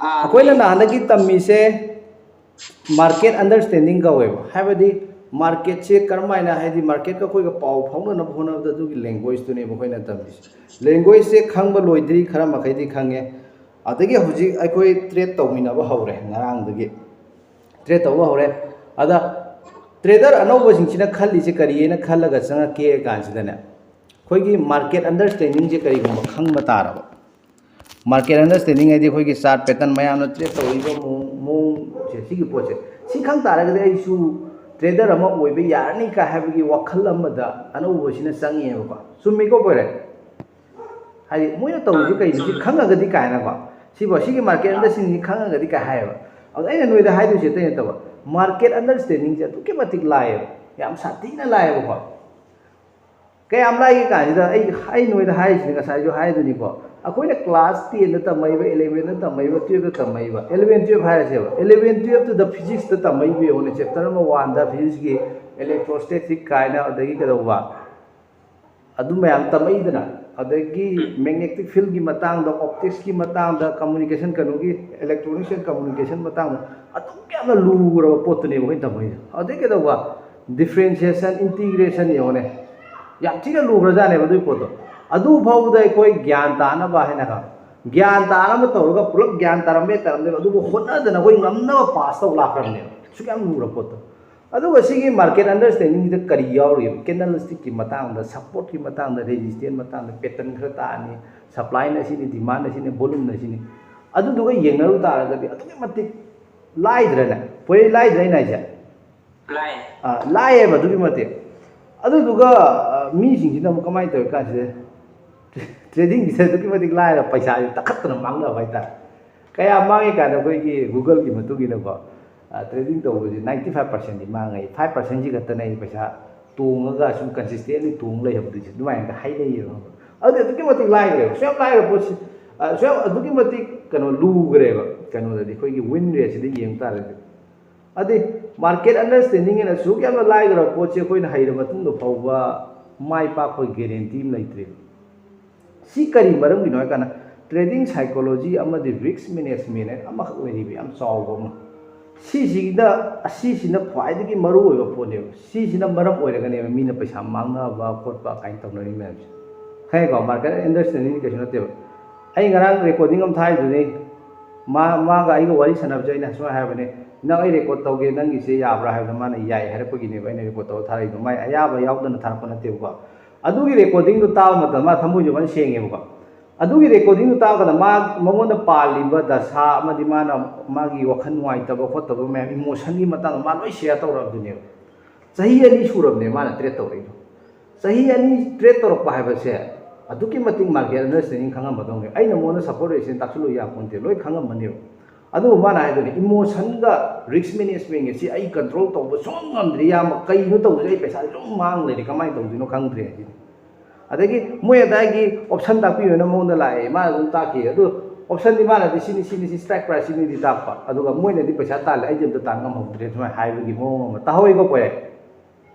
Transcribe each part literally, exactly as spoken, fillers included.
ꯑꯩꯈꯣꯏꯅ ꯅꯍꯥꯟꯗꯒꯤ ꯇꯝꯃꯤꯁꯦ market understanding ꯀꯧꯋꯦꯕ꯫ ꯍꯥꯏꯕꯗꯤ marketꯁꯦ ꯀꯔꯝ ꯍꯥꯏꯅ, ꯍꯥꯏꯗꯤ marketꯀ ꯑꯩꯈꯣꯏꯒ ꯄꯥꯎ ꯐꯥꯎꯅꯅꯕ ꯍꯣꯠꯅꯕꯗ ꯑꯗꯨꯒꯤ languageꯇꯨꯅꯦꯕ ꯑꯩꯈꯣꯏꯅ ꯇꯝꯃꯤꯁꯦ꯫ Languageꯁꯦ ꯈꯪꯕ ꯂꯣꯏꯗ꯭ꯔꯤ, ꯈꯔ ꯃꯈꯩꯗꯤ ꯈꯪꯉꯦ꯫ ꯑꯗꯒꯤ ꯍꯧꯖꯤꯛ ꯑꯩꯈꯣꯏ trade ꯇꯧꯃꯤꯟꯅꯕ ꯍꯧꯔꯦ, ꯉꯔꯥꯡꯗꯒꯤ trade ꯇꯧꯕ ꯍꯧꯔꯦ꯫ ꯑꯗ trader ꯑꯅꯧꯕꯁꯤꯡꯁꯤꯅ ꯈꯜꯂꯤꯁꯦ ꯀꯔꯤꯅ ꯈꯜꯂꯒ ꯆꯪꯉꯛꯀꯦ ꯀꯥꯟꯁꯤꯗꯅꯦ, ꯑꯩꯈꯣꯏꯒꯤ market understandingꯁꯦ ꯀꯔꯤꯒꯨꯝꯕ ꯈꯪꯕ ꯇꯥꯔꯕ, market understanding ꯍꯥꯏꯗꯤ ꯑꯩꯈꯣꯏꯒꯤ chart pattern, ꯃꯌꯥꯝꯅ trade ꯇꯧꯔꯤꯕ ꯃꯑꯣꯡ, ꯃꯑꯣꯡꯁꯦ, ꯁꯤꯒꯤ ꯄꯣꯠꯁꯦ, ꯁꯤ ꯈꯪ ꯇꯥꯔꯒꯗꯤ ꯑꯩꯁꯨ trader ꯑꯃ ꯑꯣꯏꯕ ꯌꯥꯔꯅꯤ ꯀꯥꯏ ꯍꯥꯏꯕꯒꯤ ꯋꯥꯈꯜ ꯑꯃꯗ ꯑꯅꯧꯕꯁꯤꯅ ꯆꯪꯉꯦꯕꯀꯣ꯫ ꯆꯨꯝꯃꯤꯀꯣ ꯀꯣꯏꯔꯦ? ꯍꯥꯏꯗꯤ ꯃꯣꯏꯅ ꯇꯧꯔꯤꯁꯦ ꯀꯩꯅꯣ ꯁꯤ ꯈꯪꯉꯒꯗꯤ ꯀꯥꯏꯅꯀꯣ, ꯁꯤꯕꯣ, ꯁꯤꯒꯤ market understanding ꯈꯪꯉꯒꯗꯤ ꯀꯥꯏ ꯍꯥꯏꯌꯦꯕ꯫ ꯑꯗꯣ ꯑꯩꯅ ꯅꯣꯏꯗ ꯍꯥꯏꯗꯣꯏꯁꯦ ꯑꯇꯩ ꯅꯠꯇꯕ, market understandingꯁꯦ ꯑꯗꯨꯛꯀꯤ ꯃꯇꯤꯛ ꯂꯥꯏꯌꯦꯕ, ꯌꯥꯝ ꯁꯥꯊꯤꯅ ꯂꯥꯏꯌꯦꯕꯀꯣ꯫ ꯀꯌꯥꯝ ꯂꯥꯏꯒꯦ ꯀꯥꯟꯁꯤꯗ ꯑꯩ, ꯑꯩ ꯅꯣꯏꯗ ꯍꯥꯏꯔꯤꯁꯤꯅꯤ, ꯉꯁꯥꯏꯁꯨ ꯍꯥꯏꯗꯨꯅꯤꯀꯣ, ꯑꯩꯈꯣꯏꯅ class tenꯗ ꯇꯝꯃꯛꯏꯕ, elevenꯗ ꯇꯝꯃꯛꯏꯕ, twelveꯇ ꯇꯝꯃꯛꯏꯕ, eleven twelve ꯍꯥꯏꯔꯁꯦꯕ, eleven twelveꯇꯨꯗ physicsꯇ ꯇꯝꯃꯛꯏꯕ ꯌꯦꯡꯉꯨꯅꯦ, chapter ꯑꯃ oneꯗ physicsꯀꯤ electrostatic ꯀꯥꯏꯅ, ꯑꯗꯒꯤ ꯀꯩꯗꯧꯕ, ꯑꯗꯨ ꯃꯌꯥꯝ ꯇꯝꯃꯛꯏꯗꯅ, ꯑꯗꯒꯤ magnetic fieldꯀꯤ ꯃꯇꯥꯡꯗ, opticsꯀꯤ ꯃꯇꯥꯡꯗ, communication, ꯀꯩꯅꯣꯒꯤ, electronics and communication ꯃꯇꯥꯡꯗ, ꯑꯗꯨꯛ ꯌꯥꯝꯅ ꯂꯨꯔꯕ ꯄꯣꯠꯇꯨꯅꯦꯕ ꯑꯩꯈꯣꯏꯅ ꯇꯝꯃꯛꯏꯁꯦ꯫ ꯑꯗꯩ ꯀꯩꯗꯧꯕ, differentiation, integration ꯌꯦꯡꯉꯨꯅꯦ, ꯌꯥꯝ ꯊꯤꯅ ꯂꯨꯈ꯭ꯔꯖꯥꯠꯅꯦꯕ ꯑꯗꯨꯒꯤ ꯄꯣꯠꯇꯣ꯫ ꯑꯗꯨ ꯐꯥꯎꯕꯗ ꯑꯩꯈꯣꯏ ꯒ꯭ꯌꯥꯟ ꯇꯥꯅꯕ ꯍꯥꯏꯅ ꯈꯪ-, ꯒ꯭ꯌꯥꯟ ꯇꯥꯅꯕ ꯇꯧꯔꯒ ꯄꯨꯂꯞ ꯒ꯭ꯌꯥꯟ ꯇꯥꯔꯝꯃꯦ ꯇꯥꯔꯝꯗꯦꯕ, ꯑꯗꯨꯕꯨ ꯍꯣꯠꯅꯗꯅ ꯑꯩꯈꯣꯏ ꯉꯝꯅꯕ pass ꯇꯧ ꯂꯥꯛꯈ꯭ꯔꯕꯅꯦꯕ꯫ ꯁꯨꯛ ꯌꯥꯝ ꯂꯨꯔꯕ ꯄꯣꯠꯇꯣ꯫ ꯑꯗꯨꯒ ꯁꯤꯒꯤ market understandingꯁꯤꯗ ꯀꯔꯤ ꯌꯥꯎꯔꯤꯕ? Candlestickꯀꯤ ꯃꯇꯥꯡꯗ, supportꯀꯤ ꯃꯇꯥꯡꯗ, resistance ꯃꯇꯥꯡꯗ, pattern ꯈꯔ ꯇꯥꯛꯑꯅꯤ, supplyꯅ ꯁꯤꯅꯤ, demandꯅ ꯁꯤꯅꯤ, volumeꯅ ꯁꯤꯅꯤ꯫ ꯑꯗꯨꯗꯨꯒ ꯌꯦꯡꯅꯔꯨ ꯇꯥꯔꯒꯗꯤ ꯑꯗꯨꯛꯀꯤ ꯃꯇꯤꯛ ꯂꯥꯏꯗ꯭ꯔꯅꯦ? ꯄꯣꯏ ꯂꯥꯏꯗ꯭ꯔꯥ ꯑꯩꯅ ꯍꯥꯏꯁꯦ? ꯑꯥ, ꯂꯥꯏꯌꯦꯕ ꯑꯗꯨꯛꯀꯤ ꯃꯇꯤꯛ꯫ ꯑꯗꯨꯗꯨꯒ, ꯑꯥ, ꯃꯤꯁꯤꯡꯁꯤꯅ ꯑꯃꯨꯛ ꯀꯃꯥꯏꯅ ꯇꯧꯔꯤ ꯀꯥꯟꯁꯤꯗ, tradingꯁꯤꯗ ꯑꯗꯨꯛꯀꯤ ꯃꯇꯤꯛ ꯂꯥꯏꯔ ꯄꯩꯁꯥꯁꯦ ꯇꯛꯈꯠꯇꯅ ꯃꯥꯡꯅꯕ ꯍꯥꯏꯇꯥꯔꯦ꯫ ꯀꯌꯥ ꯃꯥꯡꯉꯤ ꯀꯥꯟꯗ ꯑꯩꯈꯣꯏꯒꯤ Googleꯒꯤ ꯃꯇꯨꯡ ꯏꯟꯅꯀꯣ, ꯑꯥ, trading ꯇꯧꯕꯁꯦ ninety five percentꯗꯤ ꯃꯥꯡꯉꯦ, five percentꯁꯤ ꯈꯛꯇꯅ ꯑꯩ ꯄꯩꯁꯥ ꯇꯣꯡꯉꯒ ꯁꯨꯝ consistently ꯇꯣꯡ ꯂꯩꯍꯧꯗꯣꯏꯁꯦ, ꯑꯗꯨꯃꯥꯏꯅ ꯍꯥꯏꯅꯩꯌꯦꯕ꯫ ꯑꯗꯨꯗꯤ ꯑꯗꯨꯛꯀꯤ ꯃꯇꯤꯛ ꯂꯥꯏꯈ꯭ꯔꯦꯕ, ꯁꯨꯛꯌꯥꯝ ꯂꯥꯏꯈ꯭ꯔ ꯄꯣꯠꯁꯤ, ꯑꯥ, ꯁꯨꯛꯌꯥꯝ ꯑꯗꯨꯛꯀꯤ ꯃꯇꯤꯛ ꯀꯩꯅꯣ ꯂꯨꯈ꯭ꯔꯦꯕ꯫ ꯀꯩꯅꯣꯗꯗꯤ ꯑꯩꯈꯣꯏꯒꯤ win rateꯁꯤꯗ ꯌꯦꯡ ꯇꯥꯔꯗꯤ, ꯑꯗꯩ market understanding ꯑꯅ ꯑꯁꯨꯛ ꯌꯥꯝꯅ ꯂꯥꯏꯈ꯭ꯔꯕ ꯄꯣꯠꯁꯦ ꯑꯩꯈꯣꯏꯅ ꯍꯩꯔ ꯃꯇꯨꯡꯗ ꯐꯥꯎꯕ ꯃꯥꯏ ꯄꯥꯛꯄꯒꯤ guarantee ꯑꯃ ꯂꯩꯇ꯭ꯔꯦꯕ꯫ ꯁꯤ ꯀꯔꯤ ꯃꯔꯝꯒꯤꯅꯣ ꯍꯥꯏ ꯀꯥꯟꯗ, Trading psychology ꯑꯃꯗꯤ risk management ꯍꯥꯏꯅ ꯑꯃꯈꯛ ꯂꯩꯔꯤꯕ ꯌꯥꯝ ꯆꯥꯎꯕ ꯑꯃ꯫ ꯁꯤꯁꯤꯗ, ꯑꯁꯤꯁꯤꯅ ꯈ꯭ꯋꯥꯏꯗꯒꯤ ꯃꯔꯨꯑꯣꯏꯕ ꯄꯣꯠꯅꯦꯕ꯫ ꯁꯤꯁꯤꯅ ꯃꯔꯝ ꯑꯣꯏꯔꯒꯅꯦꯕ ꯃꯤꯅ ꯄꯩꯁꯥ ꯃꯥꯡꯅꯕ ꯈꯣꯠꯄ ꯀꯥꯏꯅ ꯇꯧꯅꯔꯤ ꯃꯌꯥꯝꯁꯦ꯫ ꯈꯪꯉꯦꯀꯣ? Market understanding ꯀꯩꯁꯨ ꯅꯠꯇꯦꯕ꯫ ꯑꯩ ꯉꯔꯥꯡ recording ꯑꯃ ꯊꯥꯔꯤꯗꯨꯅꯤ꯫ ꯃꯥ, ꯃꯥꯒ ꯑꯩꯒ ꯋꯥꯔꯤ ꯁꯥꯟꯅꯕꯁꯦ ꯑꯩꯅ ꯁꯨꯃꯥꯏꯅ ꯍꯥꯏꯕꯅꯦ, "ꯅꯪ ꯑꯩ record ꯇꯧꯒꯦ, ꯅꯪꯒꯤꯁꯦ ꯌꯥꯕ꯭ꯔꯥ?" ꯍꯥꯏꯕꯗ ꯃꯥꯅ ꯌꯥꯏ ꯍꯥꯏꯔꯛꯄꯒꯤꯅꯦꯕ ꯑꯩꯅ record ꯇꯧꯔ ꯊꯥꯔꯛꯏꯗꯣ꯫ ꯃꯥꯏ ꯑꯌꯥꯕ ꯌꯥꯎꯗꯅ ꯊꯥꯔꯛꯄ ꯅꯠꯇꯦꯕꯀꯣ꯫ ꯑꯗꯨꯒꯤ recordingꯗꯨ ꯇꯥꯕ ꯃꯇꯝꯗ ꯃꯥ ꯊꯃꯣꯏꯁꯨ ꯐꯖꯅ ꯁꯦꯡꯉꯦꯕꯀꯣ꯫ ꯑꯗꯨꯒꯤ recordingꯗꯨ ꯇꯥꯕ ꯀꯥꯟꯗ ꯃꯥ, ꯃꯉꯣꯟꯗ ꯄꯥꯜꯂꯤꯕ ꯗꯁꯥ ꯑꯃꯗꯤ ꯃꯥꯅ, ꯃꯥꯒꯤ ꯋꯥꯈꯜ ꯅꯨꯡꯉꯥꯏꯇꯕ ꯈꯣꯠꯇꯕ ꯃꯌꯥꯝ, emotionꯒꯤ ꯃꯇꯥꯡꯗ ꯃꯥ ꯂꯣꯏ share ꯇꯧꯔꯛꯑꯕꯗꯨꯅꯦꯕ꯫ ꯆꯍꯤ ꯑꯅꯤ ꯁꯨꯔꯕꯅꯦ ꯃꯥꯅ trade ꯇꯧꯔꯛꯏꯗꯣ꯫ ꯆꯍꯤ ꯑꯅꯤ trade ꯇꯧꯔꯛꯄ ꯍꯥꯏꯕꯁꯦ ꯑꯗꯨꯛꯀꯤ ꯃꯇꯤꯛ market understanding ꯈꯪꯉꯝꯃꯗꯧꯅꯦ꯫ ꯑꯩꯅ ꯃꯉꯣꯟꯗ support ꯔꯦꯁꯤꯅ ꯇꯥꯛꯁꯤꯜꯂꯨ ꯌꯥꯄꯣꯟꯇꯦ, ꯂꯣꯏ ꯈꯪꯉꯝꯃꯅꯦꯕ꯫ ꯑꯗꯨꯕꯨ ꯃꯥꯅ ꯍꯥꯏꯗꯨꯅꯤ, "Emotionꯒ risk managementꯒ ꯁꯤ ꯑꯩ control ꯇꯧꯕ ꯁꯨꯡꯉꯝ ꯉꯝꯗ꯭ꯔꯦ ꯏꯌꯥꯝꯕ, ꯀꯩꯅꯣ ꯇꯧꯕꯁꯦ, ꯑꯩ ꯄꯩꯁꯥꯁꯦ ꯑꯗꯨꯝ ꯃꯥꯡ ꯂꯩꯔꯦ, ꯀꯃꯥꯏꯅ ꯇꯧꯗꯣꯏꯅꯣ ꯈꯪꯗ꯭ꯔꯦ" ꯍꯥꯏꯁꯤꯅꯤ꯫ ꯑꯗꯒꯤ ꯃꯣꯏ ꯑꯗꯥꯏꯒꯤ option ꯇꯥꯛꯄꯤꯌꯨꯅ ꯃꯉꯣꯟꯗ ꯂꯥꯛꯑꯦ, ꯃꯥꯅ ꯑꯗꯨꯝ ꯇꯥꯛꯈꯤ꯫ ꯑꯗꯨ optionꯗꯤ ꯃꯥꯅꯗꯤ ꯁꯤꯅꯤ, ꯁꯤꯅꯤ, ꯁꯤ strike price ꯁꯤꯅꯤꯗꯤ ꯇꯥꯛꯄ, ꯑꯗꯨꯒ ꯃꯣꯏꯅꯗꯤ ꯄꯩꯁꯥ ꯇꯥꯜꯂꯦ, ꯑꯩꯗꯤ ꯑꯝꯇ ꯇꯥꯟ ꯉꯝꯍꯧꯗ꯭ꯔꯦ, ꯁꯨꯃꯥꯏꯅ ꯍꯥꯏꯕꯒꯤ ꯃꯑꯣꯡ ꯑꯃ ꯇꯥꯍꯧꯋꯤꯀꯣ꯫ ꯀꯣꯏꯔꯦ,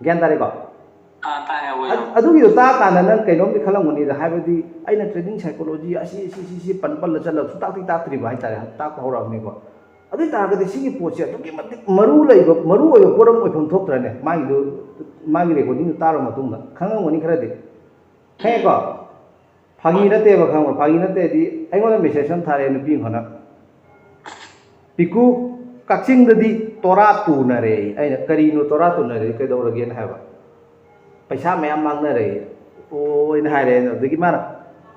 ꯒ꯭ꯌꯥꯟ ꯇꯥꯔꯦꯀꯣ? ꯑꯥ, ꯇꯥꯏ, ꯑꯋꯣꯏ, ꯑꯗꯨ-, ꯑꯋꯣꯏ꯫ ꯑꯗꯨꯒꯤꯗꯣ ꯇꯥꯛꯑꯀꯥꯟꯗ ꯅꯪ ꯀꯩꯅꯣꯝꯗꯤ ꯈꯜꯂꯝꯒꯅꯤꯗ, ꯍꯥꯏꯕꯗꯤ ꯑꯩꯅ trading psychology ꯑꯁꯤ, ꯁꯤ, ꯁꯤ, ꯁꯤ ꯄꯟ ꯄꯜꯂ ꯆꯠꯂꯒ ꯁꯨꯡꯇꯥꯛꯇꯤ ꯇꯥꯛꯇ꯭ꯔꯤꯕ ꯍꯥꯏꯇꯥꯔꯦ, ꯇꯥꯛꯄ ꯍꯧꯔꯛꯑꯕꯅꯤꯀꯣ꯫ ꯑꯗꯨ ꯑꯣꯏ ꯇꯥꯔꯒꯗꯤ ꯁꯤꯒꯤ ꯄꯣꯠꯁꯦ ꯑꯗꯨꯛꯀꯤ ꯃꯇꯤꯛ ꯃꯔꯨ ꯂꯩꯕ, ꯃꯔꯨ ꯑꯣꯏꯕ ꯄꯣꯠ ꯑꯃ ꯑꯣꯏꯐꯝ ꯊꯣꯛꯇ꯭ꯔꯅꯦ? ꯃꯥꯒꯤꯗꯨ, ꯃꯥꯒꯤ recordingꯗꯨ ꯇꯥꯔꯕ ꯃꯇꯨꯡꯗ ꯈꯪꯉꯝꯒꯅꯤ ꯈꯔꯗꯤ꯫ ꯈꯪꯉꯦꯀꯣ? ꯐꯥꯒꯤ ꯅꯠꯇꯦꯕ, ꯈꯪꯕ꯭ꯔꯥ? ꯐꯥꯒꯤ ꯅꯠꯇꯦꯗꯤ, ꯑꯩꯉꯣꯟꯗ message ꯑꯃ ꯊꯥꯔꯛꯑꯦ ꯅꯨꯄꯤ ꯑꯃꯅ, "ꯄꯤꯀꯨ, ꯀꯛꯆꯤꯡꯗꯗꯤ ꯇꯣꯔꯥ ꯇꯨꯅꯔꯦ"꯫ ꯑꯩꯅ, "ꯀꯔꯤꯅꯣ ꯇꯣꯔꯥ ꯇꯨꯅꯔꯦ, ꯀꯩꯗꯧꯔꯒꯦꯅ?" ꯍꯥꯏꯕ꯫ "ꯄꯩꯁꯥ ꯃꯌꯥꯝ ꯃꯥꯡꯅꯔꯦ"꯫ ꯑꯣ, ꯑꯩꯅ ꯍꯥꯏꯔꯦ꯫ ꯑꯗꯨꯗꯒꯤ ꯃꯥꯅ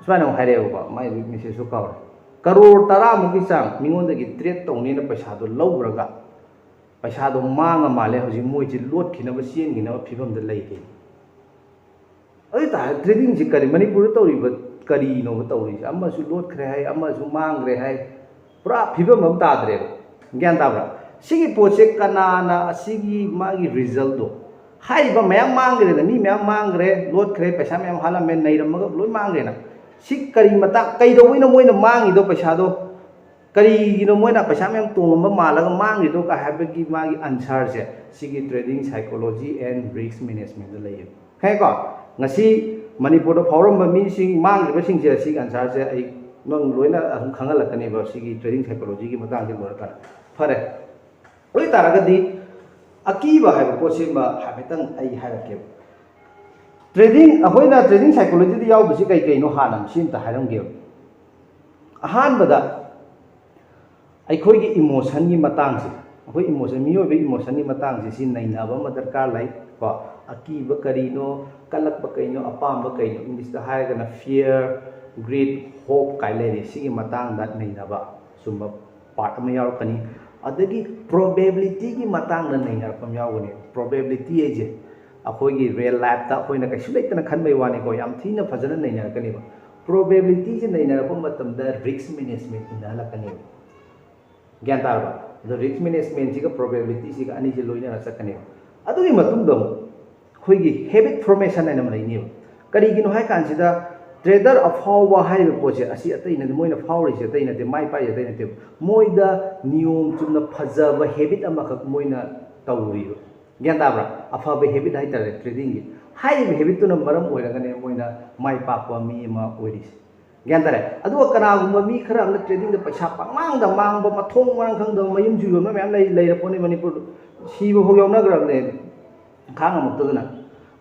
ꯁꯨꯃꯥꯏꯅ ꯑꯃꯨꯛ ꯍꯥꯏꯔꯛꯑꯦꯕꯀꯣ, ꯃꯥꯏ messageꯁꯨ ꯀꯥꯎꯔꯦ꯫ "ꯀꯔꯣꯔ ꯇꯔꯥꯃꯨꯛꯀꯤ ꯆꯥꯡ ꯃꯤꯉꯣꯟꯗꯒꯤ trade ꯇꯧꯅꯦꯅ ꯄꯩꯁꯥꯗꯣ ꯂꯧꯈ꯭ꯔꯒ, ꯄꯩꯁꯥꯗꯣ ꯃꯥꯡꯉ ꯃꯥꯜꯂꯦ, ꯍꯧꯖꯤꯛ ꯃꯣꯏꯁꯦ ꯂꯣꯠꯈꯤꯅꯕ, ꯆꯦꯟꯈꯤꯅꯕ ꯐꯤꯕꯝꯗ ꯂꯩꯔꯦ"꯫ ꯑꯗꯨ ꯑꯣꯏ ꯇꯥꯔꯗꯤ tradingꯁꯤ ꯀꯔꯤ, ꯃꯅꯤꯄꯨꯔꯗ ꯇꯧꯔꯤꯕ ꯀꯔꯤꯅꯣꯕ ꯇꯧꯔꯤꯁꯦ? ꯑꯃꯁꯨ ꯂꯣꯠꯈ꯭ꯔꯦ ꯍꯥꯏ, ꯑꯃꯁꯨ ꯃꯥꯡꯈ꯭ꯔꯦ ꯍꯥꯏ, ꯄꯨꯔꯥ ꯐꯤꯕꯝ ꯑꯃ ꯇꯥꯗ꯭ꯔꯦꯕ꯫ ꯒ꯭ꯌꯥꯟ ꯇꯥꯕ꯭ꯔꯥ? ꯁꯤꯒꯤ ꯄꯣꯠꯁꯦ ꯀꯅꯥꯅ ꯑꯁꯤꯒꯤ ꯃꯥꯒꯤ resultꯗꯣ, ꯍꯥꯏꯔꯤꯕ ꯃꯌꯥꯝ ꯃꯥꯡꯈ꯭ꯔꯦꯗ, ꯃꯤ ꯃꯌꯥꯝ ꯃꯥꯡꯈ꯭ꯔꯦ, ꯂꯣꯠꯈ꯭ꯔꯦ, ꯄꯩꯁꯥ ꯃꯌꯥꯝ ꯍꯥꯠꯂꯝꯃꯦ, ꯅꯩꯔꯝꯃꯒ ꯂꯣꯏ ꯃꯥꯡꯈ꯭ꯔꯦꯅ꯫ ꯁꯤ ꯀꯔꯤ ꯃꯇꯥꯡ, ꯀꯩꯗꯧꯕꯩꯅꯣ ꯃꯣꯏꯅ ꯃꯥꯡꯉꯤꯗꯣ ꯄꯩꯁꯥꯗꯣ? ꯀꯔꯤꯒꯤꯅꯣ ꯃꯣꯏꯅ ꯄꯩꯁꯥ ꯃꯌꯥꯝ ꯇꯣꯡꯉꯝꯕ ꯃꯥꯜꯂꯒ ꯃꯥꯡꯉꯤꯗꯣ ꯀꯥꯏ ꯍꯥꯏꯕꯒꯤ ꯃꯥꯒꯤ answerꯁꯦ ꯁꯤꯒꯤ trading psychology and risk managementꯗ ꯂꯩꯌꯦꯕ꯫ ꯈꯪꯉꯦꯀꯣ? ꯉꯁꯤ ꯃꯅꯤꯄꯨꯔꯗ ꯐꯥꯎꯔꯝꯕ ꯃꯤꯁꯤꯡ, ꯃꯥꯡꯈ꯭ꯔꯤꯕꯁꯤꯡꯁꯦ, ꯁꯤꯒꯤ answerꯁꯦ ꯑꯩ ꯅꯪ ꯂꯣꯏꯅ ꯑꯗꯨꯝ ꯈꯪꯍꯜꯂꯛꯀꯅꯦꯕ ꯁꯤꯒꯤ trading psychologyꯒꯤ ꯃꯇꯥꯡꯁꯤ ꯂꯣꯏꯔꯀꯥꯟꯗ꯫ ꯐꯔꯦ, ꯑꯗꯨ ꯑꯣꯏꯇꯥꯔꯒꯗꯤ ꯑꯀꯤꯕ ꯍꯥꯏꯕ ꯄꯣꯠꯁꯤꯃ ꯍꯥꯏꯐꯦꯠꯇꯪ ꯑꯩ ꯍꯥꯏꯔꯛꯀꯦꯕ꯫ Trading, ꯑꯩꯈꯣꯏꯅ trading psychologyꯗ ꯌꯥꯎꯗꯣꯏꯁꯤ ꯀꯩ ꯀꯩꯅꯣ ꯍꯥꯟꯅ ꯁꯤ ꯑꯝꯇ ꯍꯥꯏꯔꯝꯒꯦꯕ꯫ ꯑꯍꯥꯟꯕꯗ ꯑꯩꯈꯣꯏꯒꯤ emotionꯒꯤ ꯃꯇꯥꯡꯁꯦ, ꯑꯩꯈꯣꯏ emotion, ꯃꯤꯑꯣꯏꯕ emotionꯒꯤ ꯃꯇꯥꯡꯁꯦ ꯁꯤ ꯅꯩꯅꯕ ꯑꯃ ꯗꯔꯀꯥꯔ ꯂꯩ ꯀꯣ꯫ ꯑꯀꯤꯕ ꯀꯔꯤꯅꯣ, ꯀꯜꯂꯛꯄ ꯀꯩꯅꯣ, ꯑꯄꯥꯝꯕ ꯀꯩꯅꯣ, Englishꯇ ꯍꯥꯏꯔꯒꯅ fear, greed, hope ꯀꯥꯏ ꯂꯩꯔꯤ꯫ ꯁꯤꯒꯤ ꯃꯇꯥꯡꯗ ꯅꯩꯅꯕ ꯁꯨꯝꯕ part ꯑꯃ ꯌꯥꯎꯔꯛꯀꯅꯤ꯫ ꯑꯗꯒꯤ probabilityꯒꯤ ꯃꯇꯥꯡꯗ ꯅꯩꯅꯔꯛꯄ ꯑꯃ ꯌꯥꯎꯒꯅꯤ꯫ Probability ꯍꯥꯏꯁꯦ ꯑꯩꯈꯣꯏꯒꯤ real lifeꯇ ꯑꯩꯈꯣꯏꯅ ꯀꯩꯁꯨ ꯂꯩꯇꯅ ꯈꯟꯕꯩ ꯋꯥꯅꯤꯀꯣ, ꯌꯥꯝ ꯊꯤꯅ ꯐꯖꯅ ꯅꯩꯅꯔꯛꯀꯅꯦꯕ꯫ Probabilityꯁꯦ ꯅꯩꯅꯔꯛꯄ ꯃꯇꯝꯗ risk managementꯅ ꯍꯜꯂꯛꯀꯅꯦꯕ꯫ ꯒ꯭ꯌꯥꯟ ꯇꯥꯔꯕ? ꯑꯗꯣ risk managementꯁꯤꯒ probabilityꯁꯤꯒ ꯑꯅꯤꯁꯦ ꯂꯣꯏꯅꯅ ꯆꯠꯀꯅꯦꯕ꯫ ꯑꯗꯨꯒꯤ ꯃꯇꯨꯡꯗ ꯑꯃꯨꯛ ꯑꯩꯈꯣꯏꯒꯤ habit formation ꯍꯥꯏꯅ ꯑꯃ ꯂꯩꯅꯦꯕ꯫ ꯀꯔꯤꯒꯤꯅꯣ ꯍꯥꯏ ꯀꯥꯟꯁꯤꯗ trader ꯑꯐꯥꯎꯕ ꯍꯥꯏꯔꯤꯕ ꯄꯣꯠꯁꯦ ꯑꯁꯤ ꯑꯇꯩ ꯅꯠꯇꯦ, ꯃꯣꯏꯅ ꯐꯥꯎꯔꯤꯁꯦ ꯑꯇꯩ ꯅꯠꯇꯦ, ꯃꯥꯏ ꯄꯥꯛꯏꯁꯦ ꯑꯇꯩ ꯅꯠꯇꯦꯕ꯫ ꯃꯣꯏꯗ ꯅꯤꯌꯣꯝ ꯆꯨꯝꯅ ꯐꯖꯕ habit ꯑꯃꯈꯛ ꯃꯣꯏꯅ ꯇꯧꯔꯤꯕ꯫ ꯒ꯭ꯌꯥꯟ ꯇꯥꯕ꯭ꯔꯥ? ꯑꯐꯕ habit ꯍꯥꯏꯇꯥꯔꯦ tradingꯒꯤ꯫ ꯍꯥꯏꯔꯤꯕ habitꯇꯨꯅ ꯃꯔꯝ ꯑꯣꯏꯔꯒꯅꯦ ꯃꯣꯏꯅ ꯃꯥꯏ ꯄꯥꯛꯄ ꯃꯤ ꯑꯃ ꯑꯣꯏꯔꯤꯁꯦ꯫ ꯒ꯭ꯌꯥꯟ ꯇꯥꯔꯦ? ꯑꯗꯨꯒ ꯀꯅꯥꯒꯨꯝꯕ ꯃꯤ ꯈꯔ ꯑꯃꯅ tradingꯗ ꯄꯩꯁꯥ ꯄꯪꯃꯥꯡꯗ ꯃꯥꯡꯕ, ꯃꯊꯣꯡ ꯃꯔꯝ ꯈꯪꯗꯕ, ꯃꯌꯨꯝꯁꯨ ꯌꯣꯟꯕ ꯃꯌꯥꯝ ꯂꯩ, ꯂꯩꯔ ꯄꯣꯠꯅꯤ ꯃꯅꯤꯄꯨꯔꯗ꯫ ꯁꯤꯕ ꯐꯥꯎ ꯌꯥꯎꯅꯈ꯭ꯔꯕꯅꯦ ꯈꯥꯡ ꯉꯝꯃꯛꯇꯗꯅ꯫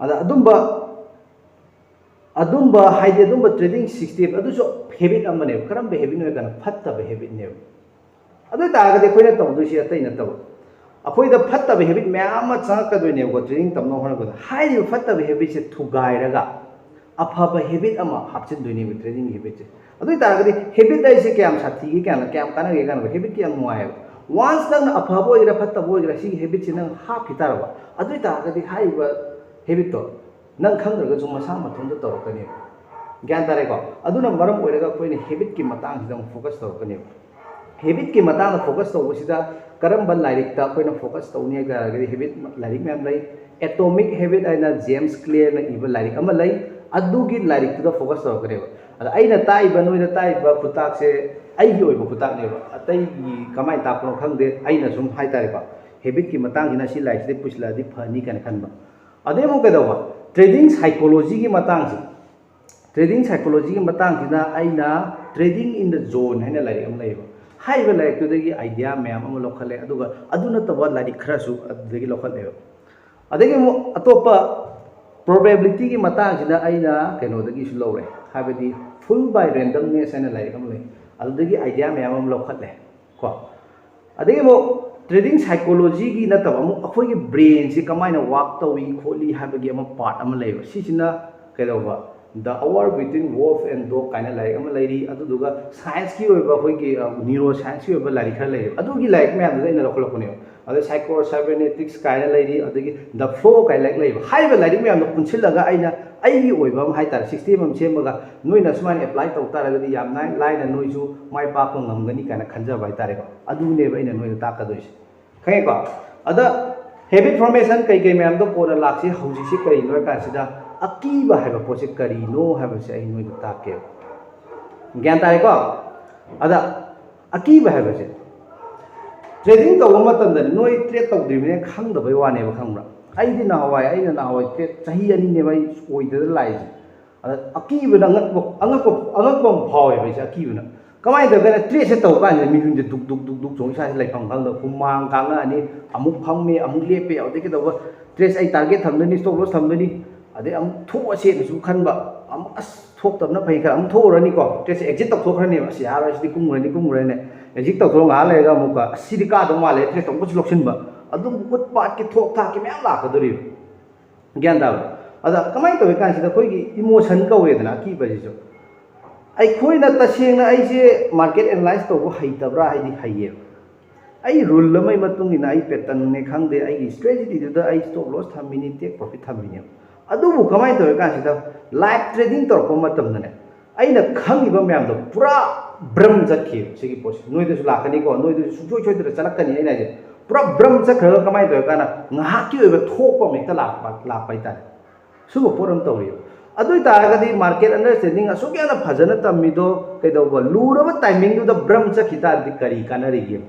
ꯑꯗ ꯑꯗꯨꯝꯕ, ꯑꯗꯨꯝꯕ ꯍꯥꯏꯗꯤ ꯑꯗꯨꯝꯕ trading system ꯑꯗꯨꯁꯨ habit ꯑꯃꯅꯦꯕ꯫ ꯀꯔꯝꯕ habitꯅꯣ ꯍꯥꯏ ꯀꯥꯟꯗ ꯐꯠꯇꯕ habitꯅꯦꯕ꯫ ꯑꯗꯨ ꯑꯣꯏ ꯇꯥꯔꯒꯗꯤ ꯑꯩꯈꯣꯏꯅ ꯇꯧꯗꯣꯏꯁꯤ ꯑꯇꯩ ꯅꯠꯇꯕ, ꯑꯩꯈꯣꯏꯗ ꯐꯠꯇꯕ habit ꯃꯌꯥꯝ ꯑꯃ ꯆꯪꯉꯛꯀꯗꯣꯏꯅꯦꯕꯀꯣ trading ꯇꯝꯅꯕ ꯍꯣꯠꯅꯕꯗ꯫ ꯍꯥꯏꯔꯤꯕ ꯐꯠꯇꯕ habitꯁꯦ ꯊꯨꯒꯥꯏꯔꯒ ꯑꯐꯕ habit ꯑꯃ ꯍꯥꯞꯆꯤꯟꯗꯣꯏꯅꯦꯕ trading habitꯁꯦ꯫ ꯑꯗꯨ ꯑꯣꯏ ꯇꯥꯔꯒꯗꯤ habit ꯍꯥꯏꯁꯦ ꯀꯌꯥꯝ ꯁꯥꯊꯤꯒꯦ, ꯀꯌꯥꯝ, ꯀꯌꯥꯝ ꯀꯥꯟꯅꯒꯦ ꯀꯥꯟꯅꯕ, habitꯀꯤ ꯌꯥꯝ ꯅꯨꯡꯉꯥꯏꯌꯦꯕ꯫ Once ꯅꯪꯅ ꯑꯐꯕ ꯑꯣꯏꯒꯦꯔꯥ ꯐꯠꯇꯕ ꯑꯣꯏꯒꯦꯔꯥ ꯁꯤꯒꯤ habitꯁꯦ ꯅꯪ ꯍꯥꯞꯈꯤ ꯇꯥꯔꯕ, ꯑꯗꯨ ꯑꯣꯏ ꯇꯥꯔꯒꯗꯤ ꯍꯥꯏꯔꯤꯕ habitꯇꯣ ꯅꯪ ꯈꯪꯗ꯭ꯔꯒꯁꯨ ꯃꯁꯥ ꯃꯊꯟꯇ ꯇꯧꯔꯛꯀꯅꯦꯕ꯫ ꯒ꯭ꯌꯥꯟ ꯇꯥꯔꯦꯀꯣ? ꯑꯗꯨꯅ ꯃꯔꯝ ꯑꯣꯏꯔꯒ ꯑꯩꯈꯣꯏꯅ habitꯀꯤ ꯃꯇꯥꯡꯁꯤꯗ ꯑꯃꯨꯛ focus ꯇꯧꯔꯛꯀꯅꯦꯕ꯫ Habitꯀꯤ ꯃꯇꯥꯡꯗ focus ꯇꯧꯕꯁꯤꯗ ꯀꯔꯝꯕ ꯂꯥꯏꯔꯤꯛꯇ ꯑꯩꯈꯣꯏꯅ focus ꯇꯧꯅꯤ ꯍꯥꯏ ꯇꯥꯔꯒꯗꯤ habit ꯂꯥꯏꯔꯤꯛ ꯃꯌꯥꯝ ꯂꯩ꯫ Atomic Habit ꯍꯥꯏꯅ James Clearꯅ ꯏꯕ ꯂꯥꯏꯔꯤꯛ ꯑꯃ ꯂꯩ꯫ ꯑꯗꯨꯒꯤ ꯂꯥꯏꯔꯤꯛꯇꯨꯗ focus ꯇꯧꯔꯛꯀꯅꯦꯕ꯫ ꯑꯗ ꯑꯩꯅ ꯇꯥꯛꯏꯕ, ꯅꯣꯏꯗ ꯇꯥꯛꯏꯕ ꯈꯨꯇꯥꯛꯁꯦ ꯑꯩꯒꯤ ꯑꯣꯏꯕ ꯈꯨꯇꯥꯛꯅꯦꯕ꯫ ꯑꯇꯩꯒꯤ ꯀꯃꯥꯏꯅ ꯇꯥꯛꯄꯅꯣ ꯈꯪꯗꯦ꯫ ꯑꯩꯅ ꯁꯨꯝ ꯍꯥꯏꯇꯥꯔꯦꯀꯣ, habitꯀꯤ ꯃꯇꯥꯡꯁꯤꯅ ꯁꯤ ꯂꯥꯏꯔꯤꯛꯁꯤꯗ ꯄꯨꯁꯤꯜꯂꯛꯑꯗꯤ ꯐꯅꯤ ꯀꯥꯏꯅ ꯈꯟꯕ꯫ ꯑꯗꯩ ꯑꯃꯨꯛ ꯀꯩꯗꯧꯕ? Trading psychologyꯒꯤ ꯃꯇꯥꯡꯁꯦ, trading psychologyꯒꯤ ꯃꯇꯥꯡꯁꯤꯅ ꯑꯩꯅ Trading in the Zone ꯍꯥꯏꯅ ꯂꯥꯏꯔꯤꯛ ꯑꯃ ꯂꯩꯌꯦꯕ꯫ ꯍꯥꯏꯔꯤꯕ ꯂꯥꯏꯔꯤꯛꯇꯨꯗꯒꯤ idea ꯃꯌꯥꯝ ꯑꯃ ꯂꯧꯈꯠꯂꯦ, ꯑꯗꯨꯒ ꯑꯗꯨ ꯅꯠꯇꯕ ꯂꯥꯏꯔꯤꯛ ꯈꯔꯁꯨ ꯑꯗꯨꯗꯒꯤ ꯂꯧꯈꯠꯂꯦꯕ꯫ ꯑꯗꯒꯤ ꯑꯃꯨꯛ ꯑꯇꯣꯞꯄ probability ꯒꯤ ꯃꯇꯥꯡꯁꯤꯗ ꯑꯩꯅ ꯀꯩꯅꯣꯗꯒꯤꯁꯨ ꯂꯧꯔꯦ, ꯍꯥꯏꯕꯗꯤ Full by Randomness ꯍꯥꯏꯅ ꯂꯥꯏꯔꯤꯛ ꯑꯃ ꯂꯩ, ꯑꯗꯨꯗꯒꯤ idea ꯃꯌꯥꯝ ꯑꯃ ꯂꯧꯈꯠꯂꯦ ꯀꯣ꯫ ꯑꯗꯒꯤ ꯑꯃꯨꯛ trading psychology ꯒꯤ ꯅꯠꯇꯕ, ꯑꯃꯨꯛ ꯑꯩꯈꯣꯏꯒꯤ brain ꯁꯤ ꯀꯃꯥꯏꯅ work ꯇꯧꯏ ꯈꯣꯠꯂꯤ ꯍꯥꯏꯕꯒꯤ ꯑꯃ part ꯑꯃ ꯂꯩꯌꯦꯕ꯫ ꯁꯤꯁꯤꯅ ꯀꯩꯗꯧꯕ, The Hour Between Wolf and Dog ꯀꯥꯏꯅ ꯂꯥꯏꯔꯤꯛ ꯑꯃ ꯂꯩꯔꯤ, ꯑꯗꯨꯗꯨꯒ science ꯀꯤ ꯑꯣꯏꯕ, ꯑꯩꯈꯣꯏꯒꯤ neuro science ꯀꯤ ꯑꯣꯏꯕ ꯂꯥꯏꯔꯤꯛ ꯈꯔ ꯂꯩꯌꯦꯕ꯫ ꯑꯗꯨꯒꯤ ꯂꯥꯏꯔꯤꯛ ꯃꯌꯥꯝꯗꯨꯗ ꯑꯩꯅ ꯂꯧꯈꯠꯂꯛꯄꯅꯦꯕ꯫ ꯑꯗ Psycho Cybernetics ꯀꯥꯏꯅ ꯂꯩꯔꯤ, ꯑꯗꯒꯤ The Flow ꯀꯥꯏꯅ ꯂꯥꯏꯔꯤꯛ ꯂꯩꯌꯦꯕ꯫ ꯍꯥꯏꯔꯤꯕ ꯂꯥꯏꯔꯤꯛ ꯃꯌꯥꯝꯗꯣ ꯄꯨꯟꯁꯤꯜꯂꯒ ꯑꯩꯅ ꯑꯩꯒꯤ ꯑꯣꯏꯕ ꯑꯃ ꯍꯥꯏꯇꯥꯔꯦ, system ꯑꯃ ꯁꯦꯝꯃꯒ ꯅꯣꯏꯅ ꯁꯨꯃꯥꯏꯅ apply ꯇꯧ ꯇꯥꯔꯒꯗꯤ ꯌꯥꯝ ꯂꯥꯏ-, ꯂꯥꯏꯅ ꯅꯣꯏꯁꯨ ꯃꯥꯏ ꯄꯥꯛꯄ ꯉꯝꯒꯅꯤ ꯀꯥꯏꯅ ꯈꯟꯖꯕ ꯍꯥꯏꯇꯥꯔꯦꯀꯣ꯫ ꯑꯗꯨꯅꯦꯕ ꯑꯩꯅ ꯅꯣꯏꯗ ꯇꯥꯛꯀꯗꯣꯏꯁꯦ꯫ ꯈꯪꯉꯦꯀꯣ? ꯑꯗ habit formation ꯀꯩ ꯀꯩ ꯃꯌꯥꯝꯗꯣ ꯀꯣꯟꯅ ꯂꯥꯛꯁꯤ꯫ ꯍꯧꯖꯤꯛꯁꯤ ꯀꯔꯤꯅꯣ ꯍꯥꯏ ꯀꯥꯟꯁꯤꯗ ꯑꯀꯤꯕ ꯍꯥꯏꯕ ꯄꯣꯠꯁꯤ ꯀꯔꯤꯅꯣ ꯍꯥꯏꯕꯁꯦ ꯑꯩ ꯅꯣꯏꯗ ꯇꯥꯛꯀꯦꯕ꯫ ꯒ꯭ꯌꯥꯟ ꯇꯥꯔꯦꯀꯣ? ꯑꯗ ꯑꯀꯤꯕ ꯍꯥꯏꯕꯁꯦ trading ꯇꯧꯕ ꯃꯇꯝꯗ ꯅꯣꯏ trade ꯇꯧꯗ꯭ꯔꯤꯕꯅꯤꯅ ꯈꯪꯗꯕꯩ ꯋꯥꯅꯦꯕ, ꯈꯪꯕ꯭ꯔꯥ? ꯑꯩꯗꯤ ꯅꯍꯥꯟꯋꯥꯏ, ꯑꯩꯅ ꯅꯍꯥꯟꯋꯥꯏ trade ꯆꯍꯤ ꯑꯅꯤꯅꯦꯕ ꯑꯩ ꯑꯣꯏꯗꯅ ꯂꯥꯛꯏꯁꯦ꯫ ꯑꯗ ꯑꯀꯤꯕꯅ ꯑꯉꯛꯄ, ꯑꯉꯛꯄ, ꯑꯉꯛꯄ ꯑꯃ ꯐꯥꯎꯋꯦꯕ ꯑꯩꯁꯦ, ꯑꯀꯤꯕꯅ꯫ ꯀꯃꯥꯏꯅ ꯇꯧꯒꯦꯅ, trade ꯁꯦ ꯇꯧꯕ ꯀꯥꯟꯁꯤꯗ ꯃꯤꯍꯨꯟꯁꯦ ꯗꯨꯛ ꯗꯨꯛ ꯗꯨꯛ ꯗꯨꯛ ꯆꯣꯡ, ꯏꯁꯥꯁꯦ ꯂꯩꯐꯝ ꯈꯪꯗꯕ, ꯍꯨꯃꯥꯡ ꯀꯥꯡꯉꯛꯑꯅꯤ, ꯑꯃꯨꯛ ꯐꯝꯃꯦ, ꯑꯃꯨꯛ ꯂꯦꯞꯄꯦ, ꯑꯗꯩ ꯀꯩꯗꯧꯕ, trade ꯁꯦ ꯑꯩ target ꯊꯝꯗꯣꯏꯅꯤ, stop loss ꯊꯝꯗꯣꯏꯅꯤ, ꯑꯗꯩ ꯑꯃꯨꯛ ꯊꯣꯛꯑꯁꯦꯅꯁꯨ ꯈꯟꯕ, ꯑꯃꯨꯛ ꯑꯁ ꯊꯣꯛꯇꯕꯅ ꯐꯩ ꯈꯔ ꯑꯃꯨꯛ ꯊꯣꯛꯎꯔꯅꯤꯀꯣ, trade ꯁꯦ exit ꯇꯧꯊꯣꯛꯈ꯭ꯔꯅꯦꯕ, ꯑꯁ ꯌꯥꯔꯣꯏ, ꯁꯤꯗꯤ ꯀꯨꯝꯈ꯭ꯔꯅꯤ, ꯀꯨꯝꯈ꯭ꯔꯅꯤ, exit ꯇꯧꯊꯣꯛꯑ ꯉꯥꯏꯍꯥꯛ ꯂꯩꯔꯒ ꯑꯃꯨꯛꯀ ꯑꯁ ꯁꯤꯗꯤ ꯀꯥꯗꯧ ꯃꯥꯜꯂꯦ, trade ꯇꯧꯕꯁꯨ ꯂꯧꯁꯤꯟꯕ, ꯑꯗꯨꯝ ꯎꯠ ꯄꯥꯠꯀꯤ ꯊꯣꯛ ꯊꯥꯛꯀꯤ ꯃꯌꯥꯝ ꯂꯥꯛꯀꯗꯧꯔꯤꯕ꯫ ꯒ꯭ꯌꯥꯟ ꯇꯥꯕ꯭ꯔꯥ? ꯑꯗ ꯀꯃꯥꯏꯅ ꯇꯧꯏ ꯀꯥꯟꯁꯤꯗ ꯑꯩꯈꯣꯏꯒꯤ emotion ꯀꯧꯋꯦꯗꯅ ꯑꯀꯤꯕꯁꯤꯁꯨ꯫ ꯑꯩꯈꯣꯏꯅ ꯇꯁꯦꯡꯅ ꯑꯩꯁꯦ market analyze ꯇꯧꯕ ꯍꯩꯇꯕ꯭ꯔꯥ ꯍꯥꯏꯗꯤ ꯍꯩꯌꯦꯕ꯫ ꯑꯩ rule ꯑꯃꯒꯤ ꯃꯇꯨꯡ ꯏꯟꯅ, ꯑꯩ pattern ꯅꯦ ꯈꯪꯗꯦ, ꯑꯩꯒꯤ strategy ꯗꯨꯗ ꯑꯩ stop loss ꯊꯝꯃꯤꯅꯤ, take profit ꯊꯝꯃꯤꯅꯦꯕ꯫ ꯑꯗꯨꯕꯨ ꯀꯃꯥꯏꯅ ꯇꯧꯏ ꯀꯥꯟꯁꯤꯗ live trading ꯇꯧꯔꯛꯄ ꯃꯇꯝꯗꯅꯦ, ꯑꯩꯅ ꯈꯪꯉꯤꯕ ꯃꯌꯥꯝꯗꯣ ꯄꯨꯔꯥ ꯕ꯭ꯔꯝ ꯆꯠꯈꯤꯕ꯫ ꯁꯤꯒꯤ ꯄꯣꯠꯁꯦ ꯅꯣꯏꯗꯁꯨ ꯂꯥꯛꯀꯅꯤꯀꯣ, ꯅꯣꯏꯗꯁꯨ ꯁꯨꯡꯁꯣꯏ ꯁꯣꯏꯗꯅ ꯆꯠꯂꯛꯀꯅꯤ꯫ ꯑꯩꯅ ꯍꯥꯏꯁꯦ ꯄꯨꯔꯥ ꯕ꯭ꯔꯝ ꯆꯠꯈ꯭ꯔꯒ ꯀꯃꯥꯏꯅ ꯇꯧꯏ ꯀꯥꯟꯗ ꯉꯥꯏꯍꯥꯛꯀꯤ ꯑꯣꯏꯕ ꯊꯣꯛꯄ ꯑꯃ ꯍꯦꯛꯇ ꯂꯥꯛꯄ, ꯂꯥꯛꯄ ꯍꯥꯏꯇꯥꯔꯦ꯫ ꯁꯨꯝꯕ ꯄꯣꯠ ꯑꯃ ꯇꯧꯔꯤꯕ꯫ ꯑꯗꯨ ꯑꯣꯏꯇꯥꯔꯒꯗꯤ market understanding ꯑꯁꯨꯛ ꯌꯥꯝꯅ ꯐꯖꯅ ꯇꯝꯃꯤꯗꯣ ꯀꯩꯗꯧꯕ, ꯂꯨꯔꯕ timing ꯗꯨꯗ ꯕ꯭ꯔꯝ ꯆꯠꯈꯤ ꯇꯥꯔꯗꯤ ꯀꯔꯤ ꯀꯥꯟꯅꯔꯤꯒꯦ?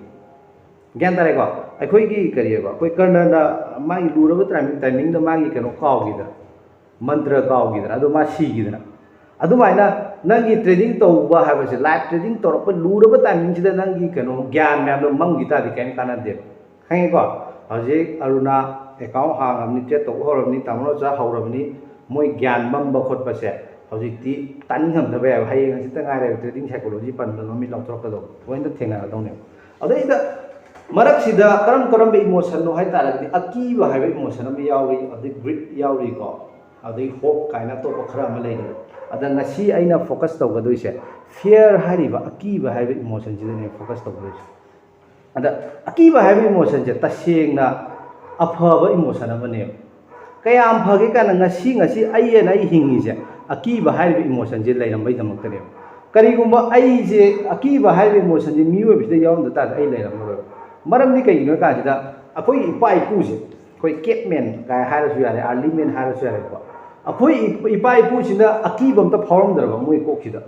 ꯒ꯭ꯌꯥꯟ ꯇꯥꯔꯦꯀꯣ? ꯑꯩꯈꯣꯏꯒꯤ ꯀꯔꯤꯑꯕ, ꯑꯩꯈꯣꯏ ꯀꯔꯅꯅ ꯃꯥꯒꯤ ꯂꯨꯔꯕ timing, timing ꯗ ꯃꯥꯒꯤ ꯀꯩꯅꯣ ꯀꯥꯎꯈꯤꯗꯅ, ꯃꯟꯇ꯭ꯔ ꯀꯥꯎꯈꯤꯗꯅ, ꯑꯗꯣ ꯃꯥ ꯁꯤꯈꯤꯗꯅ꯫ ꯑꯗꯨꯃꯥꯏꯅ ꯅꯪꯒꯤ ꯇ꯭ꯔꯦꯗꯤꯡ ꯇꯧꯕ ꯍꯥꯏꯕꯁꯦ, ꯂꯥꯏꯐ ꯇ꯭ꯔꯦꯗꯤꯡ ꯇꯧꯔꯛꯄ ꯂꯨꯔꯕ ꯇꯥꯏꯃꯤꯡꯁꯤꯗ ꯅꯪꯒꯤ ꯀꯩꯅꯣ ꯒ꯭ꯌꯥꯟ ꯃꯌꯥꯝꯗꯣ ꯃꯝꯈꯤ ꯇꯥꯔꯗꯤ ꯀꯔꯤꯝ ꯀꯥꯟꯅꯗꯦꯕ, ꯈꯪꯉꯦꯀꯣ? ꯍꯧꯖꯤꯛ ꯑꯔꯨꯅꯥ ꯑꯦꯀꯥꯎꯟ ꯍꯥꯡꯉꯕꯅꯤ, ꯇ꯭ꯔꯦꯗ ꯇꯧꯕ ꯍꯧꯔꯕꯅꯤ, ꯇꯥꯃꯣ ꯅꯥꯎꯆꯥ ꯍꯧꯔꯕꯅꯤ, ꯃꯣꯏ ꯒ꯭ꯌꯥꯟ ꯃꯝꯕ ꯈꯣꯠꯄꯁꯦ ꯍꯧꯖꯤꯛꯇꯤ ꯇꯥꯅꯤꯡꯉꯝꯗꯕ ꯌꯥꯏꯕ꯫ ꯍꯌꯦꯡ ꯍꯪꯆꯤꯠꯇ ꯉꯥꯏꯔꯦꯕ ꯇ꯭ꯔꯦꯗꯤꯡ ꯁꯥꯏꯀꯣꯂꯣꯖꯤ ꯄꯟꯕ ꯃꯃꯤꯠ ꯂꯥꯎꯊꯣꯔꯛꯀꯗꯧꯕ ꯂꯣꯏꯅ ꯊꯦꯡꯅꯔꯗꯧꯅꯦꯕ꯫ ꯑꯗꯩꯗ ꯃꯔꯛꯁꯤꯗ ꯀꯔꯝ ꯀꯔꯝꯕ ꯏꯃꯣꯁꯟꯅꯣ ꯍꯥꯏ ꯇꯥꯔꯒꯗꯤ, ꯑꯀꯤꯕ ꯍꯥꯏꯕ ꯏꯃꯣꯁꯟ ꯑꯃ ꯌꯥꯎꯔꯤ, ꯑꯗꯩ ꯒ꯭ꯔꯤꯠ ꯌꯥꯎꯔꯤꯀꯣ, ꯑꯗꯩ ꯍꯣꯞ ꯀꯥꯏꯅ ꯑꯇꯣꯞꯄ ꯈꯔ ꯑꯃ ꯂꯩꯔꯤ꯫ ꯑꯗ ꯉꯁꯤ ꯑꯩꯅ ꯐꯣꯀꯁ ꯇꯧꯒꯗꯣꯏꯁꯦ ꯐꯤꯌꯔ ꯍꯥꯏꯔꯤꯕ ꯑꯀꯤꯕ ꯍꯥꯏꯕ ꯏꯃꯣꯁꯟꯁꯤꯗꯅꯦ ꯐꯣꯀꯁ ꯇꯧꯒꯗꯣꯏꯁꯦ꯫ ꯑꯗ ꯑꯀꯤꯕ ꯍꯥꯏꯕ ꯏꯃꯣꯁꯟꯁꯦ ꯇꯁꯦꯡꯅ ꯑꯐꯕ ꯏꯃꯣꯁꯟ ꯑꯃꯅꯦꯕ꯫ ꯀꯌꯥꯝ ꯐꯒꯦ ꯀꯥꯏꯅ ꯉꯁꯤ, ꯉꯁꯤ ꯑꯩ ꯑꯅ ꯑꯩ ꯍꯤꯡꯉꯤꯁꯦ ꯑꯀꯤꯕ ꯍꯥꯏꯔꯤꯕ ꯏꯃꯣꯁꯟꯁꯦ ꯂꯩꯔꯝꯕꯩꯗꯃꯛꯇꯅꯦꯕ꯫ ꯀꯔꯤꯒꯨꯝꯕ ꯑꯩꯁꯦ ꯑꯀꯤꯕ ꯍꯥꯏꯔꯤꯕ ꯏꯃꯣꯁꯟꯁꯦ ꯃꯤꯑꯣꯏꯕꯁꯤꯗ ꯌꯥꯎꯔꯝꯗ ꯇꯥꯔꯗꯤ ꯑꯩ ꯂꯩꯔꯝꯃꯔꯣꯏꯕ꯫ ꯃꯔꯝꯗꯤ ꯀꯩꯒꯤꯅꯣ ꯍꯥꯏ ꯀꯥꯟꯁꯤꯗ ꯑꯩꯈꯣꯏꯒꯤ ꯏꯄꯥ ꯏꯄꯨꯁꯦ, ꯑꯩꯈꯣꯏ ꯀꯦꯞꯃꯦꯟ ꯀꯥꯏ ꯍꯥꯏꯔꯁꯨ ꯌꯥꯔꯦ, ꯑꯥꯔꯂꯤ ꯃꯦꯟ ꯍꯥꯏꯔꯁꯨ ꯌꯥꯔꯦꯀꯣ, ꯑꯩꯈꯣꯏ ꯏꯄꯥ ꯏꯄꯨꯁꯤꯅ ꯑꯀꯤꯕ ꯑꯝꯇ ꯐꯥꯎꯔꯝꯗ꯭ꯔꯕ ꯃꯣꯏ ꯀꯣꯛꯁꯤꯗ꯫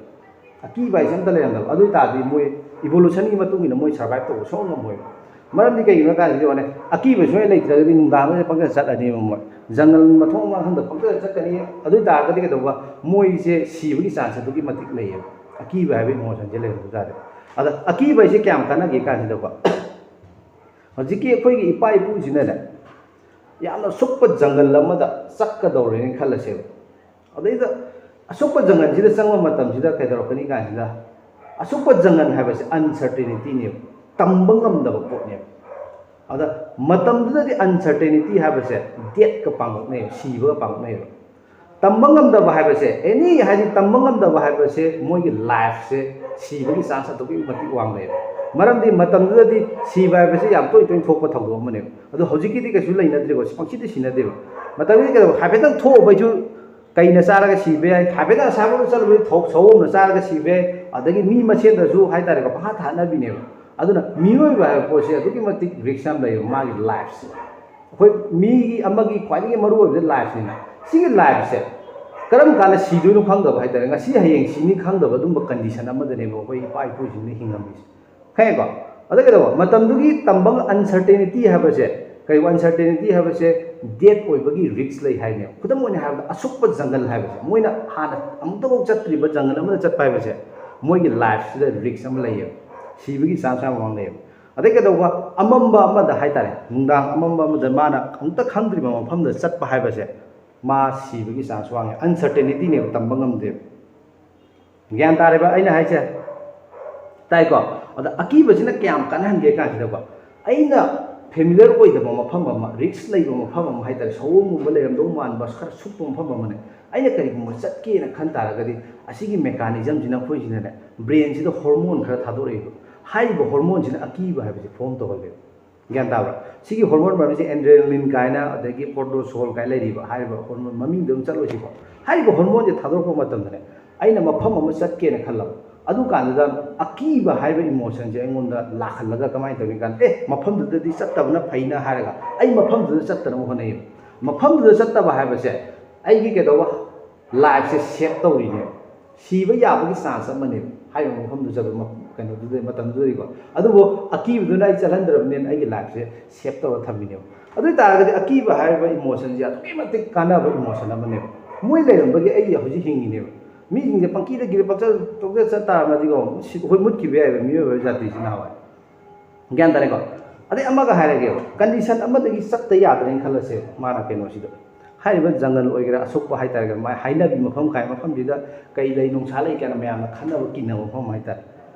ꯑꯀꯤꯕ ꯍꯥꯏꯁꯦ ꯑꯝꯇ ꯂꯩꯔꯝꯗꯕ꯫ ꯑꯗꯨ ꯑꯣꯏ ꯇꯥꯔꯗꯤ ꯃꯣꯏ ꯏꯚꯣꯂꯨꯁꯟꯒꯤ ꯃꯇꯨꯡ ꯏꯟꯅ ꯃꯣꯏ ꯁꯔꯚꯥꯏꯚ ꯇꯧꯕ ꯁꯨꯡꯉꯝ ꯉꯝꯃꯣꯏꯕ꯫ ꯃꯔꯝꯗꯤ ꯀꯩꯒꯤꯅꯣ ꯍꯥꯏ ꯀꯥꯟꯗ ꯌꯦꯡꯉꯣꯅꯦ, ꯑꯀꯤꯕ ꯁꯨꯡꯂꯩ ꯂꯩꯇ꯭ꯔꯒꯗꯤ ꯅꯨꯡꯗꯥꯡꯗ ꯄꯪꯆꯠ ꯆꯠꯂꯅꯦꯕ ꯃꯣꯏ꯫ ꯖꯪꯒꯜ ꯃꯊꯣꯡ ꯃꯔꯥꯡ ꯈꯪꯗ ꯄꯪꯆꯠ ꯆꯠꯀꯅꯤ꯫ ꯑꯗꯨ ꯑꯣꯏ ꯇꯥꯔꯒꯗꯤ ꯀꯩꯗꯧꯕ? ꯃꯣꯏꯁꯦ ꯁꯤꯕꯒꯤ ꯆꯥꯟꯁ ꯑꯗꯨꯛꯀꯤ ꯃꯇꯤꯛ ꯂꯩꯌꯦꯕ, ꯑꯀꯤꯕ ꯍꯥꯏꯕ ꯏꯃꯣꯁꯟꯁꯦ ꯂꯩꯔꯝꯕ ꯇꯥꯔꯗꯤ꯫ ꯑꯗ ꯑꯀꯤꯕ ꯍꯥꯏꯁꯦ ꯀꯌꯥꯝ ꯀꯥꯟꯅꯒꯦ ꯀꯥꯟꯁꯤꯗꯀꯣ, ꯍꯧꯖꯤꯛꯀꯤ ꯑꯩꯈꯣꯏꯒꯤ ꯏꯄꯥ ꯏꯄꯨꯁꯤꯅꯅꯦ, ꯌꯥꯝꯅ ꯁꯨꯛꯄ ꯖꯪꯒꯜ ꯑꯃꯗ ꯆꯠꯀꯗꯧꯔꯦꯅ ꯈꯜꯂꯁꯦꯕ꯫ ꯑꯗꯩꯗ ꯑꯁꯨꯛꯄ ꯖꯪꯒꯜꯁꯤꯗ ꯆꯪꯕ ꯃꯇꯝꯁꯤꯗ ꯀꯩꯗꯧꯔꯛꯀꯅꯤ ꯀꯥꯟꯁꯤꯗ, ꯑꯁꯨꯛꯄ ꯖꯪꯒꯜ ꯍꯥꯏꯕꯁꯦ ꯑꯟꯁꯔꯇꯦꯅꯤꯇꯤꯅꯦꯕ, ꯇꯝꯕ ꯉꯝꯗꯕ ꯄꯣꯠꯅꯦꯕ꯫ ꯑꯗ ꯃꯇꯝꯗꯨꯗꯗꯤ ꯑꯟꯁꯔꯇꯦꯅꯤꯇꯤ ꯍꯥꯏꯕꯁꯦ ꯗꯦꯠꯀ ꯄꯥꯡꯉꯛꯅꯩꯕ, ꯁꯤꯕꯒ ꯄꯥꯡꯉꯛꯅꯩꯕ꯫ ꯇꯝꯕ ꯉꯝꯗꯕ ꯍꯥꯏꯕꯁꯦ, ꯑꯦꯅꯤ ꯍꯥꯏꯗꯤ ꯇꯝꯕ ꯉꯝꯗꯕ ꯍꯥꯏꯕꯁꯦ ꯃꯣꯏꯒꯤ ꯂꯥꯏꯐꯁꯦ ꯁꯤꯕꯒꯤ ꯆꯥꯟꯁ ꯑꯗꯨꯛꯀꯤ ꯃꯇꯤꯛ ꯋꯥꯡ ꯂꯩꯌꯦꯕ꯫ ꯃꯔꯝꯗꯤ ꯃꯇꯝꯗꯨꯗꯗꯤ ꯁꯤꯕ ꯍꯥꯏꯕꯁꯦ ꯌꯥꯝ ꯇꯣꯏ ꯇꯣꯏꯅ ꯊꯣꯛꯄ ꯊꯧꯗꯣꯛ ꯑꯃꯅꯦꯕ꯫ ꯑꯗꯣ ꯍꯧꯖꯤꯛꯀꯤꯗꯤ ꯀꯩꯁꯨ ꯂꯩꯅꯗ꯭ꯔꯦꯀꯣ, ꯄꯪꯁꯤꯗ ꯁꯤꯅꯗꯦꯕ꯫ ꯃꯇꯝꯗꯨꯗꯤ ꯀꯩꯗꯧꯕ? ꯍꯥꯏꯐꯦꯠꯇꯪ ꯊꯣꯛꯎꯕꯩꯁꯨ ꯀꯩꯅ ꯆꯥꯔꯒ ꯁꯤꯕ ꯌꯥꯏ, ꯍꯥꯏꯐꯦꯠꯇꯪ ꯑꯁꯥꯕꯗ ꯆꯠꯂꯨꯕꯩ ꯊꯧ-, ꯁꯑꯣꯝꯅ ꯆꯥꯔꯒ ꯁꯤꯕ ꯌꯥꯏ, ꯑꯗꯒꯤ ꯃꯤ ꯃꯁꯦꯟꯗꯁꯨ ꯍꯥꯏꯇꯥꯔꯦꯀꯣ, ꯄꯪꯍꯥꯠ ꯍꯥꯠꯅꯕꯤꯅꯦꯕ꯫ ꯑꯗꯨꯅ ꯃꯤꯑꯣꯏꯕ ꯍꯥꯏꯕ ꯄꯣꯠꯁꯦ ꯑꯗꯨꯛꯀꯤ ꯃꯇꯤꯛ ꯔꯤꯛꯁ ꯌꯥꯝ ꯂꯩꯌꯦꯕ, ꯃꯥꯒꯤ ꯂꯥꯏꯐꯁꯦ꯫ ꯑꯩꯈꯣꯏ ꯃꯤꯒꯤ ꯑꯃꯒꯤ ꯈ꯭ꯋꯥꯏꯗꯒꯤ ꯃꯔꯨ ꯑꯣꯏꯕꯁꯦ ꯂꯥꯏꯐꯅꯤꯅ, ꯁꯤꯒꯤ ꯂꯥꯏꯐꯁꯦ ꯀꯔꯝ ꯀꯥꯟꯗ ꯁꯤꯗꯣꯏꯅꯣ ꯈꯪꯗꯕ ꯍꯥꯏꯇꯥꯔꯦ, ꯉꯁꯤ ꯍꯌꯦꯡ ꯁꯤꯅꯤ ꯈꯪꯗꯕ ꯑꯗꯨꯝꯕ ꯀꯟꯗꯤꯁꯟ ꯑꯃꯗꯅꯦꯕ ꯑꯩꯈꯣꯏ ꯏꯄꯥ ꯏꯄꯨꯁꯤꯡꯅ ꯍꯤꯡꯉꯝꯃꯤꯁꯦ, ꯈꯪꯉꯦꯀꯣ? ꯑꯗ ꯀꯩꯗꯧꯕ? ꯃꯇꯝꯗꯨꯒꯤ ꯇꯝꯕ ꯑꯟꯁꯔꯇꯦꯅꯤꯇꯤ ꯍꯥꯏꯕꯁꯦ, ꯀꯔꯤꯒꯨꯝꯕ ꯑꯟꯁꯔꯇꯦꯅꯤꯇꯤ ꯍꯥꯏꯕꯁꯦ ꯗꯦꯠ ꯑꯣꯏꯕꯒꯤ ꯔꯤꯛꯁ ꯂꯩ ꯍꯥꯏꯅꯦꯕ꯫ ꯈꯨꯗꯝ ꯑꯣꯏꯅ ꯍꯥꯏꯔꯕꯗ, ꯑꯁꯨꯛꯄ ꯖꯪꯒꯜ ꯍꯥꯏꯕꯁꯦ, ꯃꯣꯏꯅ ꯍꯥꯟꯅ ꯑꯃꯨꯛꯇꯐꯥꯎ ꯆꯠꯇ꯭ꯔꯤꯕ ꯖꯪꯒꯜ ꯑꯃꯗ ꯆꯠꯄ ꯍꯥꯏꯕꯁꯦ, ꯃꯣꯏꯒꯤ ꯂꯥꯏꯐꯁꯤꯗ ꯔꯤꯛꯁ ꯑꯃ ꯂꯩꯌꯦꯕ, ꯁꯤꯕꯒꯤ ꯆꯥꯟꯁ ꯌꯥꯝ ꯋꯥꯡ ꯂꯩꯌꯦꯕ꯫ ꯑꯗꯩ ꯀꯩꯗꯧꯕ, ꯑꯃꯝꯕ ꯑꯃꯗ ꯍꯥꯏꯇꯥꯔꯦ, ꯅꯨꯡꯗꯥꯡ ꯑꯃꯝꯕ ꯑꯃꯗ ꯃꯥꯅ ꯑꯃꯨꯛꯇ ꯈꯪꯗ꯭ꯔꯤꯕ ꯃꯐꯝꯗ ꯆꯠꯄ ꯍꯥꯏꯕꯁꯦ, ꯃꯥ ꯁꯤꯕꯒꯤ ꯆꯥꯟꯁ ꯋꯥꯡꯉꯦ, ꯑꯟꯁꯔꯇꯦꯅꯤꯇꯤꯅꯦꯕ, ꯇꯝꯕ ꯉꯝꯗꯦꯕ꯫ ꯒ꯭ꯌꯥꯟ ꯇꯥꯔꯦꯕ ꯑꯩꯅ ꯍꯥꯏꯁꯦ? ꯇꯥꯏꯀꯣ? ꯑꯗ ꯑꯀꯤꯕꯁꯤꯅ ꯀꯌꯥꯝ ꯀꯥꯟꯅꯍꯟꯒꯦ ꯀꯥꯟꯁꯤꯗꯀꯣ, ꯑꯩꯅ ꯐꯦꯃꯤꯂꯤꯌꯔ ꯑꯣꯏꯗꯕ ꯃꯐꯝ ꯑꯃ, ꯔꯤꯛꯁ ꯂꯩꯕ ꯃꯐꯝ ꯑꯃ ꯍꯥꯏꯇꯥꯔꯦ, ꯁꯑꯣꯝꯒꯨꯝꯕ ꯂꯩꯔꯝꯗꯧ ꯃꯥꯟꯕ, ꯈꯔ ꯁꯨꯛꯄ ꯃꯐꯝ ꯑꯃꯅꯦ, ꯑꯩꯅ ꯀꯔꯤꯒꯨꯝꯕ ꯆꯠꯀꯦꯅ ꯈꯟ ꯇꯥꯔꯒꯗꯤ, ꯑꯁꯤꯒꯤ ꯃꯦꯀꯥꯅꯤꯖꯝꯁꯤꯅ ꯑꯩꯈꯣꯏꯁꯤꯅꯅꯦ, ꯕ꯭ꯔꯦꯟꯁꯤꯗ ꯍꯣꯔꯃꯣꯟ ꯈꯔ ꯊꯥꯗꯣꯔꯛꯏꯕ꯫ ꯍꯥꯏꯔꯤꯕ ꯍꯣꯔꯃꯣꯟꯁꯤꯅ ꯑꯀꯤꯕ ꯍꯥꯏꯕꯁꯤ ꯐꯣꯝ ꯇꯧꯍꯜꯂꯦꯕ꯫ ꯒ꯭ꯌꯥꯟ ꯇꯥꯕ꯭ꯔꯥ? ꯁꯤꯒꯤ ꯍꯣꯔꯃꯣꯟ ꯃꯃꯤꯡꯁꯦ ꯑꯦꯟꯗ꯭ꯔꯦꯅꯥꯂꯤꯟ ꯀꯥꯏꯅ, ꯑꯗꯒꯤ ꯀꯣꯔꯇꯤꯁꯣꯜ ꯀꯥꯏꯅ ꯂꯩꯔꯤꯕ꯫ ꯍꯥꯏꯔꯤꯕ ꯍꯣꯔꯃꯣꯟ ꯃꯃꯤꯡꯗꯣ ꯑꯗꯨꯝ ꯆꯠꯂꯣꯏꯁꯤꯀꯣ꯫ ꯍꯥꯏꯔꯤꯕ ꯍꯣꯔꯃꯣꯟꯁꯦ ꯊꯥꯗꯣꯔꯛꯄ ꯃꯇꯝꯗꯅꯦ, ꯑꯩꯅ ꯃꯐꯝ ꯑꯃ ꯆꯠꯀꯦꯅ ꯈꯜꯂꯕ, ꯑꯗꯨ ꯀꯥꯟꯗꯨꯗ ꯑꯀꯤꯕ ꯍꯥꯏꯕ ꯏꯃꯣꯁꯟꯁꯦ ꯑꯩꯉꯣꯟꯗ ꯂꯥꯛꯍꯜꯂꯒ, ꯀꯃꯥꯏꯅ ꯇꯧꯒꯦ ꯀꯥꯟꯗ, "ꯑꯦ, ꯃꯐꯝꯗꯨꯗꯗꯤ ꯆꯠꯇꯕꯅ ꯐꯩꯅ" ꯍꯥꯏꯔꯒ ꯑꯩ ꯃꯐꯝꯗꯨꯗ ꯆꯠꯇꯅꯕ ꯍꯣꯠꯅꯩꯌꯦꯕ꯫ ꯃꯐꯝꯗꯨꯗ ꯆꯠꯇꯕ ꯍꯥꯏꯕꯁꯦ ꯑꯩꯒꯤ ꯀꯩꯗꯧꯕ, ꯂꯥꯏꯐꯁꯦ ꯁꯦꯞ ꯇꯧꯔꯤꯅꯦꯕ꯫ ꯁꯤꯕ ꯌꯥꯕꯒꯤ ꯆꯥꯟꯁ ꯑꯃꯅꯦꯕ, ꯍꯥꯏꯔꯤꯕ ꯃꯐꯝꯗꯨ ꯆꯠꯄ ꯃ-, ꯀꯩꯅꯣꯗꯨꯗ, ꯃꯇꯝꯗꯨꯗꯗꯤꯀꯣ꯫ ꯑꯗꯨꯕꯨ ꯑꯀꯤꯕꯗꯨꯅ ꯑꯩ ꯆꯠꯍꯟꯗ꯭ꯔꯕꯅꯤꯅ ꯑꯩꯒꯤ ꯂꯥꯏꯐꯁꯦ ꯁꯦꯞ ꯇꯧꯔ ꯊꯝꯃꯤꯅꯦꯕ꯫ ꯑꯗꯨ ꯑꯣꯏ ꯇꯥꯔꯒꯗꯤ ꯑꯀꯤꯕ ꯍꯥꯏꯔꯤꯕ ꯏꯃꯣꯁꯟꯁꯦ ꯑꯗꯨꯛꯀꯤ ꯃꯇꯤꯛ ꯀꯥꯟꯅꯕ ꯏꯃꯣꯁꯟ ꯑꯃꯅꯦꯕ꯫ ꯃꯣꯏ ꯂꯩꯔꯝꯕꯒꯤ ꯑꯩ ꯍꯧꯖꯤꯛ ꯍꯤꯡꯉꯤꯅꯦꯕ꯫ ꯃꯤꯁꯤꯡꯁꯦ ꯄꯪꯀꯤꯗ ꯀꯤꯔ ꯄꯪꯆꯠ ꯄꯪꯆꯠ ꯆꯠ ꯇꯥꯔꯒꯗꯤꯀꯣ, ꯁꯤ-, ꯑꯩꯈꯣꯏ ꯃꯨꯠꯈꯤꯕ ꯌꯥꯏꯕ, ꯃꯤꯑꯣꯏꯕ ꯖꯥꯇꯤꯁꯤ ꯅꯍꯥꯟꯋꯥꯏ꯫ ꯒ꯭ꯌꯥꯟ ꯇꯥꯔꯦꯀꯣ? ꯑꯗꯩ ꯑꯃꯒ ꯍꯥꯏꯔꯒꯦꯕ, ꯀꯟꯗꯤꯁꯟ ꯑꯃꯗꯒꯤ ꯆꯠꯇ ꯌꯥꯗ꯭ꯔꯦꯅ ꯈꯜꯂꯁꯦ, ꯃꯥꯅ ꯀꯩꯅꯣꯁꯤꯗ, ꯍꯥꯏꯔꯤꯕ ꯖꯪꯒꯜ ꯑꯣꯏꯒꯦꯔꯥ, ꯑꯁꯨꯛꯄ ꯍꯥꯏꯇꯥꯔꯦ, ꯃꯥ ꯍꯥꯏꯅꯕꯤ ꯃꯐꯝ ꯀꯥꯏ, ꯃꯐꯝꯁꯤꯗ ꯀꯩ ꯂꯩ ꯅꯨꯡꯁꯥ ꯂꯩ ꯀꯥꯏꯅ ꯃꯌꯥꯝꯅ ꯈꯟꯅꯕ ꯀꯤꯅꯕ ꯃꯐꯝ ꯍꯥꯏꯇꯥꯔꯦ꯫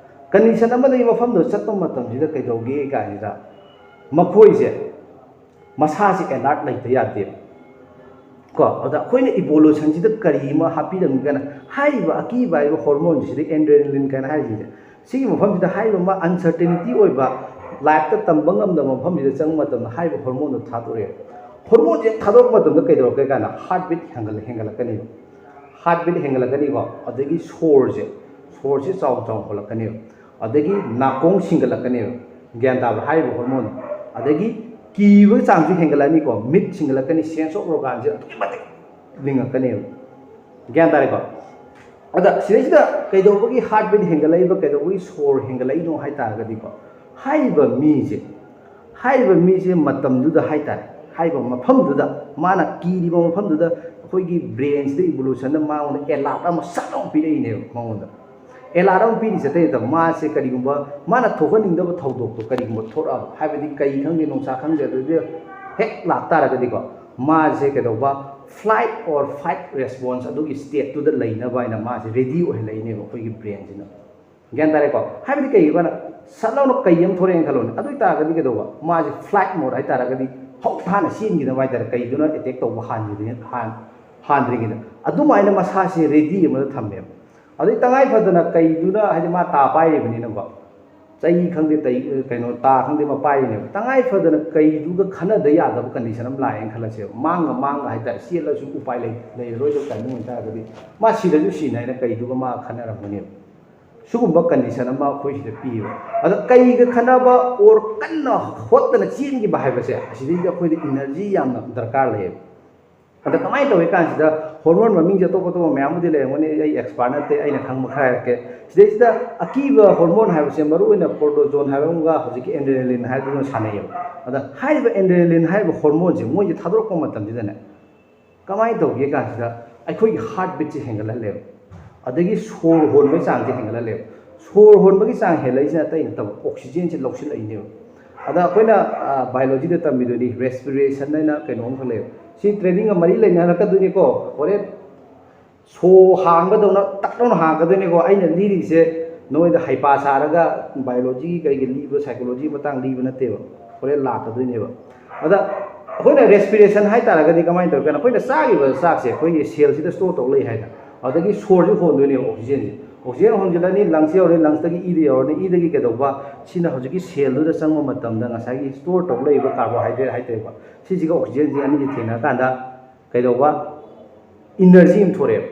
ꯀꯟꯗꯤꯁꯟ ꯑꯃꯗꯒꯤ ꯃꯐꯝꯗꯣ ꯆꯠꯄ ꯃꯇꯝꯁꯤꯗ ꯀꯩꯗꯧꯒꯦ ꯀꯥꯏꯁꯤꯗ, ꯃꯈꯣꯏꯁꯦ ꯃꯁꯥꯁꯤ ꯑꯦꯂꯥꯔꯠ ꯂꯩꯇ ꯌꯥꯗꯦꯕ꯫ ꯀꯣ, ꯑꯗ ꯑꯩꯈꯣꯏꯅ ꯏꯚꯣꯂꯨꯁꯟꯁꯤꯗ ꯀꯔꯤ ꯑꯃ ꯍꯥꯞꯄꯤꯔꯝꯒꯦ ꯀꯥꯏꯅ, ꯍꯥꯏꯔꯤꯕ ꯑꯀꯤꯕ ꯍꯥꯏꯕ ꯍꯣꯔꯃꯣꯟꯁꯤꯗ, ꯑꯦꯟꯗ꯭ꯔꯦꯅꯥꯂꯤꯟ ꯀꯥꯏꯅ ꯍꯥꯏꯔꯤꯁꯤꯡꯁꯦ, ꯁꯤꯒꯤ ꯃꯐꯝꯁꯤꯗ ꯍꯥꯏꯔꯤꯕ ꯑꯃ ꯑꯟꯁꯔꯇꯦꯅꯤꯇꯤ ꯑꯣꯏꯕ, ꯂꯥꯏꯐꯇ ꯇꯝꯕ ꯉꯝꯗꯕ ꯃꯐꯝꯁꯤꯗ ꯆꯪꯕ ꯃꯇꯝꯗ ꯍꯥꯏꯔꯤꯕ ꯍꯣꯔꯃꯣꯟꯗꯣ ꯊꯥꯗꯣꯔꯛꯑꯦ꯫ ꯍꯣꯔꯃꯣꯟꯁꯦ ꯊꯥꯗꯣꯔꯛꯄ ꯃꯇꯝꯗ ꯀꯩꯗꯧꯔꯛꯀꯦ ꯀꯥꯏꯅ, ꯍꯥꯔꯠ ꯕꯤꯠ ꯍꯦꯟꯒꯠꯂ-, ꯍꯦꯟꯒꯠꯂꯛꯀꯅꯦꯕ꯫ ꯍꯥꯔꯠ ꯕꯤꯠ ꯍꯦꯟꯒꯠꯂꯛꯀꯅꯤꯀꯣ, ꯑꯗꯒꯤ ꯁꯣꯔꯁꯦ, ꯁꯣꯔꯁꯦ ꯆꯥꯎ ꯆꯥꯎ ꯍꯣꯜꯂꯛꯀꯅꯦꯕ, ꯑꯗꯒꯤ ꯅꯥꯀꯣꯡ ꯁꯤꯡꯒꯠꯂꯛꯀꯅꯦꯕ꯫ ꯒ꯭ꯌꯥꯟ ꯇꯥꯕ꯭ꯔꯥ? ꯍꯥꯏꯔꯤꯕ ꯍꯣꯔꯃꯣꯟꯗꯣ꯫ ꯑꯗꯒꯤ ꯀꯤꯕꯒꯤ ꯆꯥꯡꯁꯨ ꯍꯦꯟꯒꯠꯂꯛꯑꯅꯤꯀꯣ, ꯃꯤꯠ ꯁꯤꯡꯒꯠꯂꯛꯀꯅꯤ, ꯁꯦꯟꯁ ꯑꯣꯐ ꯑꯣꯔꯒꯥꯟꯁꯦ ꯑꯗꯨꯛꯀꯤ ꯃꯇꯤꯛ ꯂꯤꯡꯉꯛꯀꯅꯦꯕ꯫ ꯒ꯭ꯌꯥꯟ ꯇꯥꯔꯦꯀꯣ? ꯑꯗ ꯁꯤꯗꯩꯁꯤꯗ ꯀꯩꯗꯧꯕꯒꯤ ꯍꯥꯔꯠ ꯕꯤꯠ ꯍꯦꯟꯒꯠꯂꯛꯏꯕ, ꯀꯩꯗꯧꯕꯒꯤ ꯁꯣꯔ ꯍꯦꯟꯒꯠꯂꯛꯏꯅꯣ ꯍꯥꯏ ꯇꯥꯔꯒꯗꯤꯀꯣ, ꯍꯥꯏꯔꯤꯕ ꯃꯤꯁꯦ, ꯍꯥꯏꯔꯤꯕ ꯃꯤꯁꯦ ꯃꯇꯝꯗꯨꯗ ꯍꯥꯏ ꯇꯥꯔꯦ, ꯍꯥꯏꯕ ꯃꯐꯝꯗꯨꯗ, ꯃꯥꯅ ꯀꯤꯔꯤꯕ ꯃꯐꯝꯗꯨꯗ ꯑꯩꯈꯣꯏꯒꯤ ꯕ꯭ꯔꯦꯟꯁꯤꯗ, ꯏꯚꯣꯂꯨꯁꯟꯗ ꯃꯉꯣꯟꯗ ꯑꯦꯂꯥꯔꯠ ꯑꯃ ꯁꯠ ꯂꯥꯎꯅ ꯄꯤꯔꯛꯏꯅꯦꯕ ꯃꯉꯣꯟꯗ꯫ ꯑꯦꯂꯥꯔꯠ ꯑꯃ ꯄꯤꯔꯤꯁꯦ ꯑꯇꯩ ꯅꯠꯇꯕ, ꯃꯥꯁꯦ ꯀꯔꯤꯒꯨꯝꯕ ꯃꯥꯅ ꯊꯣꯛꯍꯟꯅꯤꯡꯗꯕ ꯊꯧꯗꯣꯛꯇꯣ ꯀꯔꯤꯒꯨꯝꯕ ꯊꯣꯛꯂꯛꯑꯕ, ꯍꯥꯏꯕꯗꯤ ꯀꯩ ꯈꯪꯗꯦ, ꯅꯨꯡꯁꯥ ꯈꯪꯗꯦ, ꯑꯗꯨꯗꯤ ꯍꯦꯛ ꯂꯥꯛꯇꯥꯔꯒꯗꯤꯀꯣ, ꯃꯥꯁꯦ ꯀꯩꯗꯧꯕ, flight or fight response ꯑꯗꯨꯒꯤ ꯁ꯭ꯇꯦꯠꯇꯨꯗ ꯂꯩꯅꯕ ꯍꯥꯏꯅ ꯃꯥꯁꯦ ꯔꯦꯗꯤ ꯑꯣꯏꯍꯜꯂꯛꯏꯅꯦꯕ ꯑꯩꯈꯣꯏꯒꯤ ꯕ꯭ꯔꯦꯟꯁꯤꯅ꯫ ꯒ꯭ꯌꯥꯟ ꯇꯥꯔꯦꯀꯣ? ꯍꯥꯏꯕꯗꯤ ꯀꯩꯒꯤꯅꯣ ꯍꯥꯏꯅ, ꯁꯠ ꯂꯥꯎꯅ ꯀꯩ ꯑꯃ ꯊꯣꯔꯛꯑꯦꯅ ꯈꯜꯂꯣꯅꯦ, ꯑꯗꯨ ꯑꯣꯏꯇꯥꯔꯒꯗꯤ ꯀꯩꯗꯧꯕ, ꯃꯥꯁꯦ ꯐ꯭ꯂꯥꯏꯠ ꯃꯣꯠ ꯍꯥꯏꯇꯥꯔꯒꯗꯤ ꯍꯧ ꯊꯥꯅ ꯆꯦꯟꯈꯤꯅꯕ ꯍꯥꯏꯇꯥꯔꯦ, ꯀꯩꯗꯨꯅ ꯑꯦꯇꯦꯛ ꯇꯧꯕ ꯍꯥꯟꯈꯤꯗꯣꯏꯅꯤ, ꯍꯥꯟ-, ꯍꯥꯟꯗ꯭ꯔꯤꯉꯩꯗ꯫ ꯑꯗꯨꯃꯥꯏꯅ ꯃꯁꯥꯁꯦ ꯔꯦꯗꯤ ꯑꯃꯗ ꯊꯝꯃꯦꯕ꯫ ꯑꯗꯩ ꯇꯉꯥꯏ ꯐꯗꯅ ꯀꯩꯗꯨꯅ, ꯍꯥꯏꯗꯤ ꯃꯥ ꯇꯥ ꯄꯥꯏꯔꯤꯕꯅꯤꯅꯀꯣ, ꯆꯩ ꯈꯪꯗꯦ, ꯇꯩ-, ꯀꯩꯅꯣ, ꯇꯥ ꯈꯪꯗꯦ, ꯑꯃ ꯄꯥꯏꯔꯤꯅꯦꯕ꯫ ꯇꯉꯥꯏ ꯐꯗꯅ ꯀꯩꯗꯨꯒ ꯈꯟꯅꯗ ꯌꯥꯗꯕ ꯀꯟꯗꯤꯁꯟ ꯑꯃ ꯂꯥꯛꯑꯦꯅ ꯈꯜꯂꯁꯦꯕ, ꯃꯥꯡꯒ ꯃꯥꯡꯒ ꯍꯥꯏꯇꯥꯔꯦ, ꯆꯦꯜꯂꯁꯨ ꯎꯄꯥꯏ ꯂꯩ-, ꯂꯩꯔꯔꯣꯏꯗꯕ ꯇꯥꯏꯃꯤꯡ ꯑꯣꯏꯇꯥꯔꯒꯗꯤ, ꯃꯥ ꯁꯤꯔꯁꯨ ꯁꯤꯅ ꯍꯥꯏꯅ ꯀꯩꯗꯨꯒ ꯃꯥ ꯈꯟꯅꯔꯝꯒꯅꯦꯕ꯫ ꯁꯤꯒꯨꯝꯕ ꯀꯟꯗꯤꯁꯟ ꯑꯃ ꯑꯩꯈꯣꯏ ꯁꯤꯗ ꯄꯤꯌꯦꯕ꯫ ꯑꯗ ꯀꯩꯒ ꯈꯟꯅꯕ ꯑꯣꯔ ꯀꯟꯅ ꯍꯣꯠꯇꯅ ꯆꯦꯟꯈꯤꯕ ꯍꯥꯏꯕꯁꯦ, ꯑꯁꯤꯗꯩꯗꯤ ꯑꯩꯈꯣꯏꯗ ꯏꯅꯔꯖꯤ ꯌꯥꯝꯅ ꯗꯔꯀꯥꯔ ꯂꯩꯌꯦꯕ꯫ ꯑꯗ ꯀꯃꯥꯏꯅ ꯇꯧꯏ ꯀꯥꯟꯁꯤꯗ, ꯍꯣꯔꯃꯣꯟ ꯃꯃꯤꯡꯁꯦ ꯑꯇꯣꯞ ꯑꯇꯣꯞꯄ ꯃꯌꯥꯝꯕꯨꯗꯤ ꯂꯩꯔꯝꯒꯅꯤ, ꯑꯩ ꯑꯦꯛꯁꯄꯥꯔꯠ ꯅꯠꯇꯦ, ꯑꯩꯅ ꯈꯪꯕ ꯈꯔ ꯍꯥꯏꯔꯛꯀꯦ꯫ ꯁꯤꯗꯩꯁꯤꯗ ꯑꯀꯤꯕ ꯍꯣꯔꯃꯣꯟ ꯍꯥꯏꯕꯁꯦ, ꯃꯔꯨꯑꯣꯏꯅ ꯀꯣꯔꯇꯣꯖꯣꯟ ꯍꯥꯏꯕ ꯑꯃꯒ ꯍꯧꯖꯤꯛꯀꯤ ꯑꯦꯟꯗ꯭ꯔꯦꯅꯥꯂꯤꯟ ꯍꯥꯏꯕꯗꯨꯒ ꯁꯥꯟꯅꯩꯌꯦꯕ꯫ ꯑꯗ ꯍꯥꯏꯔꯤꯕ ꯑꯦꯟꯗ꯭ꯔꯦꯅꯥꯂꯤꯟ ꯍꯥꯏꯔꯤꯕ ꯍꯣꯔꯃꯣꯟꯁꯦ ꯃꯣꯏꯁꯦ ꯊꯥꯗꯣꯔꯛꯄ ꯃꯇꯝꯁꯤꯗꯅꯦ, ꯀꯃꯥꯏꯅ ꯇꯧꯒꯦ ꯀꯥꯟꯁꯤꯗ, ꯑꯩꯈꯣꯏꯒꯤ ꯍꯥꯔꯠ ꯕꯤꯠꯁꯦ ꯍꯦꯟꯒꯠꯍꯜꯂꯦꯕ, ꯑꯗꯒꯤ ꯁꯣꯔ ꯍꯣꯟꯕꯒꯤ ꯆꯥꯡꯁꯦ ꯍꯦꯟꯒꯠꯍꯜꯂꯦꯕ꯫ ꯁꯣꯔ ꯍꯣꯟꯕꯒꯤ ꯆꯥꯡ ꯍꯦꯜꯂꯛꯏꯁꯤꯅ ꯑꯇꯩ ꯅꯠꯇꯕ, ꯑꯣꯛꯁꯤꯖꯦꯟꯁꯦ ꯂꯧꯁꯤꯜꯂꯛꯏꯅꯦꯕ꯫ ꯑꯗ ꯑꯩꯈꯣꯏꯅ, ꯑ, ꯕꯥꯏꯑꯣꯂꯣꯖꯤꯗ ꯇꯝꯃꯤꯗꯨꯅꯤ, ꯔꯦꯁꯄꯤꯔꯦꯁꯟ ꯍꯥꯏꯅ ꯀꯩꯅꯣ ꯑꯃꯈꯛ ꯂꯩꯌꯦꯕ꯫ ꯁꯤ ꯇ꯭ꯔꯦꯅꯤꯡꯒ ꯃꯔꯤ ꯂꯩꯅꯔꯛꯀꯗꯣꯏꯅꯤꯀꯣ꯫ ꯍꯣꯔꯦꯟ ꯁꯣ ꯍꯥꯡꯕꯗꯧꯅ ꯇꯛ ꯂꯥꯎꯅ ꯍꯥꯡꯉꯛꯀꯗꯣꯏꯅꯤꯀꯣ꯫ ꯑꯩꯅ ꯂꯤꯔꯤꯁꯦ ꯅꯣꯏꯗ ꯍꯩꯄꯥ ꯁꯥꯔꯒ ꯕꯥꯏꯑꯣꯂꯣꯖꯤꯒꯤ ꯀꯩꯒꯤ ꯂꯤꯕ, ꯁꯥꯏꯀꯣꯂꯣꯖꯤꯒꯤ ꯃꯇꯥꯡ ꯂꯤꯕ ꯅꯠꯇꯦꯕ, ꯍꯣꯔꯦꯟ ꯂꯥꯛꯀꯗꯣꯏꯅꯦꯕ꯫ ꯑꯗ ꯑꯩꯈꯣꯏꯅ ꯔꯦꯁꯄꯤꯔꯦꯁꯟ ꯍꯥꯏꯇꯥꯔꯒꯗꯤ ꯀꯃꯥꯏꯅ ꯇꯧꯒꯦ? ꯑꯩꯈꯣꯏꯅ ꯆꯥꯈꯤꯕ ꯆꯥꯛꯁꯦ ꯑꯩꯈꯣꯏꯒꯤ ꯁꯦꯜꯁꯤꯗ ꯁ꯭ꯇꯣꯔ ꯇꯧ ꯂꯩ ꯍꯥꯏꯅ꯫ ꯑꯗꯒꯤ ꯁꯣꯔꯁꯨ ꯍꯣꯟꯗꯣꯏꯅꯦꯕ ꯑꯣꯛꯁꯤꯖꯦꯟꯁꯦ꯫ ꯑꯣꯛꯁꯤꯖꯦꯟ ꯍꯣꯟꯖꯤꯜꯂꯅꯤ, ꯂꯪꯁꯇ ꯌꯧꯔꯅꯤ, ꯂꯪꯁꯇꯒꯤ ꯏꯗ ꯌꯧꯔꯅꯤ, ꯏꯗꯒꯤ ꯀꯩꯗꯧꯕ? ꯁꯤꯅ ꯍꯧꯖꯤꯛꯀꯤ ꯁꯦꯜꯗꯨꯗ ꯆꯪꯕ ꯃꯇꯝꯗ ꯉꯁꯥꯏꯒꯤ ꯁ꯭ꯇꯣꯔ ꯇꯧ ꯂꯩꯕ ꯀꯥꯔꯕꯣꯍꯥꯏꯗ꯭ꯔꯦꯠ ꯍꯥꯏꯇꯥꯔꯦꯀꯣ, ꯁꯤꯁꯤꯒ ꯑꯣꯛꯁꯤꯖꯦꯟꯁꯤ ꯑꯅꯤꯁꯤ ꯊꯦꯡꯅꯔꯀꯥꯟꯗ ꯀꯩꯗꯧꯕ? ꯏꯅꯔꯖꯤ ꯑꯃ ꯊꯣꯔꯛꯑꯦꯕ꯫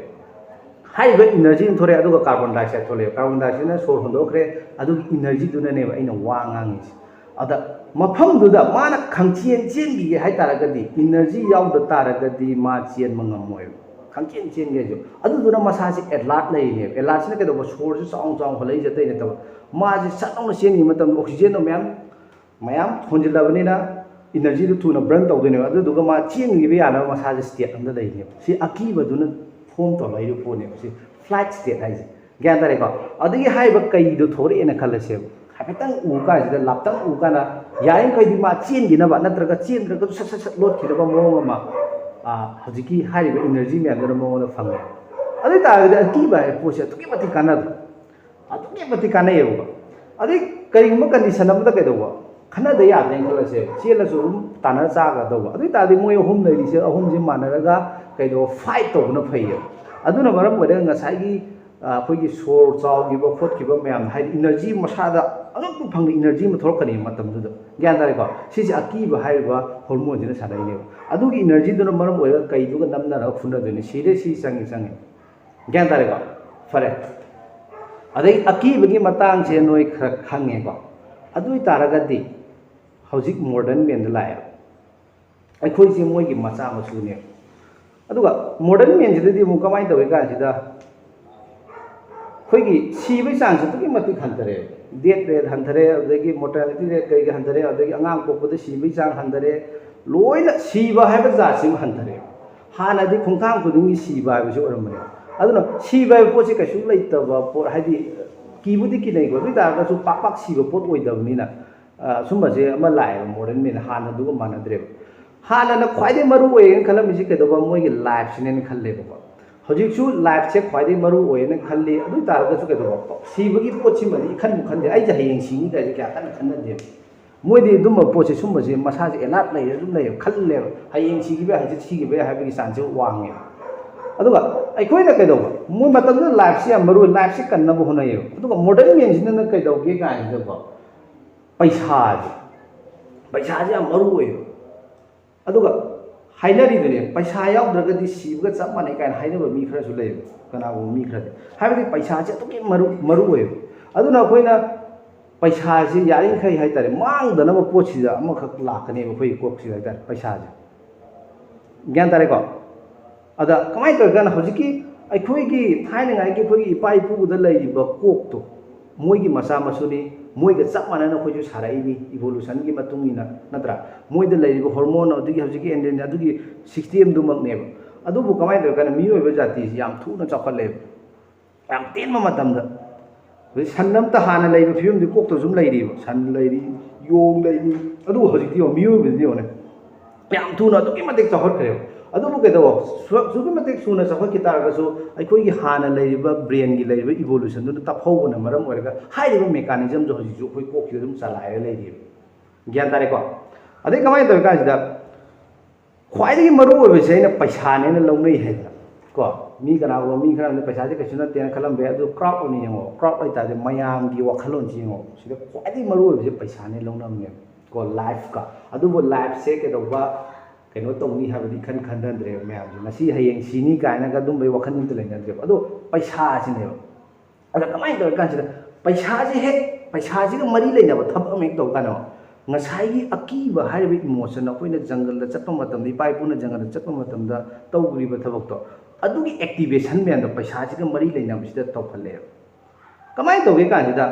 ꯍꯥꯏꯔꯤꯕ ꯏꯅꯔꯖꯤ ꯑꯃ ꯊꯣꯔꯛꯑꯦ, ꯑꯗꯨꯒ ꯀꯥꯔꯕꯣꯟ ꯗꯥꯏꯑꯣꯛꯁꯥꯏꯗ ꯊꯣꯛꯂꯛꯑꯦꯕ꯫ ꯀꯥꯔꯕꯣꯟ ꯗꯥꯏꯑꯣꯛꯁꯥꯏꯗꯅ ꯁꯣꯔ ꯍꯣꯟꯗꯣꯛꯈ꯭ꯔꯦ, ꯑꯗꯨꯒꯤ ꯏꯅꯔꯖꯤꯗꯨꯅꯅꯦꯕ ꯑꯩꯅ ꯋꯥ ꯉꯥꯡꯉꯤꯁꯦ꯫ ꯑꯗ ꯃꯐꯝꯗꯨꯗ ꯃꯥꯅ ꯈꯪꯆꯦꯟ ꯆꯦꯟꯈꯤꯒꯦ ꯍꯥꯏ ꯇꯥꯔꯒꯗꯤ, ꯏꯅꯔꯖꯤ ꯌꯥꯎꯗ ꯇꯥꯔꯒꯗꯤ ꯃꯥ ꯆꯦꯟꯕ ꯉꯝꯃꯣꯏꯕ꯫ ꯈꯪꯆꯦꯟ ꯆꯦꯟꯒꯦꯁꯨ꯫ ꯑꯗꯨꯗꯨꯅ ꯃꯁꯥꯁꯦ ꯑꯦꯂꯥꯔꯠ ꯂꯩꯔꯤꯅꯦꯕ꯫ ꯑꯦꯂꯥꯔꯠꯁꯤꯅ ꯀꯩꯗꯧꯕ? ꯁꯣꯔꯁꯦ ꯆꯥꯎꯅ ꯆꯥꯎꯅ ꯍꯣꯜꯂꯛꯏꯁꯦ ꯑꯇꯩ ꯅꯠꯇꯕ, ꯃꯥꯁꯦ ꯁꯠ ꯂꯥꯎꯅ ꯆꯦꯟꯈꯤꯕ ꯃꯇꯝꯗ ꯑꯣꯛꯁꯤꯖꯦꯟꯗꯣ ꯃꯌꯥꯝ ꯃꯌꯥꯝ ꯍꯣꯟꯖꯤꯜꯂꯕꯅꯤꯅ ꯏꯅꯔꯖꯤꯗꯨ ꯊꯨꯅ ꯕꯔꯟ ꯇꯧꯗꯣꯏꯅꯦꯕ꯫ ꯑꯗꯨꯗꯨꯒ ꯃꯥ ꯆꯦꯟꯈꯤꯕ ꯌꯥꯅꯕ ꯃꯁꯥꯁꯦ ꯁ꯭ꯇꯦꯠ ꯑꯃꯗ ꯂꯩꯅꯦꯕ꯫ ꯁꯤ ꯑꯀꯤꯕꯗꯨꯅ ꯐꯣꯝ ꯇꯧꯔꯛꯏꯕ ꯄꯣꯠꯅꯦꯕ꯫ ꯁꯤ ꯐ꯭ꯂꯥꯏꯠ ꯁ꯭ꯇꯦꯠ ꯍꯥꯏꯁꯦ, ꯒ꯭ꯌꯥꯟ ꯇꯥꯔꯦꯀꯣ? ꯑꯗꯒꯤ ꯍꯥꯏꯔꯤꯕ ꯀꯩꯗꯣ ꯊꯣꯔꯛꯑꯦꯅ ꯈꯜꯂꯁꯦꯕ, ꯍꯥꯏꯐꯦꯠꯇꯪ ꯎ ꯀꯥꯟꯁꯤꯗ, ꯂꯥꯞꯇꯪ ꯎ ꯀꯥꯟꯗ, ꯌꯥꯔꯤꯃꯈꯩꯗꯤ ꯃꯥ ꯆꯦꯟꯈꯤꯅꯕ, ꯅꯠꯇ꯭ꯔꯒ ꯆꯦꯟꯗ꯭ꯔꯒꯁꯨ ꯁꯠ ꯁꯠ ꯁꯠ ꯂꯣꯠꯈꯤꯅꯕ ꯃꯑꯣꯡ ꯑꯃ, ꯑꯥ, ꯍꯧꯖꯤꯛꯀꯤ ꯍꯥꯏꯔꯤꯕ ꯏꯅꯔꯖꯤ ꯃꯌꯥꯝꯗꯨꯅ ꯃꯉꯣꯟꯗ ꯐꯪꯉꯦ꯫ ꯑꯗꯨ ꯑꯣꯏ ꯇꯥꯔꯒꯗꯤ ꯑꯀꯤꯕ ꯍꯥꯏꯕ ꯄꯣꯠꯁꯦ ꯑꯗꯨꯛꯀꯤ ꯃꯇꯤꯛ ꯀꯥꯟꯅꯗ꯭ꯔꯣ? ꯑꯗꯨꯛꯀꯤ ꯃꯇꯤꯛ ꯀꯥꯟꯅꯩꯌꯦꯕꯀꯣ꯫ ꯑꯗꯩ ꯀꯔꯤꯒꯨꯝꯕ ꯀꯟꯗꯤꯁꯟ ꯑꯃꯗ ꯀꯩꯗꯧꯕ, ꯈꯟꯅꯗ ꯌꯥꯗ꯭ꯔꯦꯅ ꯈꯜꯂꯁꯦꯕ, ꯆꯦꯜꯂꯁꯨ ꯑꯗꯨꯝ ꯇꯥꯟꯅ ꯆꯥꯒꯗꯧꯕ꯫ ꯑꯗꯨ ꯑꯣꯏ ꯇꯥꯔꯗꯤ ꯃꯣꯏ ꯑꯍꯨꯝ ꯂꯩꯔꯤꯁꯦ, ꯑꯍꯨꯝꯁꯦ ꯃꯥꯟꯅꯔꯒ ꯀꯩꯗꯧꯕ, ꯐꯥꯏꯠ ꯇꯧꯕꯅ ꯐꯩꯌꯦꯕ꯫ ꯑꯗꯨꯅ ꯃꯔꯝ ꯑꯣꯏꯔꯒ ꯉꯁꯥꯏꯒꯤ, ꯑ, ꯑꯩꯈꯣꯏꯒꯤ ꯁꯣꯔ ꯆꯥꯎꯈꯤꯕ ꯈꯣꯠꯈꯤꯕ ꯃꯌꯥꯝ, ꯍꯥꯏꯗꯤ ꯏꯅꯔꯖꯤ ꯃꯁꯥꯗ ꯑꯉꯛꯄ ꯐꯪꯕ ꯏꯅꯔꯖꯤ ꯑꯃ ꯊꯣꯛꯂꯛꯀꯅꯤ ꯃꯇꯝꯗꯨꯗ, ꯒ꯭ꯌꯥꯟ ꯇꯥꯔꯦꯀꯣ? ꯁꯤꯁꯦ ꯑꯀꯤꯕ ꯍꯥꯏꯔꯤꯕ ꯍꯣꯔꯃꯣꯟꯁꯤꯅ ꯁꯥꯟꯅꯩꯅꯦꯕ꯫ ꯑꯗꯨꯒꯤ ꯏꯅꯔꯖꯤꯗꯨꯅ ꯃꯔꯝ ꯑꯣꯏꯔꯒ ꯀꯩꯗꯨꯒ ꯅꯝꯅꯔꯒ ꯐꯨꯅꯗꯣꯏꯅꯤ, ꯁꯤꯔꯦ, ꯁꯤ ꯆꯪꯉꯤ, ꯆꯪꯉꯤ꯫ ꯒ꯭ꯌꯥꯟ ꯇꯥꯔꯦꯀꯣ? ꯐꯔꯦ꯫ ꯑꯗꯩ ꯑꯀꯤꯕꯒꯤ ꯃꯇꯥꯡꯁꯦ ꯅꯣꯏ ꯈꯔ ꯈꯪꯉꯦꯀꯣ? ꯑꯗꯨ ꯑꯣꯏ ꯇꯥꯔꯒꯗꯤ ꯍꯧꯖꯤꯛ ꯃꯣꯗꯔꯟ ꯃꯦꯟꯗ ꯂꯥꯛꯑꯦ꯫ ꯑꯩꯈꯣꯏꯁꯦ ꯃꯣꯏꯒꯤ ꯃꯆꯥ ꯃꯁꯨꯅꯦꯕ꯫ ꯑꯗꯨꯒ ꯃꯣꯗꯔꯟ ꯃꯦꯟꯁꯤꯗꯗꯤ ꯑꯃꯨꯛ ꯀꯃꯥꯏꯅ ꯇꯧꯏ ꯀꯥꯟꯁꯤꯗ, ꯑꯩꯈꯣꯏꯒꯤ ꯁꯤꯕꯒꯤ ꯆꯥꯡꯁꯦ ꯑꯗꯨꯛꯀꯤ ꯃꯇꯤꯛ ꯍꯟꯊꯔꯦ꯫ ꯗꯦꯠ ꯔꯦꯠ ꯍꯟꯊꯔꯦ, ꯑꯗꯒꯤ ꯃꯣꯔꯇꯦꯂꯤꯇꯤ ꯔꯦꯠ ꯀꯩꯒꯤ ꯍꯟꯊꯔꯦ, ꯑꯗꯒꯤ ꯑꯉꯥꯡ ꯄꯣꯛꯄꯗ ꯁꯤꯕꯒꯤ ꯆꯥꯡ ꯍꯟꯊꯔꯦ, ꯂꯣꯏꯅ ꯁꯤꯕ ꯍꯥꯏꯕ ꯖꯥꯠꯁꯤꯃ ꯍꯟꯊꯔꯦ꯫ ꯍꯥꯟꯅꯗꯤ ꯈꯣꯡꯊꯥꯡ ꯈꯨꯗꯤꯡꯒꯤ ꯁꯤꯕ ꯍꯥꯏꯕꯁꯤ ꯑꯣꯏꯔꯝꯕꯅꯦ꯫ ꯑꯗꯨꯅ ꯁꯤꯕ ꯍꯥꯏꯕ ꯄꯣꯠꯁꯤ ꯀꯩꯁꯨ ꯂꯩꯇꯕ ꯄꯣꯠ, ꯍꯥꯏꯗꯤ ꯀꯤꯕꯨꯗꯤ ꯀꯤꯅꯩꯀꯣ, ꯑꯗꯨ ꯑꯣꯏ ꯇꯥꯔꯒꯁꯨ ꯄꯥꯛ ꯄꯥꯛ ꯁꯤꯕ ꯄꯣꯠ ꯑꯣꯏꯗꯕꯅꯤꯅ, ꯑ, ꯁꯨꯝꯕꯁꯦ ꯑꯃ ꯂꯥꯛꯑꯦꯕ ꯃꯣꯗꯔꯟ ꯃꯦꯟ, ꯍꯥꯟꯅꯗꯨꯒ ꯃꯥꯟꯅꯗ꯭ꯔꯦꯕ꯫ ꯍꯥꯟꯅꯅ ꯈ꯭ꯋꯥꯏꯗꯒꯤ ꯃꯔꯨ ꯑꯣꯏꯌꯦꯅ ꯈꯜꯂꯝꯃꯤꯁꯤ ꯀꯩꯗꯧꯕ, ꯃꯣꯏꯒꯤ ꯂꯥꯏꯐꯁꯤꯅꯦꯅ ꯈꯜꯂꯦꯕꯀꯣ꯫ ꯍꯧꯖꯤꯛꯁꯨ ꯂꯥꯏꯐꯁꯦ ꯈ꯭ꯋꯥꯏꯗꯒꯤ ꯃꯔꯨ ꯑꯣꯏꯌꯦꯅ ꯈꯜꯂꯤ꯫ ꯑꯗꯨ ꯑꯣꯏ ꯇꯥꯔꯒꯁꯨ ꯀꯩꯗꯧꯕ, ꯁꯤꯕꯒꯤ ꯄꯣꯠꯁꯤꯃꯗꯤ ꯏꯈꯟꯕꯨ ꯈꯟꯗꯦ꯫ ꯑꯩꯁꯦ ꯍꯌꯦꯡ ꯁꯤꯅꯤ ꯀꯥꯏꯁꯦ ꯀꯌꯥ ꯀꯟꯅ ꯈꯟꯅꯗꯦꯕ꯫ ꯃꯣꯏꯗꯤ ꯑꯗꯨꯝꯕ ꯄꯣꯠꯁꯦ, ꯁꯨꯝꯕꯁꯦ ꯃꯁꯥꯁꯦ ꯑꯦꯂꯥꯔꯠ ꯂꯩꯔ ꯑꯗꯨꯝ ꯂꯩꯌꯦꯕ, ꯈꯜꯂꯦꯕ, ꯍꯌꯦꯡ ꯁꯤꯈꯤꯕ ꯌꯥꯏ, ꯍꯪꯆꯤꯠ ꯁꯤꯈꯤꯕ ꯌꯥꯏ ꯍꯥꯏꯕꯒꯤ ꯆꯥꯟꯁꯁꯦ ꯋꯥꯡꯉꯦꯕ꯫ ꯑꯗꯨꯒ ꯑꯩꯈꯣꯏꯅ ꯀꯩꯗꯧꯕ, ꯃꯣꯏ ꯃꯇꯝꯗꯨꯗ ꯂꯥꯏꯐꯁꯦ ꯌꯥꯝ ꯃꯔꯨ ꯑꯣꯏ, ꯂꯥꯏꯐꯁꯦ ꯀꯟꯅꯕ ꯍꯣꯠꯅꯩꯌꯦꯕ꯫ ꯑꯗꯨꯒ ꯃꯣꯗꯔꯟ ꯃꯦꯟꯁꯤꯅꯅ ꯀꯩꯗꯧꯒꯦ ꯀꯥꯏꯁꯤꯗꯀꯣ, ꯄꯩꯁꯥꯁꯦ, ꯄꯩꯁꯥꯁꯦ ꯌꯥꯝ ꯃꯔꯨ ꯑꯣꯏꯌꯦꯕ꯫ ꯑꯗꯨꯒ ꯍꯥꯏꯅꯔꯤꯗꯨꯅꯦ, "ꯄꯩꯁꯥ ꯌꯥꯎꯗ꯭ꯔꯒꯗꯤ ꯁꯤꯕꯒ ꯆꯞ ꯃꯥꯟꯅꯩ" ꯀꯥꯏꯅ ꯍꯥꯏꯅꯕ ꯃꯤ ꯈꯔꯁꯨ ꯂꯩꯌꯦꯕ, ꯀꯅꯥꯒꯨꯝꯕ ꯃꯤ ꯈꯔꯗꯤ꯫ ꯍꯥꯏꯕꯗꯤ ꯄꯩꯁꯥꯁꯦ ꯑꯗꯨꯛꯀꯤ ꯃꯔꯨ, ꯃꯔꯨ ꯑꯣꯏꯌꯦꯕ꯫ ꯑꯗꯨꯅ ꯑꯩꯈꯣꯏꯅ ꯄꯩꯁꯥꯁꯦ ꯌꯥꯔꯤꯈꯩ ꯍꯥꯏꯇꯥꯔꯦ, ꯃꯥꯡꯗꯅꯕ ꯄꯣꯠꯁꯤꯗ ꯑꯃꯈꯛ ꯂꯥꯛꯀꯅꯦꯕ ꯑꯩꯈꯣꯏꯒꯤ ꯀꯣꯛꯁꯤꯗ ꯍꯥꯏꯇꯥꯔꯦ, ꯄꯩꯁꯥꯁꯦ꯫ ꯒ꯭ꯌꯥꯟ ꯇꯥꯔꯦꯀꯣ? ꯑꯗ ꯀꯃꯥꯏꯅ ꯇꯧꯔꯤꯀꯥꯟꯗ ꯍꯧꯖꯤꯛꯀꯤ ꯑꯩꯈꯣꯏꯒꯤ ꯊꯥꯏꯅꯉꯥꯏꯒꯤ ꯑꯩꯈꯣꯏꯒꯤ ꯏꯄꯥ ꯏꯄꯨꯗ ꯂꯩꯔꯤꯕ ꯀꯣꯛꯇꯣ, ꯃꯣꯏꯒꯤ ꯃꯆꯥ ꯃꯁꯨꯅꯤ, ꯃꯣꯏꯒ ꯆꯞ ꯃꯥꯟꯅꯅ ꯑꯩꯈꯣꯏꯁꯨ ꯁꯥꯔꯛꯏꯅꯤ, ꯏꯚꯣꯂꯨꯁꯟꯒꯤ ꯃꯇꯨꯡ ꯏꯟꯅ, ꯅꯠꯇ꯭ꯔꯥ? ꯃꯣꯏꯗ ꯂꯩꯔꯤꯕ ꯍꯣꯔꯃꯣꯟ, ꯑꯗꯨꯒꯤ ꯍꯧꯖꯤꯛꯀꯤ ꯑꯦꯟꯗ꯭ꯔꯤꯟ, ꯑꯗꯨꯒꯤ ꯁꯤꯁꯇꯦꯝꯗꯨꯃꯛꯅꯦꯕ꯫ ꯑꯗꯨꯕꯨ ꯀꯃꯥꯏꯅ ꯇꯧꯔꯀꯥꯟꯗ ꯃꯤꯑꯣꯏꯕ ꯖꯥꯇꯤꯁꯤ ꯌꯥꯝ ꯊꯨꯅ ꯆꯥꯎꯈꯠꯂꯦꯕ, ꯌꯥꯝ ꯇꯦꯟꯕ ꯃꯇꯝꯗ꯫ ꯍꯧꯖꯤꯛ ꯁꯟ ꯑꯝꯇ ꯍꯥꯟꯅ ꯂꯩꯕ ꯐꯤꯕꯝꯗꯤ ꯀꯣꯛꯇ ꯁꯨꯝ ꯂꯩꯔꯤꯕ, ꯁꯟ ꯂꯩꯔꯤ, ꯌꯣꯡ ꯂꯩꯔꯤ, ꯑꯗꯨꯕꯨ ꯍꯧꯖꯤꯛꯇꯤ ꯌꯦꯡꯉꯣ, ꯃꯤꯑꯣꯏꯕꯗꯤ ꯌꯦꯡꯉꯣꯅꯦ, ꯌꯥꯝ ꯊꯨꯅ ꯑꯗꯨꯛꯀꯤ ꯃꯇꯤꯛ ꯆꯥꯎꯈꯠꯈ꯭ꯔꯦꯕ꯫ ꯑꯗꯨꯕꯨ ꯀꯩꯗꯧꯕ, ꯁꯨ-, ꯑꯁꯨꯛꯀꯤ ꯃꯇꯤꯛ ꯊꯨꯅ ꯆꯥꯎꯈꯠꯈꯤ ꯇꯥꯔꯒꯁꯨ, ꯑꯩꯈꯣꯏꯒꯤ ꯍꯥꯟꯅ ꯂꯩꯔꯤꯕ ꯕ꯭ꯔꯦꯟꯒꯤ ꯂꯩꯔꯤꯕ ꯏꯚꯣꯂꯨꯁꯟꯗꯨꯅ ꯇꯞꯍꯧꯕꯅ ꯃꯔꯝ ꯑꯣꯏꯔꯒ ꯍꯥꯏꯔꯤꯕ ꯃꯦꯀꯥꯅꯤꯖꯝꯗꯣ ꯍꯧꯖꯤꯛꯁꯨ ꯑꯩꯈꯣꯏ ꯀꯣꯛꯁꯤꯗ ꯑꯗꯨꯝ ꯆꯂꯥꯏꯔꯒ ꯂꯩꯔꯤꯕ꯫ ꯒ꯭ꯌꯥꯟ ꯇꯥꯔꯦꯀꯣ? ꯑꯗꯩ ꯀꯃꯥꯏꯅ ꯇꯧꯔꯤ ꯀꯥꯟꯁꯤꯗ, ꯈ꯭ꯋꯥꯏꯗꯒꯤ ꯃꯔꯨ ꯑꯣꯏꯕꯁꯦ ꯑꯩꯅ ꯄꯩꯁꯥꯅꯦꯅ ꯂꯧꯅꯩ ꯍꯥꯏꯗꯅ ꯀꯣ, ꯃꯤ ꯀꯅꯥꯒꯨꯝꯕ ꯃꯤ ꯈꯔ ꯑꯃꯅ ꯄꯩꯁꯥꯁꯦ ꯀꯩꯁꯨ ꯅꯠꯇꯦꯅ ꯈꯜꯂꯝꯕ ꯌꯥꯏ꯫ ꯑꯗꯨ ꯀ꯭ꯔꯥꯎꯗ ꯑꯣꯏꯅ ꯌꯦꯡꯉꯣ, ꯀ꯭ꯔꯥꯎꯗ ꯍꯥꯏꯇꯥꯔꯗꯤ ꯃꯌꯥꯝꯒꯤ ꯋꯥꯈꯜꯂꯣꯟꯁꯤ ꯌꯦꯡꯉꯣ, ꯁꯤꯗ ꯈ꯭ꯋꯥꯏꯗꯒꯤ ꯃꯔꯨ ꯑꯣꯏꯕꯁꯦ ꯄꯩꯁꯥꯅꯦ ꯂꯧꯅꯕꯅꯦꯕ ꯀꯣ, ꯂꯥꯏꯐꯀ꯫ ꯑꯗꯨꯕꯨ ꯂꯥꯏꯐꯁꯦ ꯀꯩꯗꯧꯕ, ꯀꯩꯅꯣ ꯇꯧꯅꯤ ꯍꯥꯏꯕꯗꯤ ꯏꯈꯟ ꯈꯟꯅꯗ꯭ꯔꯦꯕ ꯃꯌꯥꯝꯁꯦ꯫ ꯉꯁꯤ ꯍꯌꯦꯡ ꯁꯤꯅꯤ ꯀꯥꯏꯅꯒ ꯑꯗꯨꯝꯕꯒꯤ ꯋꯥꯈꯜ ꯑꯝꯇ ꯂꯩꯅꯗ꯭ꯔꯦꯕ꯫ ꯑꯗꯣ ꯄꯩꯁꯥꯁꯤꯅꯦꯕ꯫ ꯑꯗ ꯀꯃꯥꯏꯅ ꯇꯧꯔꯤ ꯀꯥꯟꯁꯤꯗ, ꯄꯩꯁꯥꯁꯦ ꯍꯦꯛ, ꯄꯩꯁꯥꯁꯤꯒ ꯃꯔꯤ ꯂꯩꯅꯕ ꯊꯕꯛ ꯑꯃ ꯍꯦꯛ ꯇꯧ ꯀꯥꯟꯗ, ꯉꯁꯥꯏꯒꯤ ꯑꯀꯤꯕ ꯍꯥꯏꯔꯤꯕ ꯏꯃꯣꯁꯟ, ꯑꯩꯈꯣꯏꯅ ꯖꯪꯒꯜꯗ ꯆꯠꯄ ꯃꯇꯝꯗ, ꯏꯄꯥ ꯏꯄꯨꯅ ꯖꯪꯒꯜꯗ ꯆꯠꯄ ꯃꯇꯝꯗ ꯇꯧꯈ꯭ꯔꯤꯕ ꯊꯕꯛꯇꯣ, ꯑꯗꯨꯒꯤ ꯑꯦꯛꯇꯤꯚꯦꯁꯟ ꯃꯌꯥꯝꯗꯣ ꯄꯩꯁꯥꯁꯤꯒ ꯃꯔꯤ ꯂꯩꯅꯕꯁꯤꯗ ꯇꯧꯈꯠꯂꯛꯑꯦꯕ꯫ ꯀꯃꯥꯏꯅ ꯇꯧꯒꯦ ꯀꯥꯟꯁꯤꯗ,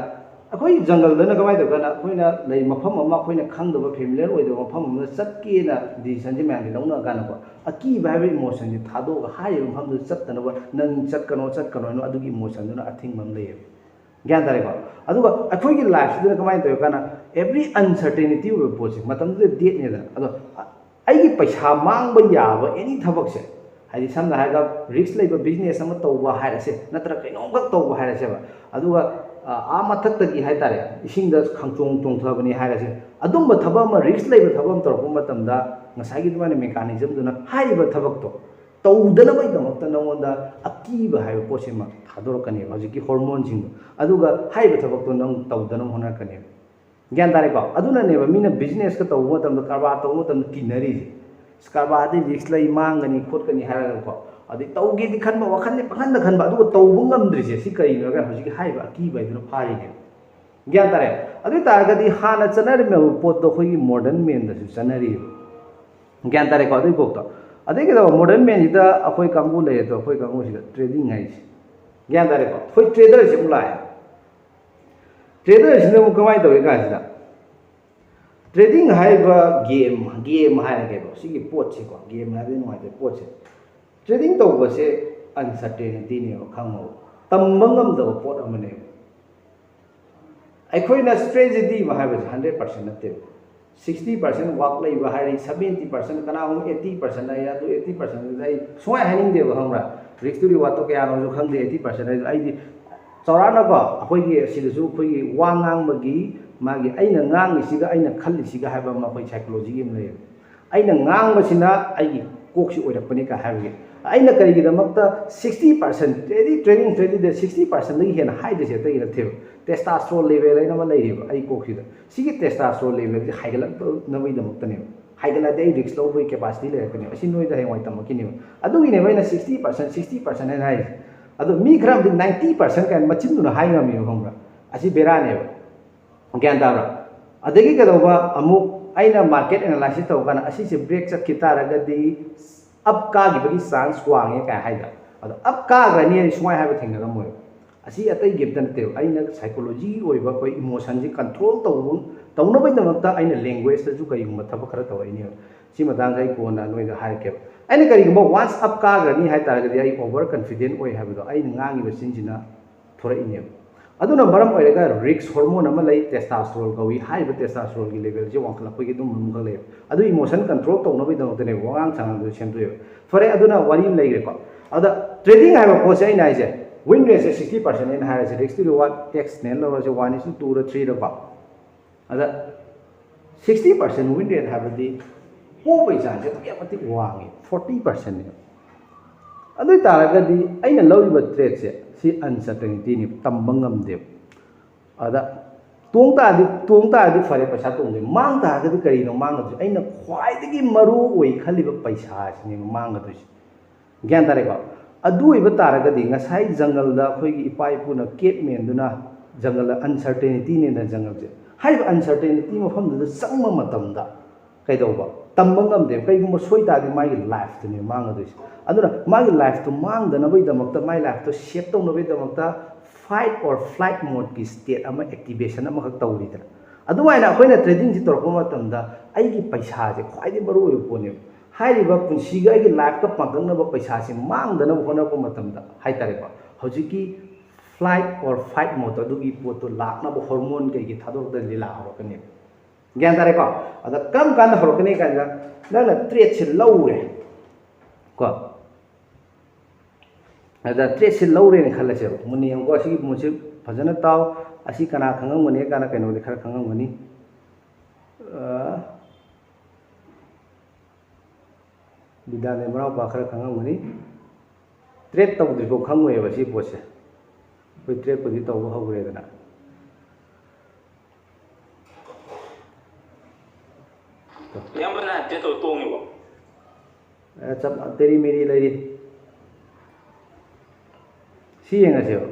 ꯑꯩꯈꯣꯏ ꯖꯪꯒꯜꯗꯅ ꯀꯃꯥꯏꯅ ꯇꯧꯒꯦꯅ, ꯑꯩꯈꯣꯏꯅ ꯂꯩ ꯃꯐꯝ ꯑꯃ, ꯑꯩꯈꯣꯏꯅ ꯈꯪꯗꯕ, ꯐꯦꯃꯤꯂꯤꯌꯔ ꯑꯣꯏꯗꯕ ꯃꯐꯝ ꯑꯃꯗ ꯆꯠꯀꯦꯅ ꯗꯤꯁꯤꯖꯟꯁꯦ ꯃꯌꯥꯝꯁꯦ ꯂꯧꯅꯔ ꯀꯥꯟꯗꯀꯣ, ꯑꯀꯤꯕ ꯍꯥꯏꯕ ꯏꯃꯣꯁꯟꯁꯦ ꯊꯥꯗꯣꯛꯑꯒ ꯍꯥꯏꯔꯤꯕ ꯃꯐꯝꯗꯨꯗ ꯆꯠꯇꯅꯕ, ꯅꯪ ꯆꯠꯀꯅꯣ, ꯆꯠꯀꯅꯣ ꯍꯥꯏꯅ ꯑꯗꯨꯒꯤ ꯏꯃꯣꯁꯟꯗꯨꯅ ꯑꯊꯤꯡꯕ ꯑꯃ ꯂꯩꯌꯦꯕ꯫ ꯒ꯭ꯌꯥꯟ ꯇꯥꯔꯦꯀꯣ? ꯑꯗꯨꯒ ꯑꯩꯈꯣꯏꯒꯤ ꯂꯥꯏꯐꯁꯤꯗꯅ ꯀꯃꯥꯏꯅ ꯇꯧꯋꯦ ꯀꯥꯟꯗ, ꯑꯦꯕ꯭ꯔꯤ ꯑꯟꯁꯔꯇꯦꯅꯤꯇꯤ ꯑꯣꯏꯕ ꯄꯣꯠꯁꯦ, ꯃꯇꯝꯗꯨꯗ ꯗꯦꯠꯅꯦꯗꯅ, ꯑꯗꯣ ꯑꯩꯒꯤ ꯄꯩꯁꯥ ꯃꯥꯡꯕ ꯌꯥꯕ ꯑꯦꯅꯤ ꯊꯕꯛꯁꯦ, ꯍꯥꯏꯗꯤ ꯁꯝꯅ ꯍꯥꯏꯔꯒ ꯔꯤꯁꯛ ꯂꯩꯕ ꯕꯤꯖꯤꯅꯦꯁ ꯑꯃ ꯇꯧꯕ ꯍꯥꯏꯔꯁꯦ, ꯅꯠꯇ꯭ꯔꯒ ꯀꯩꯅꯣꯝꯈꯛ ꯇꯧꯕ ꯍꯥꯏꯔꯁꯦꯕ, ꯑꯗꯨꯒ ꯑꯥ ꯃꯊꯛꯇꯒꯤ ꯍꯥꯏꯇꯥꯔꯦ, ꯏꯁꯤꯡꯗ ꯈꯪꯆꯣꯡ ꯆꯣꯡꯊꯕꯅꯤ ꯍꯥꯏꯔꯁꯦ, ꯑꯗꯨꯝꯕ ꯊꯕꯛ ꯑꯃ, ꯔꯤꯁꯛ ꯂꯩꯕ ꯊꯕꯛ ꯑꯃ ꯇꯧꯔꯛꯄ ꯃꯇꯝꯗ, ꯉꯁꯥꯏꯒꯤ ꯑꯗꯨꯃꯥꯏꯅ ꯃꯦꯀꯥꯅꯤꯖꯝꯗꯨꯅ ꯍꯥꯏꯔꯤꯕ ꯊꯕꯛꯇꯣ ꯇꯧꯗꯅꯕꯒꯤꯗꯃꯛꯇ ꯅꯉꯣꯟꯗ ꯑꯀꯤꯕ ꯍꯥꯏꯕ ꯄꯣꯠꯁꯤꯃ ꯊꯥꯗꯣꯔꯛꯀꯅꯦꯕ, ꯍꯧꯖꯤꯛꯀꯤ ꯍꯣꯔꯃꯣꯟꯁꯤꯡꯗꯣ꯫ ꯑꯗꯨꯒ ꯍꯥꯏꯔꯤꯕ ꯊꯕꯛꯇꯣ ꯅꯪ ꯇꯧꯗꯅꯕ ꯍꯣꯠꯅꯔꯛꯀꯅꯦꯕ꯫ ꯒ꯭ꯌꯥꯟ ꯇꯥꯔꯦꯀꯣ? ꯑꯗꯨꯅꯅꯦꯕ ꯃꯤꯅ ꯕꯤꯖꯤꯅꯦꯁꯀ ꯇꯧꯕ ꯃꯇꯝꯗ, ꯀꯔꯕꯥꯔ ꯇꯧꯕ ꯃꯇꯝꯗ ꯀꯤꯅꯔꯤꯁꯦ꯫ ꯑꯁ, ꯀꯔꯕꯥꯔꯗꯤ ꯔꯤꯁꯛ ꯂꯩ, ꯃꯥꯡꯒꯅꯤ ꯈꯣꯠꯀꯅꯤ ꯍꯥꯏꯔꯒꯀꯣ, ꯑꯗꯩ ꯇꯧꯒꯦꯗꯤ ꯈꯟꯕ, ꯋꯥꯈꯜꯗꯤ ꯄꯪꯈꯟꯗ ꯈꯟꯕ, ꯑꯗꯨꯒ ꯇꯧꯕ ꯉꯝꯗ꯭ꯔꯤꯁꯦ, ꯁꯤ ꯀꯔꯤꯅꯣ ꯍꯥꯏꯔ ꯀꯥꯟꯗ ꯍꯧꯖꯤꯛꯀꯤ ꯍꯥꯏꯔꯤꯕ ꯑꯀꯤꯕ ꯍꯥꯏꯗꯨꯅ ꯐꯥꯔꯤꯅꯦꯕ꯫ ꯒ꯭ꯌꯥꯟ ꯇꯥꯔꯦ? ꯑꯗꯨ ꯑꯣꯏ ꯇꯥꯔꯒꯗꯤ ꯍꯥꯟꯅ ꯆꯠꯅꯔꯝꯃꯤꯕ ꯄꯣꯠꯇꯣ ꯑꯩꯈꯣꯏꯒꯤ ꯃꯣꯗꯔꯟ ꯃꯦꯟꯗꯁꯨ ꯆꯠꯅꯔꯤꯕ꯫ ꯒ꯭ꯌꯥꯟ ꯇꯥꯔꯦꯀꯣ? ꯑꯗꯨꯏ ꯀꯣꯛꯇꯣ꯫ ꯑꯗꯩ ꯀꯩꯗꯧꯕ, ꯃꯣꯗꯔꯟ ꯃꯦꯟꯁꯤꯗ ꯑꯩꯈꯣꯏ ꯀꯥꯡꯕꯨ ꯂꯩꯔꯦ, ꯑꯗꯣ ꯑꯩꯈꯣꯏ ꯀꯥꯡꯕꯨꯁꯤꯗ ꯇ꯭ꯔꯦꯗꯤꯡ ꯍꯥꯏꯁꯦ꯫ ꯒ꯭ꯌꯥꯟ ꯇꯥꯔꯦꯀꯣ? ꯑꯩꯈꯣꯏ ꯇ꯭ꯔꯦꯗꯔꯁꯦ ꯑꯃꯨꯛ ꯂꯥꯛꯑꯦ꯫ ꯇ꯭ꯔꯦꯗꯔꯁꯤꯅ ꯑꯃꯨꯛ ꯀꯃꯥꯏꯅ ꯇꯧꯏ ꯀꯥꯟꯁꯤꯗ, ꯇ꯭ꯔꯦꯗꯤꯡ ꯍꯥꯏꯔꯤꯕ ꯒꯦꯝ ꯒꯦꯝ ꯍꯥꯏꯔꯒꯦꯕ, ꯁꯤꯒꯤ ꯄꯣꯠꯁꯤꯀꯣ, ꯒꯦꯝ ꯍꯥꯏꯕꯗꯤ ꯅꯨꯡꯉꯥꯏꯇꯦ꯫ ꯄꯣꯠꯁꯦ, ꯇ꯭ꯔꯦꯗꯤꯡ ꯇꯧꯕꯁꯦ ꯑꯟꯁꯔꯇꯦꯅꯤꯇꯤꯅꯦꯕ, ꯈꯪꯉꯕ? ꯇꯝꯕ ꯉꯝꯗꯕ ꯄꯣꯠ ꯑꯃꯅꯦꯕ꯫ ꯑꯩꯈꯣꯏꯅ ꯁ꯭ꯇ꯭ꯔꯦꯇꯦꯖꯤ ꯑꯃ ꯍꯥꯏꯕꯁꯦ ꯍꯟꯗ꯭ꯔꯦꯠ ꯄꯥꯔꯁꯦꯟ ꯅꯠꯇꯦꯕ꯫ ꯁꯤꯛꯁꯇꯤ ꯄꯥꯔꯁꯦꯟ ꯋꯥꯛ ꯂꯩꯕ ꯍꯥꯏꯔꯤ, ꯁꯕꯦꯟꯇꯤ ꯄꯥꯔꯁꯦꯟ, ꯀꯅꯥꯒꯨꯝꯕ ꯑꯩꯠꯇꯤ ꯄꯥꯔꯁꯦꯟ ꯍꯥꯏ, ꯑꯗꯨ ꯑꯩꯠꯇꯤ ꯄꯥꯔꯁꯦꯟꯗꯨꯗꯤ ꯑꯩ ꯁꯨꯡꯍꯥꯏ ꯍꯥꯏꯅꯤꯡꯗꯦꯕ, ꯈꯪꯕ꯭ꯔꯥ? ꯔꯤꯛꯁꯇꯨ ꯔꯤꯋꯥꯔꯗꯇꯣ ꯀꯌꯥꯅꯣꯁꯨ ꯈꯪꯗꯦ꯫ ꯑꯩꯠꯇꯤ ꯄꯥꯔꯁꯦꯟ ꯍꯥꯏꯗꯣ ꯑꯩꯗꯤ ꯆꯥꯎꯔꯥꯛꯅꯀꯣ, ꯑꯩꯈꯣꯏꯒꯤ ꯁꯤꯗꯁꯨ ꯑꯩꯈꯣꯏꯒꯤ ꯋꯥ ꯉꯥꯡꯕꯒꯤ, ꯃꯥꯒꯤ ꯑꯩꯅ ꯉꯥꯡꯉꯤꯁꯤꯒ ꯑꯩꯅ ꯈꯜꯂꯤꯁꯤꯒ ꯍꯥꯏꯕ ꯑꯃ ꯑꯩꯈꯣꯏ ꯁꯥꯏꯀꯣꯂꯣꯖꯤꯒꯤ ꯑꯃ ꯂꯩꯌꯦꯕ꯫ ꯑꯩꯅ ꯉꯥꯡꯕꯁꯤꯅ ꯑꯩꯒꯤ ꯀꯣꯛꯁꯤ ꯑꯣꯏꯔꯛꯄꯅꯤ ꯀꯥꯏ ꯍꯥꯏꯕꯒꯤ꯫ ꯑꯩꯅ ꯀꯔꯤꯒꯤꯗꯃꯛꯇ ꯁꯤꯛꯁꯇꯤ ꯄꯥꯔꯁꯦꯟ ꯇ꯭ꯔꯦꯗꯤ ꯇ꯭ꯔꯦꯗꯤꯡ ꯇ꯭ꯔꯦꯗꯤꯡꯗ ꯁꯤꯛꯁꯇꯤ ꯄꯥꯔꯁꯦꯟꯗꯒꯤ ꯍꯦꯟꯅ ꯍꯥꯏꯗꯣꯏꯁꯦ ꯑꯇꯩꯒꯤ ꯅꯠꯇꯦꯕ, ꯇꯦꯁꯇꯥꯁꯇ꯭ꯔꯣꯟ ꯂꯦꯚꯦꯜ ꯍꯥꯏꯅ ꯑꯃ ꯂꯩꯔꯤꯕ ꯑꯩ ꯀꯣꯛꯁꯤꯗ꯫ ꯁꯤꯒꯤ ꯇꯦꯁꯇꯥꯁꯇ꯭ꯔꯣꯟ ꯂꯦꯚꯦꯜꯁꯦ ꯍꯥꯏꯒꯠꯂꯛꯅꯕꯒꯤꯗꯃꯛꯇꯅꯦꯕ꯫ ꯍꯥꯏꯒꯠꯂꯗꯤ ꯑꯩ ꯔꯤꯛꯁ ꯂꯧꯕꯒꯤ ꯀꯦꯄꯥꯁꯤꯇꯤ ꯂꯩꯔꯛꯀꯅꯦꯕ꯫ ꯑꯁꯤ ꯅꯣꯏꯗ ꯍꯌꯦꯡꯋꯥꯏ ꯇꯝꯃꯛꯈꯤꯅꯦꯕ꯫ ꯑꯗꯨꯒꯤꯅꯦꯕ ꯑꯩꯅ ꯁꯤꯛꯁꯇꯤ ꯄꯥꯔꯁꯦꯟ ꯁꯤꯛꯁꯇꯤ ꯄꯥꯔꯁꯦꯟ ꯍꯥꯏꯅ ꯍꯥꯏꯔꯤꯁꯦ꯫ ꯑꯗꯣ ꯃꯤ ꯈꯔ ꯑꯃꯗꯤ ꯅꯥꯏꯟꯇꯤ ꯄꯥꯔꯁꯦꯟ ꯀꯥꯏꯅ ꯃꯆꯤꯟꯗꯨꯅ ꯍꯥꯏ ꯉꯝꯃꯦꯕ, ꯈꯪꯕ꯭ꯔꯥ? ꯑꯁꯤ ꯕꯦꯔꯥꯅꯦꯕ꯫ ꯒ꯭ꯌꯥꯟ ꯇꯥꯕ꯭ꯔꯥ? ꯑꯗꯒꯤ ꯀꯩꯗꯧꯕ, ꯑꯃꯨꯛ ꯑꯩꯅ ꯃꯥꯔꯀꯦꯠ ꯑꯦꯅꯥꯂꯥꯏꯁꯤꯁ ꯇꯧꯕ ꯀꯥꯟꯗ ꯑꯁꯤꯁꯦ ꯕ꯭ꯔꯦꯛ ꯆꯠꯈꯤ ꯇꯥꯔꯒꯗꯤ ꯑꯞ ꯀꯥꯈꯤꯕꯒꯤ ꯆꯥꯟꯁ ꯋꯥꯡꯉꯦ ꯀꯥꯏ ꯍꯥꯏꯗ꯫ ꯑꯗꯣ ꯑꯞ ꯀꯥꯈ꯭ꯔꯅꯤ ꯍꯥꯏꯗꯤ ꯁꯨꯃꯥꯏꯅ ꯍꯥꯏꯕ ꯊꯦꯡꯅꯔꯝꯃꯣꯏꯕ꯫ ꯑꯁꯤ ꯑꯇꯩꯒꯤ ꯑꯝꯇ ꯅꯠꯇꯦꯕ, ꯑꯩꯅ ꯁꯥꯏꯀꯣꯂꯣꯖꯤꯒꯤ ꯑꯣꯏꯕ ꯑꯩꯈꯣꯏ ꯏꯃꯣꯁꯟꯁꯤ ꯀꯟꯇ꯭ꯔꯣꯜ ꯇꯧꯕ, ꯇꯧꯅꯕꯒꯤꯗꯃꯛꯇ ꯑꯩꯅ ꯂꯦꯡꯒ꯭ꯋꯦꯖꯇꯁꯨ ꯀꯔꯤꯒꯨꯝꯕ ꯊꯕꯛ ꯈꯔ ꯇꯧꯔꯛꯏꯅꯦꯕ꯫ ꯁꯤ ꯃꯇꯥꯡꯗ ꯑꯩ ꯀꯣꯟꯅ ꯅꯣꯏꯗ ꯍꯥꯏꯔꯛꯀꯦꯕ꯫ ꯑꯩꯅ ꯀꯔꯤꯒꯨꯝꯕ ꯋꯥꯟꯁ ꯑꯞ ꯀꯥꯈ꯭ꯔꯅꯤ ꯍꯥꯏ ꯇꯥꯔꯒꯗꯤ ꯑꯩ ꯑꯣꯚꯔ ꯀꯟꯐꯤꯗꯦꯟ ꯑꯣꯏ ꯍꯥꯏꯕꯗꯣ ꯑꯩꯅ ꯉꯥꯡꯉꯤꯕ ꯆꯤꯟꯁꯤꯅ ꯊꯣꯔꯛꯏꯅꯦꯕ꯫ ꯑꯗꯨꯅ ꯃꯔꯝ ꯑꯣꯏꯔꯒ ꯔꯤꯛꯁ ꯍꯣꯔꯃꯣꯟ ꯑꯃ ꯂꯩ, ꯇꯦꯁꯇꯥꯁꯇ꯭ꯔꯣꯜ ꯀꯧꯏ꯫ ꯍꯥꯏꯔꯤꯕ ꯇꯦꯁꯇꯥꯁꯇ꯭ꯔꯣꯜꯒꯤ ꯂꯦꯚꯦꯜꯁꯦ ꯋꯥꯡꯈꯠꯂꯛꯄꯒꯤ ꯑꯗꯨꯝ ꯑꯗꯨꯝ ꯈꯛ ꯂꯩꯌꯦꯕ꯫ ꯑꯗꯨ ꯏꯃꯣꯁꯟ ꯀꯟꯇ꯭ꯔꯣꯜ ꯇꯧꯅꯕꯒꯤꯗꯃꯛꯇꯅꯦꯕ ꯋꯥꯉꯥꯡ ꯁꯉꯥꯡꯗꯨ ꯁꯦꯝꯗꯣꯛꯑꯦꯕ꯫ ꯐꯔꯦ, ꯑꯗꯨꯅ ꯋꯥꯔꯤ ꯑꯃ ꯂꯩꯈ꯭ꯔꯦꯀꯣ꯫ ꯑꯗ ꯇ꯭ꯔꯦꯗꯤꯡ ꯍꯥꯏꯕ ꯄꯣꯠꯁꯦ ꯑꯩꯅ ꯍꯥꯏꯁꯦ, ꯋꯤꯟ ꯔꯦꯠꯁꯦ ꯁꯤꯛꯁꯇꯤ ꯄꯥꯔꯁꯦꯟ ꯑꯩꯅ ꯍꯥꯏꯔꯁꯦ, ꯔꯤꯛꯁꯇꯨ ꯔꯤꯋꯥꯔꯗ ꯑꯦꯛꯁꯅꯦꯅ ꯂꯧꯔꯁꯦ, ꯋꯥꯟ ꯏꯁ ꯇꯨ ꯔ ꯊ꯭ꯔꯤꯔꯀꯣ꯫ ꯑꯗ ꯁꯤꯛꯁꯇꯤ ꯄꯥꯔꯁꯦꯟ ꯋꯤꯟ ꯔꯦꯠ ꯍꯥꯏꯕꯗꯤ ꯄꯣꯕꯒꯤ ꯆꯥꯡꯁꯦ ꯑꯗꯨꯛꯀꯤ ꯃꯇꯤꯛ ꯋꯥꯡꯉꯦ, ꯐꯣꯔꯇꯤ ꯄꯥꯔꯁꯦꯟꯅꯦꯕ꯫ ꯑꯗꯨ ꯑꯣꯏ ꯇꯥꯔꯒꯗꯤ ꯑꯩꯅ ꯂꯧꯔꯤꯕ ꯇ꯭ꯔꯦꯠꯁꯦ ꯁꯤ ꯑꯟꯁꯔꯇꯦꯅꯤꯇꯤꯅꯦꯕ, ꯇꯝꯕ ꯉꯝꯗꯦꯕ꯫ ꯑꯗ ꯇꯣꯡ ꯇꯥꯔꯗꯤ, ꯇꯣꯡ ꯇꯥꯔꯗꯤ ꯐꯔꯦ, ꯄꯩꯁꯥ ꯇꯣꯡꯗꯣꯏ꯫ ꯃꯥꯡ ꯇꯥꯔꯒꯗꯤ ꯀꯔꯤꯅꯣ ꯃꯥꯡꯒꯗꯣꯏꯁꯦ? ꯑꯩꯅ ꯈ꯭ꯋꯥꯏꯗꯒꯤ ꯃꯔꯨ ꯑꯣꯏ ꯈꯜꯂꯤꯕ ꯄꯩꯁꯥꯁꯤꯅꯦꯕ ꯃꯥꯡꯒꯗꯣꯏꯁꯦ꯫ ꯒ꯭ꯌꯥꯟ ꯇꯥꯔꯦꯀꯣ? ꯑꯗꯨ ꯑꯣꯏꯕ ꯇꯥꯔꯒꯗꯤ ꯉꯁꯥꯏ ꯖꯪꯒꯜꯗ ꯑꯩꯈꯣꯏꯒꯤ ꯏꯄꯥ ꯏꯄꯨꯅ ꯀꯦꯞ ꯃꯦꯟꯗꯨꯅ ꯖꯪꯒꯜꯗ ꯑꯟꯁꯔꯇꯦꯅꯤꯇꯤꯅꯦꯅ ꯖꯪꯒꯜꯁꯦ, ꯍꯥꯏꯔꯤꯕ ꯑꯟꯁꯔꯇꯦꯅꯤꯇꯤ ꯃꯐꯝꯗꯨꯗ ꯆꯪꯕ ꯃꯇꯝꯗ ꯀꯩꯗꯧꯕ? ꯇꯝꯕ ꯉꯝꯗꯦꯕ꯫ ꯀꯩꯒꯨꯝꯕ ꯁꯣꯏ ꯇꯥꯔꯗꯤ ꯃꯥꯒꯤ ꯂꯥꯏꯐꯇꯨꯅꯦ ꯃꯥꯡꯒꯗꯣꯏꯁꯦ꯫ ꯑꯗꯨꯅ ꯃꯥꯒꯤ ꯂꯥꯏꯐꯇꯨ ꯃꯥꯡꯗꯅꯕꯒꯤꯗꯃꯛꯇ, ꯃꯥꯒꯤ ꯂꯥꯏꯐꯇꯨ ꯁꯦꯞ ꯇꯧꯅꯕꯒꯤꯗꯃꯛꯇ fight or flight modeꯀꯤ state ꯑꯃ activation ꯑꯃꯈꯛ ꯇꯧꯔꯤꯗꯅ꯫ ꯑꯗꯨꯃꯥꯏꯅ ꯑꯩꯈꯣꯏꯅ tradingꯁꯤ ꯇꯧꯔꯛꯄ ꯃꯇꯝꯗ ꯑꯩꯒꯤ ꯄꯩꯁꯥꯁꯦ ꯈ꯭ꯋꯥꯏꯗꯒꯤ ꯃꯔꯨ ꯑꯣꯏꯕ ꯄꯣꯠꯅꯦꯕ꯫ ꯍꯥꯏꯔꯤꯕ ꯄꯨꯟꯁꯤꯒ ꯑꯩꯒꯤ ꯂꯥꯏꯐꯀ ꯄꯥꯡꯒꯪꯅꯕ ꯄꯩꯁꯥꯁꯦ ꯃꯥꯡꯗꯅꯕ ꯍꯣꯠꯅꯔꯛꯄ ꯃꯇꯝꯗ ꯍꯥꯏꯇꯥꯔꯦꯀꯣ, ꯍꯧꯖꯤꯛꯀꯤ fight or flight mode ꯑꯗꯨꯒꯤ ꯄꯣꯠꯇꯣ ꯂꯥꯛꯅꯕ ꯍꯣꯔꯃꯣꯟ ꯀꯩꯀꯩ ꯊꯥꯗꯣꯔꯛꯇꯅ ꯂꯤꯂꯥ ꯍꯧꯔꯛꯀꯅꯦꯕ꯫ ꯒ꯭ꯌꯥꯟ ꯇꯥꯔꯦꯀꯣ? ꯑꯗ ꯀꯔꯝ ꯀꯥꯟꯗ ꯍꯧꯔꯛꯀꯅꯤ ꯀꯥꯏꯗ, ꯅꯪꯅ tradeꯁꯦ ꯂꯧꯔꯦ ꯀꯣ, ꯑꯗ tradeꯁꯦ ꯂꯧꯔꯦꯅ ꯈꯜꯂꯁꯦꯕ꯫ ꯃꯨꯟꯅ ꯌꯦꯡꯉꯨꯀꯣ, ꯑꯁꯤꯒꯤ ꯃꯨꯟꯁꯦ ꯐꯖꯅ ꯇꯥꯎ꯫ ꯑꯁꯤ ꯀꯅꯥ ꯈꯪꯉꯝꯒꯅꯤ ꯀꯥꯏꯅ ꯀꯩꯅꯣꯗꯤ ꯈꯔ ꯈꯪꯉꯝꯒꯅꯤ꯫ ꯑ, ꯕꯤꯗ꯭ꯌꯥꯅꯟꯗ ꯃꯅꯥꯎꯄꯥ ꯈꯔ ꯈꯪꯉꯝꯒꯅꯤ꯫ Trade ꯇꯧꯗ꯭ꯔꯤꯐꯥꯎ ꯈꯪꯉꯣꯏꯕ ꯁꯤ ꯄꯣꯠꯁꯦ꯫ ꯑꯩꯈꯣꯏ tradeꯄꯨꯗꯤ ꯇꯧꯕ ꯍꯧꯈ꯭ꯔꯦꯗꯅ꯫ ꯏꯌꯥꯝꯕꯅ trade ꯇꯧ ꯇꯣꯡꯉꯤꯕꯣ? ꯑꯦ, ꯆꯞ, ꯇꯦꯔꯤ ꯃꯦꯔꯤ ꯂꯩꯔꯤ꯫ ꯁꯤ ꯌꯦꯡꯉꯁꯦꯕ꯫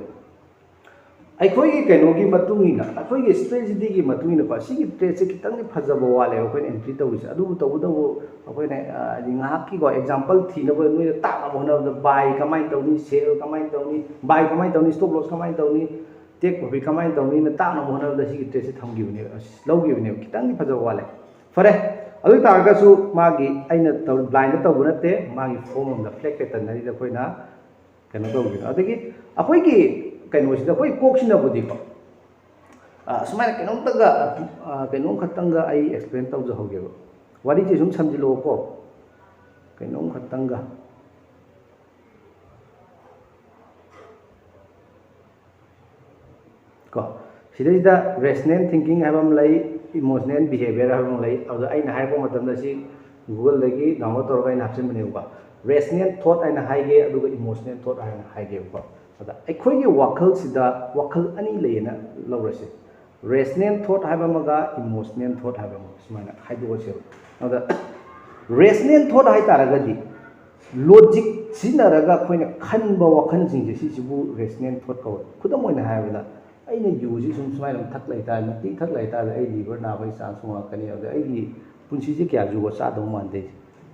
ꯑꯩꯈꯣꯏꯒꯤ ꯀꯩꯅꯣꯒꯤ ꯃꯇꯨꯡ ꯏꯟꯅ, ꯑꯩꯈꯣꯏꯒꯤ strategy ꯒꯤ ꯃꯇꯨꯡ ꯏꯟꯅꯀꯣ, ꯁꯤꯒꯤ trade ꯁꯦ ꯈꯤꯇꯪꯗꯤ ꯐꯖꯕ ꯋꯥꯠꯂꯦꯕ ꯑꯩꯈꯣꯏꯅ entry ꯇꯧꯔꯤꯁꯦ꯫ ꯑꯗꯨꯕꯨ ꯇꯧꯕꯇꯕꯨ ꯑꯩꯈꯣꯏꯅ, ꯑ, ꯍꯥꯏꯗꯤ ꯉꯥꯏꯍꯥꯛꯀꯤꯀꯣ, example ꯊꯤꯅꯕ ꯅꯣꯏꯅ ꯇꯥꯛꯅꯕ ꯍꯣꯠꯅꯕꯗ buy ꯀꯃꯥꯏꯅ ꯇꯧꯅꯤ, sell ꯀꯃꯥꯏꯅ ꯇꯧꯅꯤ, buy ꯀꯃꯥꯏꯅ ꯇꯧꯅꯤ, stop loss ꯀꯃꯥꯏꯅ ꯇꯧꯅꯤ, take profit ꯀꯃꯥꯏꯅ ꯇꯧꯅꯤꯅ ꯇꯥꯛꯅꯕ ꯍꯣꯠꯅꯕꯗ ꯁꯤꯒꯤ trade ꯁꯦ ꯊꯝꯈꯤꯕꯅꯦꯕ, ꯑꯁ, ꯂꯧꯈꯤꯕꯅꯦꯕ꯫ ꯈꯤꯇꯪꯗꯤ ꯐꯖꯕ ꯋꯥꯠꯂꯦ꯫ ꯐꯔꯦ, ꯑꯗꯨ ꯑꯣꯏ ꯇꯥꯔꯒꯁꯨ ꯃꯥꯒꯤ ꯑꯩꯅ ꯇꯧ-, blind ꯇꯧꯕ ꯅꯠꯇꯦ, ꯃꯥꯒꯤ form ꯑꯃꯗ flag pattern ꯍꯥꯏꯁꯤꯗ ꯑꯩꯈꯣꯏꯅ ꯀꯩꯅꯣ ꯇꯧꯕꯤꯗꯣ꯫ ꯑꯗꯒꯤ ꯑꯩꯈꯣꯏꯒꯤ ꯀꯩꯅꯣꯁꯤꯗ, ꯑꯩꯈꯣꯏ ꯀꯣꯛꯁꯤꯅꯕꯨꯗꯤꯀꯣ, ꯑ, ꯁꯨꯃꯥꯏꯅ ꯀꯩꯅꯣꯝꯇꯒ, ꯑ, ꯀꯩꯅꯣꯝ ꯈꯛꯇꯪꯒ ꯑꯩ explain ꯇꯧꯖꯍꯧꯒꯦꯕ꯫ ꯋꯥꯔꯤꯁꯦ ꯁꯨꯝ ꯁꯝꯖꯤꯜꯂꯛꯑꯣꯀꯣ, ꯀꯩꯅꯣꯝ ꯈꯛꯇꯪꯒ꯫ ꯀꯣ, ꯁꯤꯗꯩꯁꯤꯗ rational thinking ꯍꯥꯏꯕ ꯑꯃ ꯂꯩ, emotional behavior ꯍꯥꯏꯕ ꯑꯃ ꯂꯩ꯫ ꯑꯗꯨꯗ ꯑꯩꯅ ꯍꯥꯏꯔꯛꯄ ꯃꯇꯝꯗ ꯁꯤ Google ꯗꯒꯤ download ꯇꯧꯔꯒ ꯑꯩꯅ ꯍꯥꯞꯆꯤꯟꯕꯅꯦꯕꯀꯣ꯫ Rational thought ꯍꯥꯏꯅ ꯍꯥꯏꯒꯦ, ꯑꯗꯨꯒ emotional thought ꯍꯥꯏꯅ ꯍꯥꯏꯒꯦꯕꯀꯣ꯫ ꯑꯗ ꯑꯩꯈꯣꯏꯒꯤ ꯋꯥꯈꯜꯁꯤꯗ ꯋꯥꯈꯜ ꯑꯅꯤ ꯂꯩꯌꯦꯅ ꯂꯧꯔꯁꯦ꯫ Rational thought ꯍꯥꯏꯕ ꯑꯃꯒ emotional thought ꯍꯥꯏꯕ ꯑꯃꯒ ꯁꯨꯃꯥꯏꯅ ꯈꯥꯏꯗꯣꯛꯑꯁꯦꯕ꯫ ꯑꯗ rational thought ꯍꯥꯏ ꯇꯥꯔꯒꯗꯤ logic ꯁꯤꯖꯤꯟꯅꯔꯒ ꯑꯩꯈꯣꯏꯅ ꯈꯟꯕ ꯋꯥꯈꯜꯁꯤꯡꯁꯦ, ꯁꯤꯁꯤꯕꯨ rational thought ꯀꯧꯋꯦ꯫ ꯈꯨꯗꯝ ꯑꯣꯏꯅ ꯍꯥꯏꯔꯕꯗ, ꯑꯩꯅ ꯌꯨꯁꯤ ꯁꯨꯝ ꯁꯨꯃꯥꯏꯅ ꯊꯛ ꯂꯩꯇꯥꯔꯗꯤ, ꯅꯨꯡꯇꯤ ꯊꯛ ꯂꯩꯇꯥꯔꯗꯤ ꯑꯩ liver ꯅꯥꯕꯒꯤ chance ꯋꯥꯡꯉꯛꯀꯅꯤ꯫ ꯑꯗ ꯑꯩꯒꯤ ꯄꯨꯟꯁꯤꯁꯦ ꯀꯌꯥ ꯖꯨꯒꯣꯠ ꯆꯥꯗꯧ ꯃꯥꯟꯗꯦ꯫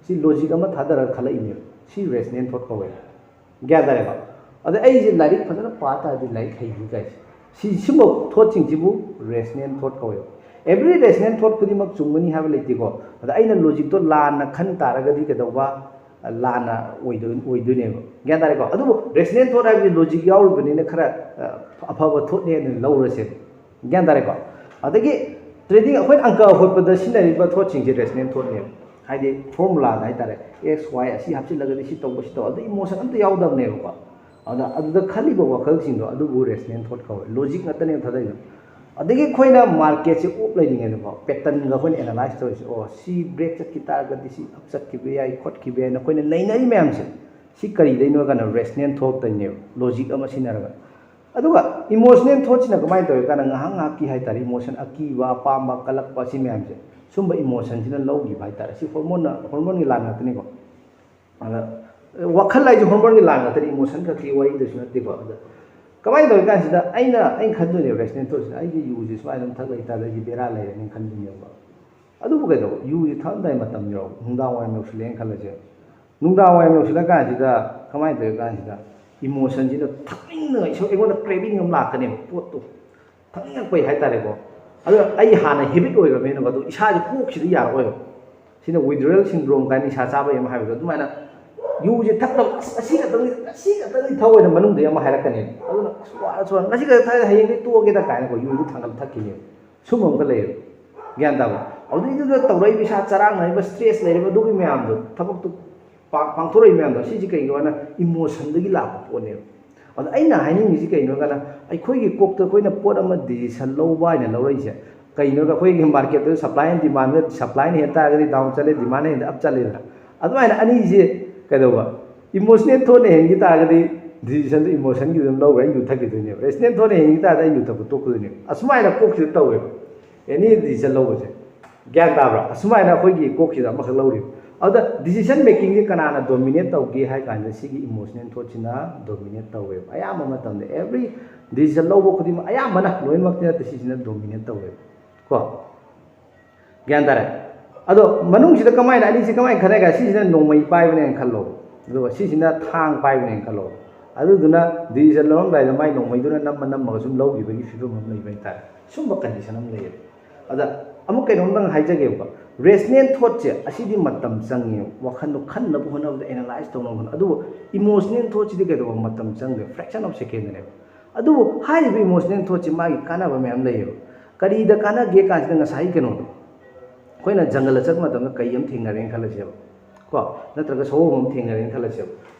ꯁꯤ ꯂꯣꯖꯤꯛ ꯑꯃ ꯊꯥꯗꯔꯒ ꯈꯜꯂꯛꯏꯅꯦꯕ꯫ ꯁꯤ ꯔꯦꯁꯅꯦꯜ ꯊꯣꯠ ꯀꯧꯋꯦ꯫ ꯒ꯭ꯌꯥꯟ ꯇꯥꯔꯦꯀꯣ? ꯑꯗ ꯑꯩꯁꯦ ꯂꯥꯏꯔꯤꯛ ꯐꯖꯅ ꯄꯥ ꯇꯥꯔꯗꯤ ꯂꯥꯏꯔꯤꯛ ꯍꯩꯅꯤ ꯀꯥꯏꯁꯦ꯫ ꯁꯤ ꯁꯤꯒꯨꯝꯕ ꯊꯣꯠꯁꯤꯡꯁꯤꯕꯨ ꯔꯦꯁꯅꯦꯜ ꯊꯣꯠ ꯀꯧꯋꯦꯕ꯫ ꯑꯦꯕ꯭ꯔꯤ ꯔꯦꯁꯅꯦꯜ ꯊꯣꯠ ꯈꯨꯗꯤꯡꯃꯛ ꯆꯨꯝꯒꯅꯤ ꯍꯥꯏꯕ ꯂꯩꯇꯦꯀꯣ꯫ ꯑꯗ ꯑꯩꯅ ꯂꯣꯖꯤꯛꯇꯣ ꯂꯥꯟꯅ ꯈꯟ ꯇꯥꯔꯒꯗꯤ ꯀꯩꯗꯧꯕ? ꯂꯥꯟꯅ ꯑꯣꯏꯗꯣꯏ- ꯑꯣꯏꯗꯣꯏꯅꯦꯕ꯫ ꯒ꯭ꯌꯥꯟ ꯇꯥꯔꯦꯀꯣ? ꯑꯗꯨꯕꯨ ꯔꯦꯁꯅꯦꯜ ꯊꯣꯠ ꯍꯥꯏꯕꯗꯤ ꯂꯣꯖꯤꯛ ꯌꯥꯎꯔꯤꯕꯅꯤꯅ ꯈꯔ, ꯑ, ꯑꯐꯕ ꯊꯣꯠꯅꯦꯅ ꯂꯧꯔꯁꯦꯕ꯫ ꯒ꯭ꯌꯥꯟ ꯇꯥꯔꯦꯀꯣ? ꯑꯗꯒꯤ ꯇ꯭ꯔꯦꯗꯤꯡ, ꯑꯩꯈꯣꯏꯅ ꯑꯪꯀ ꯍꯣꯠꯄꯗ ꯁꯤꯖꯤꯟꯅꯔꯤꯕ ꯊꯣꯠꯁꯤꯡꯁꯦ ꯔꯦꯁꯅꯦꯜ ꯊꯣꯠꯅꯦꯕ꯫ ꯍꯥꯏꯗꯤ ꯐꯣꯔꯃꯨꯂꯥꯗ ꯍꯥꯏꯇꯥꯔꯦ, ꯑꯦꯛꯁ ꯋꯥꯏ ꯑꯁꯤ ꯍꯥꯞꯆꯤꯜꯂꯒꯗꯤ ꯁꯤ ꯇꯧꯕ, ꯁꯤ ꯇꯧꯕ, ꯑꯗꯨ ꯏꯃꯣꯁꯟ ꯑꯝꯇ ꯌꯥꯎꯗꯕꯅꯦꯕꯀꯣ꯫ ꯑꯗ ꯑꯗꯨꯗ ꯈꯜꯂꯤꯕ ꯋꯥꯈꯜꯁꯤꯡꯗꯣ ꯑꯗꯨꯕꯨ ꯔꯦꯁꯅꯦꯜ ꯊꯣꯠ ꯀꯧꯋꯦ꯫ ꯂꯣꯖꯤꯛ ꯉꯥꯛꯇꯅꯦꯕ ꯊꯥꯗꯩꯗꯣ꯫ ꯑꯗꯒꯤ ꯑꯩꯈꯣꯏꯅ ꯃꯥꯔꯀꯦꯠꯁꯦ ꯑꯣꯞ ꯂꯩꯔꯤꯉꯩꯗꯀꯣ, ꯄꯦꯇꯔꯟꯒ ꯑꯩꯈꯣꯏꯅ ꯑꯦꯅꯥꯂꯥꯏꯁ ꯇꯧꯔꯤꯁꯦ, ꯑꯣ, ꯁꯤ ꯕ꯭ꯔꯦꯛ ꯆꯠꯈꯤ ꯇꯥꯔꯒꯗꯤ ꯁꯤ ꯑꯞ ꯆꯠꯈꯤꯕ ꯌꯥꯏ, ꯈꯣꯠꯈꯤꯕ ꯌꯥꯏꯅ ꯑꯩꯈꯣꯏꯅ ꯅꯩꯅꯔꯤ ꯃꯌꯥꯝꯁꯦ, ꯁꯤ ꯀꯔꯤꯗꯩꯅꯣ ꯍꯥꯏ ꯀꯥꯟꯗ ꯔꯦꯁꯅꯦꯜ ꯊꯣꯠꯇꯩꯅꯦꯕ, ꯂꯣꯖꯤꯛ ꯑꯃ ꯁꯤꯖꯤꯟꯅꯔꯒ꯫ ꯑꯗꯨꯒ ꯏꯃꯣꯁꯅꯦꯜ ꯊꯣꯠꯁꯤꯅ ꯀꯃꯥꯏꯅ ꯇꯧꯏ ꯀꯥꯟꯗ ꯉꯥꯏꯍꯥꯛ ꯉꯥꯏꯍꯥꯛꯀꯤ ꯍꯥꯏꯇꯥꯔꯦ, ꯏꯃꯣꯁꯟ, ꯑꯀꯤꯕ, ꯑꯄꯥꯝꯕ, ꯀꯜꯂꯛꯄ, ꯁꯤ ꯃꯌꯥꯝꯁꯦ, ꯁꯨꯝꯕ ꯏꯃꯣꯁꯟꯁꯤꯅ ꯂꯧꯈꯤꯕ ꯍꯥꯏꯇꯥꯔꯦ꯫ ꯁꯤ ꯍꯣꯔꯃꯣꯟꯅ, ꯍꯣꯔꯃꯣꯟꯒꯤ ꯂꯥꯟ ꯉꯥꯛꯇꯅꯤꯀꯣ꯫ ꯑꯗ ꯋꯥꯈꯜ ꯍꯥꯏꯁꯦ ꯍꯣꯔꯃꯣꯟꯒꯤ ꯂꯥꯟ ꯉꯥꯛꯇꯅꯤ, ꯏꯃꯣꯁꯟ ꯈꯛꯀꯤ ꯋꯥꯔꯤꯗꯁꯨ ꯅꯠꯇꯦꯀꯣ꯫ ꯑꯗ ꯀꯃꯥꯏꯅ ꯇꯧꯏ ꯀꯥꯟꯁꯤꯗ ꯑꯩꯅ, ꯑꯩꯅ ꯈꯟꯗꯣꯏꯅꯦꯕ, ꯔꯦꯁꯅꯦꯜ ꯊꯣꯠꯁꯤꯅ, ꯑꯩꯒꯤ ꯌꯨꯁꯦ ꯁꯨꯃꯥꯏꯅ ꯑꯗꯨꯝ ꯊꯛ ꯂꯩꯇꯥꯔꯗꯤ ꯑꯩꯁꯦ ꯕꯦꯔꯥ ꯂꯩꯔꯦꯅ ꯈꯟꯗꯣꯏꯅꯦꯕ꯫ ꯑꯗꯨꯕꯨ ꯀꯩꯗꯧꯕ? ꯌꯨꯁꯦ ꯊꯛꯑꯝꯗꯥꯏ ꯃꯇꯝ ꯌꯧꯔꯛ, ꯅꯨꯡꯗꯥꯡ ꯋꯥꯏꯔꯝ ꯌꯧꯁꯤꯜꯂꯛꯑꯦꯅ ꯈꯜꯂꯁꯦ꯫ ꯅꯨꯡꯗꯥꯡ ꯋꯥꯏꯔꯝ ꯌꯧꯁꯤꯜꯂꯛꯑꯀꯥꯟꯁꯤꯗ ꯀꯃꯥꯏꯅ ꯇꯧꯏ ꯀꯥꯟꯁꯤꯗ ꯏꯃꯣꯁꯟꯁꯤꯅ ꯊꯛꯅꯤꯡꯗꯅ ꯏꯁꯥ, ꯑꯩꯉꯣꯟꯗ ꯀ꯭ꯔꯦꯚꯤꯡ ꯑꯃ ꯂꯥꯛꯀꯅꯦꯕ ꯄꯣꯠꯇꯣ꯫ ꯊꯛꯅꯤꯡꯉꯛꯄꯩ ꯍꯥꯏꯇꯥꯔꯦꯀꯣ꯫ ꯑꯗꯣ ꯑꯩ ꯍꯥꯟꯅ ꯍꯦꯕꯤꯠ ꯑꯣꯏꯈ꯭ꯔꯕꯅꯤꯅꯀꯣ, ꯑꯗꯣ ꯏꯁꯥꯁꯦ ꯀꯣꯛꯁꯤꯗ ꯌꯥꯔꯛꯑꯣꯏꯕ꯫ ꯁꯤꯅ ꯋꯤꯗ꯭ꯔꯣꯌꯦꯜ ꯁꯤꯟꯗ꯭ꯔꯣꯝ ꯀꯥꯏꯅ ꯅꯤꯁꯥ ꯆꯥꯕꯩ ꯑꯃ ꯍꯥꯏꯕꯗꯣ ꯑꯗꯨꯃꯥꯏꯅ ꯌꯨꯁꯦ ꯊꯛꯅꯕ, "ꯑꯁ, ꯉꯁꯤ ꯈꯛꯇꯪꯗꯤ, ꯉꯁꯤ ꯈꯛꯇꯪꯗꯤ ꯊꯛꯑꯣꯏꯅ" ꯃꯅꯨꯡꯗꯒꯤ ꯑꯃ ꯍꯥꯏꯔꯛꯀꯅꯦꯕ꯫ ꯑꯗꯨꯅ, "ꯑꯁ, ꯋꯥꯔꯁꯨ ꯋꯥꯔ, ꯉꯁꯤ ꯈꯛꯇꯪ ꯊꯛꯑꯗꯤ ꯍꯌꯦꯡꯗꯤ ꯇꯣꯛꯑꯒꯦꯗ" ꯀꯥꯏꯅꯀꯣ, ꯌꯨꯗꯨ ꯊꯥꯡꯒꯠꯂ ꯊꯛꯈꯤꯅꯦꯕ꯫ ꯁꯨꯝꯕ ꯑꯃꯒ ꯂꯩꯌꯦꯕ꯫ ꯒ꯭ꯌꯥꯟ ꯇꯥꯕ꯭ꯔꯥ? ꯑꯗꯨꯏꯗꯨꯗ ꯇꯧꯔꯛꯏꯕ ꯏꯁꯥ ꯆꯔꯥꯡꯅꯔꯤꯕ, ꯁ꯭ꯇ꯭ꯔꯦꯁ ꯂꯩꯔꯤꯕ ꯑꯗꯨꯒꯤ ꯃꯌꯥꯝꯗꯣ, ꯊꯕꯛꯇꯨ ꯄꯥ-, ꯄꯥꯡꯊꯣꯔꯛꯏ ꯃꯌꯥꯝꯗꯣ, ꯁꯤꯁꯦ ꯀꯩꯒꯤꯅꯣ ꯍꯥꯏꯅ ꯏꯃꯣꯁꯟꯗꯒꯤ ꯂꯥꯛꯄ ꯄꯣꯠꯅꯦꯕ꯫ ꯑꯗꯣ ꯑꯩꯅ ꯍꯥꯏꯅꯤꯡꯉꯤꯁꯤ ꯀꯩꯅꯣ ꯍꯥꯏꯅ, ꯑꯩꯈꯣꯏꯒꯤ ꯀꯣꯛꯇ ꯑꯩꯈꯣꯏꯅ ꯄꯣꯠ ꯑꯃ ꯗꯤꯁꯤꯖꯟ ꯂꯧꯕ ꯍꯥꯏꯅ ꯂꯧꯔꯛꯏꯁꯦ ꯀꯩꯅꯣꯗ, ꯑꯩꯈꯣꯏꯒꯤ ꯃꯥꯔꯀꯦꯠꯇ ꯁꯄ꯭ꯂꯥꯏ ꯑꯦꯟ ꯗꯤꯃꯥꯟꯗ, ꯁꯄ꯭ꯂꯥꯏꯅ ꯍꯦꯟ ꯇꯥꯔꯒꯗꯤ ꯗꯥꯎꯟ ꯆꯠꯂꯦ, ꯗꯤꯃꯥꯟꯅ ꯍꯦꯟꯗ ꯑꯞ ꯆꯠꯂꯦꯗꯅ꯫ ꯑꯗꯨꯃꯥꯏꯅ ꯑꯅꯤꯁꯦ ꯀꯩꯗꯧꯕ? ꯏꯃꯣꯁꯅꯦꯜ ꯊꯣꯠꯅ ꯍꯦꯟꯈꯤ ꯇꯥꯔꯒꯗꯤ ꯗꯤꯁꯤꯖꯟꯗꯨ ꯏꯃꯣꯁꯟꯒꯤ ꯑꯗꯨꯝ ꯂꯧꯈ꯭ꯔꯦ, ꯑꯩ ꯌꯨ ꯊꯛꯈꯤꯗꯣꯏꯅꯦꯕ꯫ ꯔꯦꯁꯅꯦꯜ ꯊꯣꯠꯅ ꯍꯦꯟꯈꯤ ꯇꯥꯔꯗꯤ ꯑꯩ ꯌꯨ ꯊꯛꯄ ꯇꯣꯛꯀꯗꯣꯏꯅꯦꯕ꯫ ꯑꯁꯨꯃꯥꯏꯅ ꯀꯣꯛꯁꯤꯗ ꯇꯧꯋꯦꯕ, ꯑꯦꯅꯤ ꯗꯤꯁꯤꯖꯟ ꯂꯧꯕꯁꯦ꯫ ꯒ꯭ꯌꯥꯟ ꯇꯥꯕ꯭ꯔꯥ? ꯑꯁꯨꯃꯥꯏꯅ ꯑꯩꯈꯣꯏꯒꯤ ꯀꯣꯛꯁꯤꯗ ꯑꯃꯈꯛ ꯂꯧꯔꯤꯕ꯫ ꯑꯗꯨꯗ ꯗꯤꯁꯤꯖꯟ ꯃꯦꯀꯤꯡꯁꯦ ꯀꯅꯥꯅ ꯗꯣꯃꯤꯅꯦꯠ ꯇꯧꯒꯦ ꯍꯥꯏ ꯀꯥꯟꯗ ꯁꯤꯒꯤ ꯏꯃꯣꯁꯅꯦꯜ ꯊꯣꯠꯁꯤꯅ ꯗꯣꯃꯤꯅꯦꯠ ꯇꯧꯋꯦꯕ꯫ ꯑꯌꯥꯝꯕ ꯃꯇꯝꯗ ꯑꯦꯕ꯭ꯔꯤ ꯗꯤꯁꯤꯖꯟ ꯂꯧꯕ ꯈꯨꯗꯤꯡꯃꯛ, ꯑꯌꯥꯝꯕꯅ, ꯂꯣꯏꯅꯃꯛꯇꯤ ꯅꯠꯇꯦ, ꯁꯤꯁꯤꯅ ꯗꯣꯃꯤꯅꯦꯠ ꯇꯧꯋꯦꯕ꯫ ꯀꯣ? ꯒ꯭ꯌꯥꯟ ꯇꯥꯔꯦ? ꯑꯗꯣ ꯃꯅꯨꯡꯁꯤꯗ ꯀꯃꯥꯏꯅ, ꯑꯅꯤꯁꯤ ꯀꯃꯥꯏꯅ ꯈꯟꯅꯒꯦ? ꯁꯤꯁꯤꯅ ꯅꯣꯡꯃꯩ ꯄꯥꯏꯕꯅꯦꯅ ꯈꯜꯂꯣ, ꯑꯗꯨꯒ ꯁꯤꯁꯤꯅ ꯊꯥꯡ ꯄꯥꯏꯕꯅꯦꯅ ꯈꯜꯂꯣ꯫ ꯑꯗꯨꯗꯨꯅ decision ꯂꯧꯔꯝꯗꯥꯏꯗ ꯃꯥꯏ ꯅꯣꯡꯃꯩꯗꯨꯅ ꯅꯝꯃ ꯅꯝꯃꯒ ꯁꯨꯝ ꯂꯧꯈꯤꯕꯒꯤ ꯐꯤꯕꯝ ꯑꯃ ꯂꯩꯕ ꯍꯥꯏꯇꯥꯔꯦ꯫ ꯁꯨꯝꯕ condition ꯑꯃ ꯂꯩꯌꯦꯕ꯫ ꯑꯗ ꯑꯃꯨꯛ ꯀꯩꯅꯣꯝꯗꯪ ꯍꯥꯏꯖꯒꯦꯕꯀꯣ, rational thoughtꯁꯦ ꯑꯁꯤꯗꯤ ꯃꯇꯝ ꯆꯪꯉꯦꯕ, ꯋꯥꯈꯟꯗꯣ ꯈꯟꯅꯕ ꯍꯣꯠꯅꯕꯗ, analyse ꯇꯧꯅꯕ ꯍꯣꯠꯅꯕꯗ꯫ ꯑꯗꯨꯕꯨ emotional thoughtꯁꯤꯗꯤ ꯀꯩꯗꯧꯕ, ꯃꯇꯝ ꯆꯪꯗꯦ, fraction of secondꯅꯦꯕ꯫ ꯑꯗꯨꯕꯨ ꯍꯥꯏꯔꯤꯕ emotional thoughtꯁꯤ ꯃꯥꯒꯤ ꯀꯥꯟꯅꯕ ꯃꯌꯥꯝ ꯂꯩꯌꯦꯕ꯫ ꯀꯔꯤꯗ ꯀꯥꯟꯅꯒꯦ ꯀꯥꯟꯁꯤꯗ ꯉꯁꯥꯏꯒꯤ ꯀꯩꯅꯣꯗꯣ, ꯑꯩꯈꯣꯏꯅ ꯖꯪꯒꯜꯗ ꯆꯠꯄ ꯃꯇꯝꯗ ꯀꯩ ꯑꯃ ꯊꯦꯡꯅꯔꯦꯅ ꯈꯜꯂꯁꯦꯕ, ꯀꯣ, ꯅꯠꯇ꯭ꯔꯒ ꯁꯑꯣꯝ ꯑꯃ ꯊꯦꯡꯅꯔꯦꯅ ꯈꯜꯂꯁꯦꯕ꯫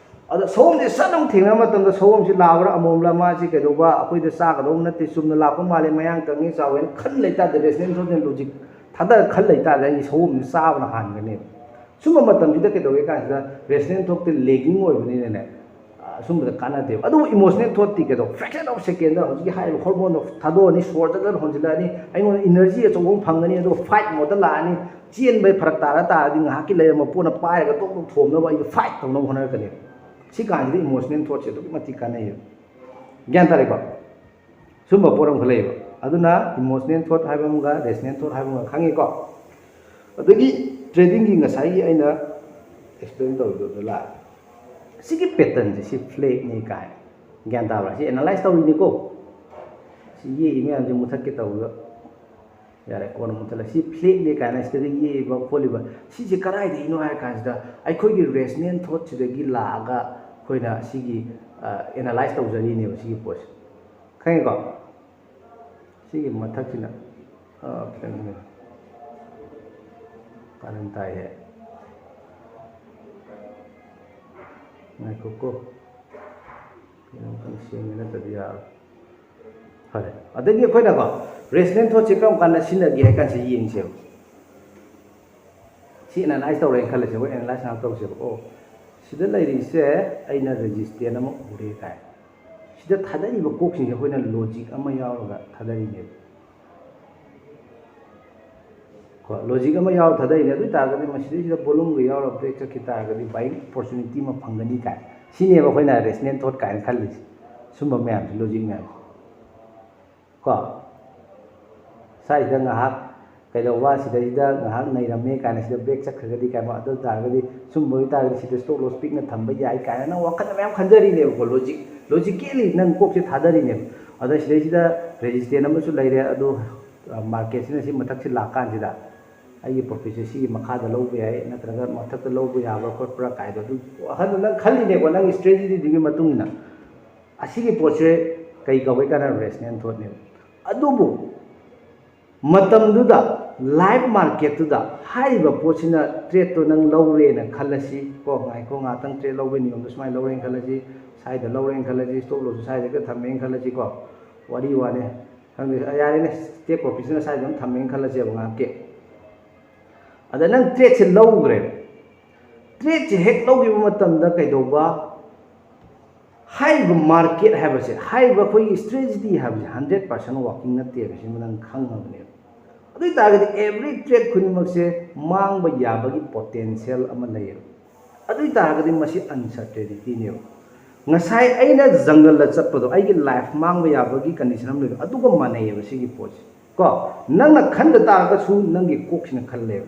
ꯑꯗ ꯁꯑꯣꯝꯁꯦ ꯁꯠ ꯑꯃꯨꯛ ꯊꯦꯡꯅꯕ ꯃꯇꯝꯗ ꯁꯑꯣꯝꯁꯤ ꯂꯥꯕ꯭ꯔꯥ ꯑꯃꯣꯝꯂꯥ, ꯃꯥꯁꯤ ꯀꯩꯗꯧꯕ, ꯑꯩꯈꯣꯏꯗ ꯆꯥꯒꯗꯧꯕ ꯅꯠꯇꯦ, ꯆꯨꯝꯅ ꯂꯥꯛꯄ ꯃꯥꯜꯂꯦ, ꯃꯌꯥꯡ ꯀꯪꯉꯦ ꯆꯥꯎꯋꯦꯅ ꯈꯟ ꯂꯩꯇꯥꯔꯗꯤ, rational thought and logic ꯊꯥꯗꯔ ꯈꯟ ꯂꯩꯇꯥꯔꯗꯤ, ꯑꯩ ꯁꯑꯣꯝꯁꯤ ꯆꯥꯕꯅ ꯍꯥꯟꯒꯅꯦꯕ꯫ ꯁꯨꯝꯕ ꯃꯇꯝꯁꯤꯗ ꯀꯩꯗꯧꯒꯦ ꯀꯥꯟꯁꯤꯗ, rational thoughtꯇꯤ lagging ꯑꯣꯏꯕꯅꯤꯅꯅꯦ, ꯑ, ꯁꯨꯝꯕꯗ ꯀꯥꯟꯅꯗꯦꯕ꯫ ꯑꯗꯨꯕꯨ emotional thoughtꯇꯤ ꯀꯩꯗꯧ, fraction of secondꯗ ꯍꯧꯖꯤꯛꯀꯤ ꯍꯥꯏꯔꯤꯕ hormoneꯗꯣ ꯊꯥꯗꯣꯛꯑꯅꯤ, ꯁꯣꯔ ꯖꯔ ꯖꯔ ꯍꯣꯟꯖꯤꯜꯂꯛꯑꯅꯤ, ꯑꯩꯉꯣꯟꯗ energy ꯑꯆꯧꯕ ꯑꯃ ꯐꯪꯒꯅꯤ, ꯑꯗꯨꯒ fight modeꯇ ꯂꯥꯛꯑꯅꯤ, ꯆꯦꯟꯕꯩ ꯐꯔꯛ ꯇꯥꯔ ꯇꯥꯔꯗꯤ ꯉꯥꯏꯍꯥꯛꯀꯤ ꯂꯩꯔꯝꯕ ꯄꯣꯠꯅ ꯄꯥꯏꯔꯒ ꯇꯣꯛ ꯇꯣꯛ ꯊꯣꯝꯅꯕ ꯑꯩꯁꯨ fight ꯇꯧꯅꯕ ꯍꯣꯠꯅꯔꯛꯀꯅꯤ꯫ ꯁꯤ ꯀꯥꯟꯁꯤꯗ emotional thoughtꯁꯦ ꯑꯗꯨꯛꯀꯤ ꯃꯇꯤꯛ ꯀꯥꯟꯅꯩꯌꯦꯕ꯫ ꯒ꯭ꯌꯥꯟ ꯇꯥꯔꯦꯀꯣ? ꯁꯨꯝꯕ ꯄꯣꯠ ꯑꯃꯈꯛ ꯂꯩꯌꯦꯕ꯫ ꯑꯗꯨꯅ emotional thought ꯍꯥꯏꯕ ꯑꯃꯒ rational thought ꯍꯥꯏꯕ ꯑꯃꯒ ꯈꯪꯉꯤꯀꯣ? ꯑꯗꯒꯤ tradingꯒꯤ ꯉꯁꯥꯏꯒꯤ ꯑꯩꯅ explain ꯇꯧꯔꯤꯗꯣ ꯑꯗꯨ ꯂꯥꯛꯑꯦ꯫ ꯁꯤꯒꯤ patternꯁꯦ, ꯁꯤ flagꯅꯤ ꯀꯥꯏ꯫ ꯒ꯭ꯌꯥꯟ ꯇꯥꯕ꯭ꯔꯥ? ꯁꯤ analyse ꯇꯧꯔꯤꯅꯤꯀꯣ꯫ ꯁꯤ ꯌꯦꯛꯏ ꯃꯌꯥꯝꯁꯦ ꯃꯨꯊꯠꯀꯦ ꯇꯧꯕꯗ, ꯌꯥꯔꯦ, ꯀꯣꯟꯅ ꯃꯨꯊꯠꯂꯦ꯫ ꯁꯤ flagꯅꯤ ꯀꯥꯏꯅ ꯁꯤꯗꯒ ꯌꯦꯛꯏꯕ ꯈꯣꯠꯂꯤꯕ, ꯁꯤꯁꯦ ꯀꯗꯥꯏꯗꯒꯤꯅꯣ ꯍꯥꯏꯔ ꯀꯥꯟꯁꯤꯗ, ꯑꯩꯈꯣꯏꯒꯤ rational thoughtꯁꯤꯗꯒꯤ ꯂꯥꯛꯑꯒ ꯑꯩꯈꯣꯏꯅ ꯁꯤꯒꯤ, ꯑ, analyse ꯇꯧꯖꯔꯤꯅꯦꯕ ꯁꯤꯒꯤ ꯄꯣꯠꯁꯦ꯫ ꯈꯪꯉꯦꯀꯣ? ꯁꯤꯒꯤ ꯃꯊꯛꯁꯤꯅ, ꯑ, ꯈꯤꯇꯪ ꯀꯔꯟ ꯇꯥꯏꯍꯦ꯫ ꯉꯥꯏꯈꯣꯀꯣ꯫ ꯀꯩꯅꯣꯝꯇꯪ ꯁꯦꯝꯒꯦ, ꯅꯠꯇ꯭ꯔꯗꯤ ꯌꯥꯔꯣꯏ꯫ ꯐꯔꯦ꯫ ꯑꯗꯒꯤ ꯑꯩꯈꯣꯏꯅꯀꯣ, rational thoughtꯁꯦ ꯀꯔꯝ ꯀꯥꯟꯗ ꯁꯤꯖꯤꯟꯅꯒꯦ ꯍꯥꯏ ꯀꯥꯟꯁꯤꯗ ꯌꯦꯡꯁꯦꯕ꯫ ꯁꯤ analyse ꯇꯧꯔꯦꯅ ꯈꯜꯂꯁꯦ, ꯑꯩꯈꯣꯏ analyse ꯉꯥꯏꯍꯥꯛ ꯇꯧꯁꯦꯕ꯫ ꯑꯣ, ꯁꯤꯗ ꯂꯩꯔꯤꯁꯦ ꯑꯩꯅ resistance ꯑꯃ ꯎꯔꯦ ꯀꯥꯏ꯫ ꯁꯤꯗ ꯊꯥꯗꯔꯤꯕ ꯀꯣꯛꯁꯤꯡꯁꯦ ꯑꯩꯈꯣꯏꯅ logic ꯑꯃ ꯌꯥꯎꯔꯒ ꯊꯥꯗꯔꯤꯅꯦꯕ꯫ ꯀꯣ, logic ꯑꯃ ꯌꯥꯎꯔ ꯊꯥꯗꯔꯤꯅꯦ꯫ ꯑꯗꯨ ꯑꯣꯏ ꯇꯥꯔꯒꯗꯤ ꯃꯁꯤꯗꯩꯁꯤꯗ volumeꯒ ꯌꯥꯎꯔ break ꯆꯠꯈꯤ ꯇꯥꯔꯒꯗꯤ buying opportunity ꯑꯃ ꯐꯪꯒꯅꯤ ꯀꯥꯏ꯫ ꯁꯤꯅꯦꯕ ꯑꯩꯈꯣꯏꯅ rational thought ꯀꯥꯏꯅ ꯈꯜꯂꯤꯁꯦ꯫ ꯁꯨꯝꯕ ꯃꯌꯥꯝꯁꯦ, logic ꯃꯌꯥꯝꯁꯦ꯫ ꯀꯣ, ꯁ꯭ꯋꯥꯏꯁꯤꯗ ꯉꯥꯏꯍꯥꯛ ꯀꯩꯗꯧꯕ, ꯁꯤꯗꯩꯁꯤꯗ ꯉꯥꯏꯍꯥꯛ ꯅꯩꯔꯝꯃꯦ ꯀꯥꯏꯅ ꯁꯤꯗ ꯕ꯭ꯔꯦꯛ ꯆꯠꯈ꯭ꯔꯒꯗꯤ ꯀꯥꯏꯅ, ꯑꯗꯨ ꯇꯥꯔꯒꯗꯤ ꯁꯨꯝꯕ ꯑꯣꯏꯇꯥꯔꯒꯗꯤ ꯁꯤꯗ ꯁ꯭ꯇꯣꯞ ꯂꯣꯁ ꯄꯤꯛꯅ ꯊꯝꯕ ꯌꯥꯏ ꯀꯥꯏꯅ ꯅꯪ ꯋꯥꯈꯜꯗ ꯃꯌꯥꯝ ꯈꯟꯖꯔꯤꯅꯦꯕꯀꯣ, ꯂꯣꯖꯤꯛ ꯂꯣꯖꯤꯀꯦꯜꯂꯤ ꯅꯪ ꯀꯣꯛꯁꯦ ꯊꯥꯗꯔꯤꯅꯦꯕ꯫ ꯑꯗ ꯁꯤꯗꯩꯁꯤꯗ ꯔꯦꯖꯤꯁꯇꯦꯟ ꯑꯃꯁꯨ ꯂꯩꯔꯦ, ꯑꯗꯨ ꯃꯥꯔꯀꯦꯠꯁꯤꯅ ꯁꯤ ꯃꯊꯛꯁꯤ ꯂꯥꯛꯀꯥꯟꯁꯤꯗ ꯑꯩꯒꯤ ꯄ꯭ꯔꯣꯐꯤꯠꯁꯦ ꯁꯤꯒꯤ ꯃꯈꯥꯗ ꯂꯧꯕ ꯌꯥꯏ, ꯅꯠꯇ꯭ꯔꯒ ꯃꯊꯛꯇ ꯂꯧꯕ ꯌꯥꯕ꯭ꯔꯥ ꯈꯣꯠꯄ꯭ꯔꯥ ꯀꯥꯏꯗꯣ ꯑꯗꯨ ꯋꯥꯈꯜꯗꯣ ꯅꯪ ꯈꯜꯂꯤꯅꯦꯀꯣ, ꯅꯪꯒꯤ ꯁ꯭ꯇ꯭ꯔꯦꯇꯦꯖꯤꯗꯨꯒꯤ ꯃꯇꯨꯡ ꯏꯟꯅ꯫ ꯑꯁꯤꯒꯤ ꯄꯣꯠꯁꯦ ꯀꯩ ꯀꯧꯏ ꯀꯥꯟꯗ ꯔꯦꯁꯅꯦꯜ ꯊꯣꯠꯅꯦꯕ꯫ ꯑꯗꯨꯕꯨ ꯃꯇꯝꯗꯨꯗ ꯂꯥꯏꯚ ꯃꯥꯔꯀꯦꯠꯇꯨꯗ ꯍꯥꯏꯔꯤꯕ ꯄꯣꯠꯁꯤꯅ ꯇ꯭ꯔꯦꯠꯇꯣ ꯅꯪ ꯂꯧꯔꯦꯅ ꯈꯜꯂꯁꯤ ꯀꯣ, ꯉꯥꯏꯈꯣ ꯉꯥꯛꯇꯪ ꯇ꯭ꯔꯦꯠ ꯂꯧꯕꯒꯤ ꯅꯤꯌꯣꯝꯗꯣ ꯁꯨꯃꯥꯏꯅ ꯂꯧꯔꯦꯅ ꯈꯜꯂꯁꯤ, ꯁ꯭ꯋꯥꯏꯗ ꯂꯧꯔꯦꯅ ꯈꯜꯂꯁꯤ, ꯁ꯭ꯇꯣꯞ ꯂꯣꯁꯁꯨ ꯁ꯭ꯋꯥꯏꯗꯒ ꯊꯝꯃꯦꯅ ꯈꯜꯂꯁꯤ ꯀꯣ, ꯋꯥꯔꯤ ꯋꯥꯅꯦ, ꯈꯪꯗꯦ, ꯌꯥꯔꯦꯅꯦ, ꯇꯦꯛ ꯄ꯭ꯔꯣꯐꯤꯠꯁꯤꯅ ꯁ꯭ꯋꯥꯏꯗ ꯑꯗꯨꯝ ꯊꯝꯃꯦꯅ ꯈꯜꯂꯁꯦꯕ ꯉꯥꯏꯍꯥꯛꯀꯤ꯫ ꯑꯗ ꯅꯪ ꯇ꯭ꯔꯦꯠꯁꯦ ꯂꯧꯈ꯭ꯔꯦꯕ꯫ ꯇ꯭ꯔꯦꯠꯁꯦ ꯍꯦꯛ ꯂꯧꯈꯤꯕ ꯃꯇꯝꯗ ꯀꯩꯗꯧꯕ? ꯍꯥꯏꯔꯤꯕ ꯃꯥꯔꯀꯦꯠ ꯍꯥꯏꯕꯁꯦ, ꯍꯥꯏꯔꯤꯕ ꯑꯩꯈꯣꯏꯒꯤ ꯁ꯭ꯇ꯭ꯔꯦꯇꯦꯖꯤ ꯍꯥꯏꯕꯁꯦ ꯍꯟꯗ꯭ꯔꯦꯠ ꯄꯥꯔꯁꯦꯟ ꯋꯥꯔꯀꯤꯡ ꯅꯠꯇꯦꯕ, ꯁꯤꯃ ꯅꯪ ꯈꯪꯉꯕꯅꯦꯕ꯫ ꯑꯗꯨ ꯑꯣꯏ ꯇꯥꯔꯒꯗꯤ ꯑꯦꯕ꯭ꯔꯤ ꯇ꯭ꯔꯦꯠ ꯈꯨꯗꯤꯡꯃꯛꯁꯦ ꯃꯥꯡꯕ ꯌꯥꯕꯒꯤ ꯄꯣꯇꯦꯟꯁꯤꯌꯦꯜ ꯑꯃ ꯂꯩꯌꯦꯕ꯫ ꯑꯗꯨ ꯑꯣꯏ ꯇꯥꯔꯒꯗꯤ ꯃꯁꯤ ꯑꯟꯁꯔꯇꯦꯅꯤꯇꯤꯅꯦꯕ꯫ ꯉꯁꯥꯏ ꯑꯩꯅ ꯖꯪꯒꯜꯗ ꯆꯠꯄꯗꯣ, ꯑꯩꯒꯤ ꯂꯥꯏꯐ ꯃꯥꯡꯕ ꯌꯥꯕꯒꯤ ꯀꯟꯗꯤꯁꯟ ꯑꯃ ꯂꯩꯕ, ꯑꯗꯨꯒ ꯃꯥꯟꯅꯩꯌꯦꯕ ꯁꯤꯒꯤ ꯄꯣꯠꯁꯦ ꯀꯣ꯫ ꯅꯪꯅ ꯈꯟꯗ ꯇꯥꯔꯒꯁꯨ ꯅꯪꯒꯤ ꯀꯣꯛꯁꯤꯅ ꯈꯜꯂꯦꯕ,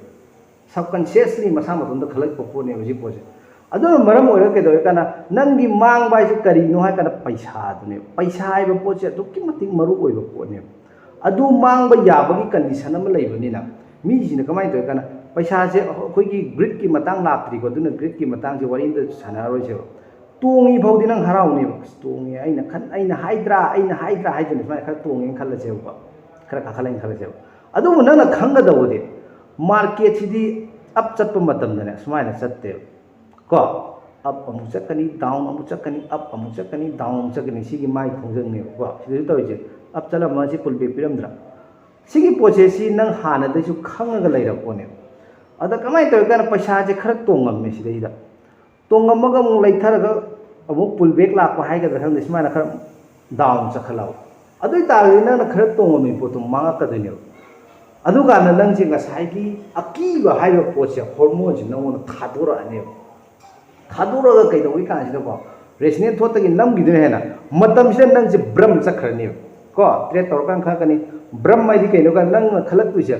ꯁꯕꯀꯟꯁꯤꯌꯁꯂꯤ ꯃꯁꯥ ꯃꯇꯣꯝꯗ ꯈꯜꯂꯛꯄ ꯄꯣꯠꯅꯦꯕ ꯁꯤ ꯄꯣꯠꯁꯦ꯫ ꯑꯗꯨꯅ ꯃꯔꯝ ꯑꯣꯏꯔꯒ ꯀꯩꯗꯧꯋꯦ ꯀꯥꯟꯗ ꯅꯪꯒꯤ ꯃꯥꯡꯕ ꯍꯥꯏꯁꯦ ꯀꯔꯤꯅꯣ ꯍꯥꯏ ꯀꯥꯟꯗ ꯄꯩꯁꯥꯗꯨꯅꯦꯕ꯫ ꯄꯩꯁꯥ ꯍꯥꯏꯕ ꯄꯣꯠꯁꯦ ꯑꯗꯨꯛꯀꯤ ꯃꯇꯤꯛ ꯃꯔꯨ ꯑꯣꯏꯕ ꯄꯣꯠꯅꯦꯕ꯫ ꯑꯗꯨ ꯃꯥꯡꯕ ꯌꯥꯕꯒꯤ ꯀꯟꯗꯤꯁꯟ ꯑꯃ ꯂꯩꯕꯅꯤꯅ ꯃꯤꯁꯤꯅ ꯀꯃꯥꯏꯅ ꯇꯧꯋꯦ ꯀꯥꯟꯗ ꯄꯩꯁꯥꯁꯦ ꯑꯩꯈꯣꯏꯒꯤ ꯒ꯭ꯔꯤꯠꯀꯤ ꯃꯇꯥꯡ ꯂꯥꯛꯇ꯭ꯔꯤꯀꯣ, ꯑꯗꯨꯅ ꯒ꯭ꯔꯤꯠꯀꯤ ꯃꯇꯥꯡꯁꯦ ꯋꯥꯔꯤ ꯑꯝꯇ ꯁꯥꯟꯅꯔꯔꯣꯏꯁꯦꯕ꯫ ꯇꯣꯡꯉꯤ ꯐꯥꯎꯗꯤ ꯅꯪ ꯍꯔꯥꯎꯅꯦꯕ, "ꯑꯁ, ꯇꯣꯡꯉꯦ, ꯑꯩꯅ ꯈꯟ ꯑꯩꯅ ꯍꯥꯏꯗ꯭ꯔꯥ, ꯑꯩꯅ ꯍꯥꯏꯗ꯭ꯔꯥ" ꯍꯥꯏꯗꯅ ꯁꯨꯃꯥꯏꯅ ꯈꯔ ꯇꯣꯡꯉꯦꯅ ꯈꯜꯂꯁꯦꯕꯀꯣ, ꯈꯔ ꯀꯥꯈꯠꯂꯛꯑꯦꯅ ꯈꯜꯂꯁꯦꯕ꯫ ꯑꯗꯨꯕꯨ ꯅꯪꯅ ꯈꯪꯒꯗꯧꯕꯗꯤ ꯃꯥꯔꯀꯦꯠꯁꯤꯗꯤ ꯑꯞ ꯆꯠꯄ ꯃꯇꯝꯗꯅꯦ ꯁꯨꯃꯥꯏꯅ ꯆꯠꯇꯦꯕ ꯀꯣ꯫ ꯑꯞ ꯑꯃꯨꯛ ꯆꯠꯀꯅꯤ, ꯗꯥꯎꯟ ꯑꯃꯨꯛ ꯆꯠꯀꯅꯤ, ꯑꯞ ꯑꯃꯨꯛ ꯆꯠꯀꯅꯤ, ꯗꯥꯎꯟ ꯑꯃꯨꯛ ꯆꯠꯀꯅꯤ, ꯁꯤꯒꯤ ꯃꯥꯏ ꯈꯣꯡꯖꯪꯅꯦꯕꯀꯣ ꯁꯤꯗꯁꯨ ꯇꯧꯔꯤꯁꯦ꯫ ꯑꯞ ꯆꯠꯂꯝꯃꯒ ꯁꯤ ꯄꯨꯜ ꯕꯦꯛ ꯄꯤꯔꯝꯗ꯭ꯔꯥ? ꯁꯤꯒꯤ ꯄꯣꯠꯁꯦ ꯁꯤ ꯅꯪ ꯍꯥꯟꯅꯗꯩꯁꯨ ꯈꯪꯉꯒ ꯂꯩꯔꯕ ꯄꯣꯠꯅꯦꯕ꯫ ꯑꯗ ꯀꯃꯥꯏꯅ ꯇꯧꯔꯤ ꯀꯥꯟꯗ ꯄꯩꯁꯥꯁꯦ ꯈꯔ ꯇꯣꯡꯉꯝꯃꯦ ꯁꯤꯗꯩꯗ, ꯇꯣꯡꯉꯝꯃꯒ ꯑꯃꯨꯛ ꯂꯩꯊꯔꯒ ꯑꯃꯨꯛ ꯄꯨꯜ ꯕꯦꯛ ꯂꯥꯛꯄ ꯍꯥꯏꯒꯗ꯭ꯔꯥ ꯈꯪꯗꯦ, ꯁꯨꯃꯥꯏꯅ ꯈꯔ ꯗꯥꯎꯟ ꯆꯠꯈꯠꯂꯛꯑꯕ꯫ ꯑꯗꯨ ꯑꯣꯏ ꯇꯥꯔꯒꯗꯤ ꯅꯪꯅ ꯈꯔ ꯇꯣꯡꯉꯝꯃꯤ ꯄꯣꯠꯇꯣ ꯃꯥꯡꯉꯛꯀꯗꯣꯏꯅꯦꯕ꯫ ꯑꯗꯨꯀꯥꯟꯗ ꯅꯪꯁꯦ ꯉꯁꯥꯏꯒꯤ ꯑꯀꯤꯕ ꯍꯥꯏꯔꯤꯕ ꯄꯣꯠꯁꯦ ꯍꯣꯔꯃꯣꯟꯁꯦ ꯅꯪꯉꯣꯟꯗ ꯊꯥꯗꯣꯔꯛꯑꯅꯦꯕ꯫ ꯊꯥꯗꯣꯔꯛꯑꯒ ꯀꯩꯗꯧꯏ ꯀꯥꯟꯁꯤꯗꯀꯣ, ꯔꯦꯁꯅꯦꯜ ꯊꯣꯠꯇꯒꯤ ꯅꯝꯈꯤꯗꯣꯏꯅ ꯍꯦꯟꯅ ꯃꯇꯝꯁꯤꯗ ꯅꯪꯁꯦ ꯕ꯭ꯔꯝ ꯆꯠꯈ꯭ꯔꯅꯦꯕ ꯀꯣ꯫ ꯇ꯭ꯔꯦꯠ ꯇꯧꯔꯀꯥꯟꯗ ꯈꯪꯉꯛꯀꯅꯤ꯫ ꯕ꯭ꯔꯝ ꯍꯥꯏꯗꯤ ꯀꯩꯅꯣ ꯀꯥꯟꯗ ꯅꯪꯅ ꯈꯜꯂꯛꯇꯣꯏꯁꯦ,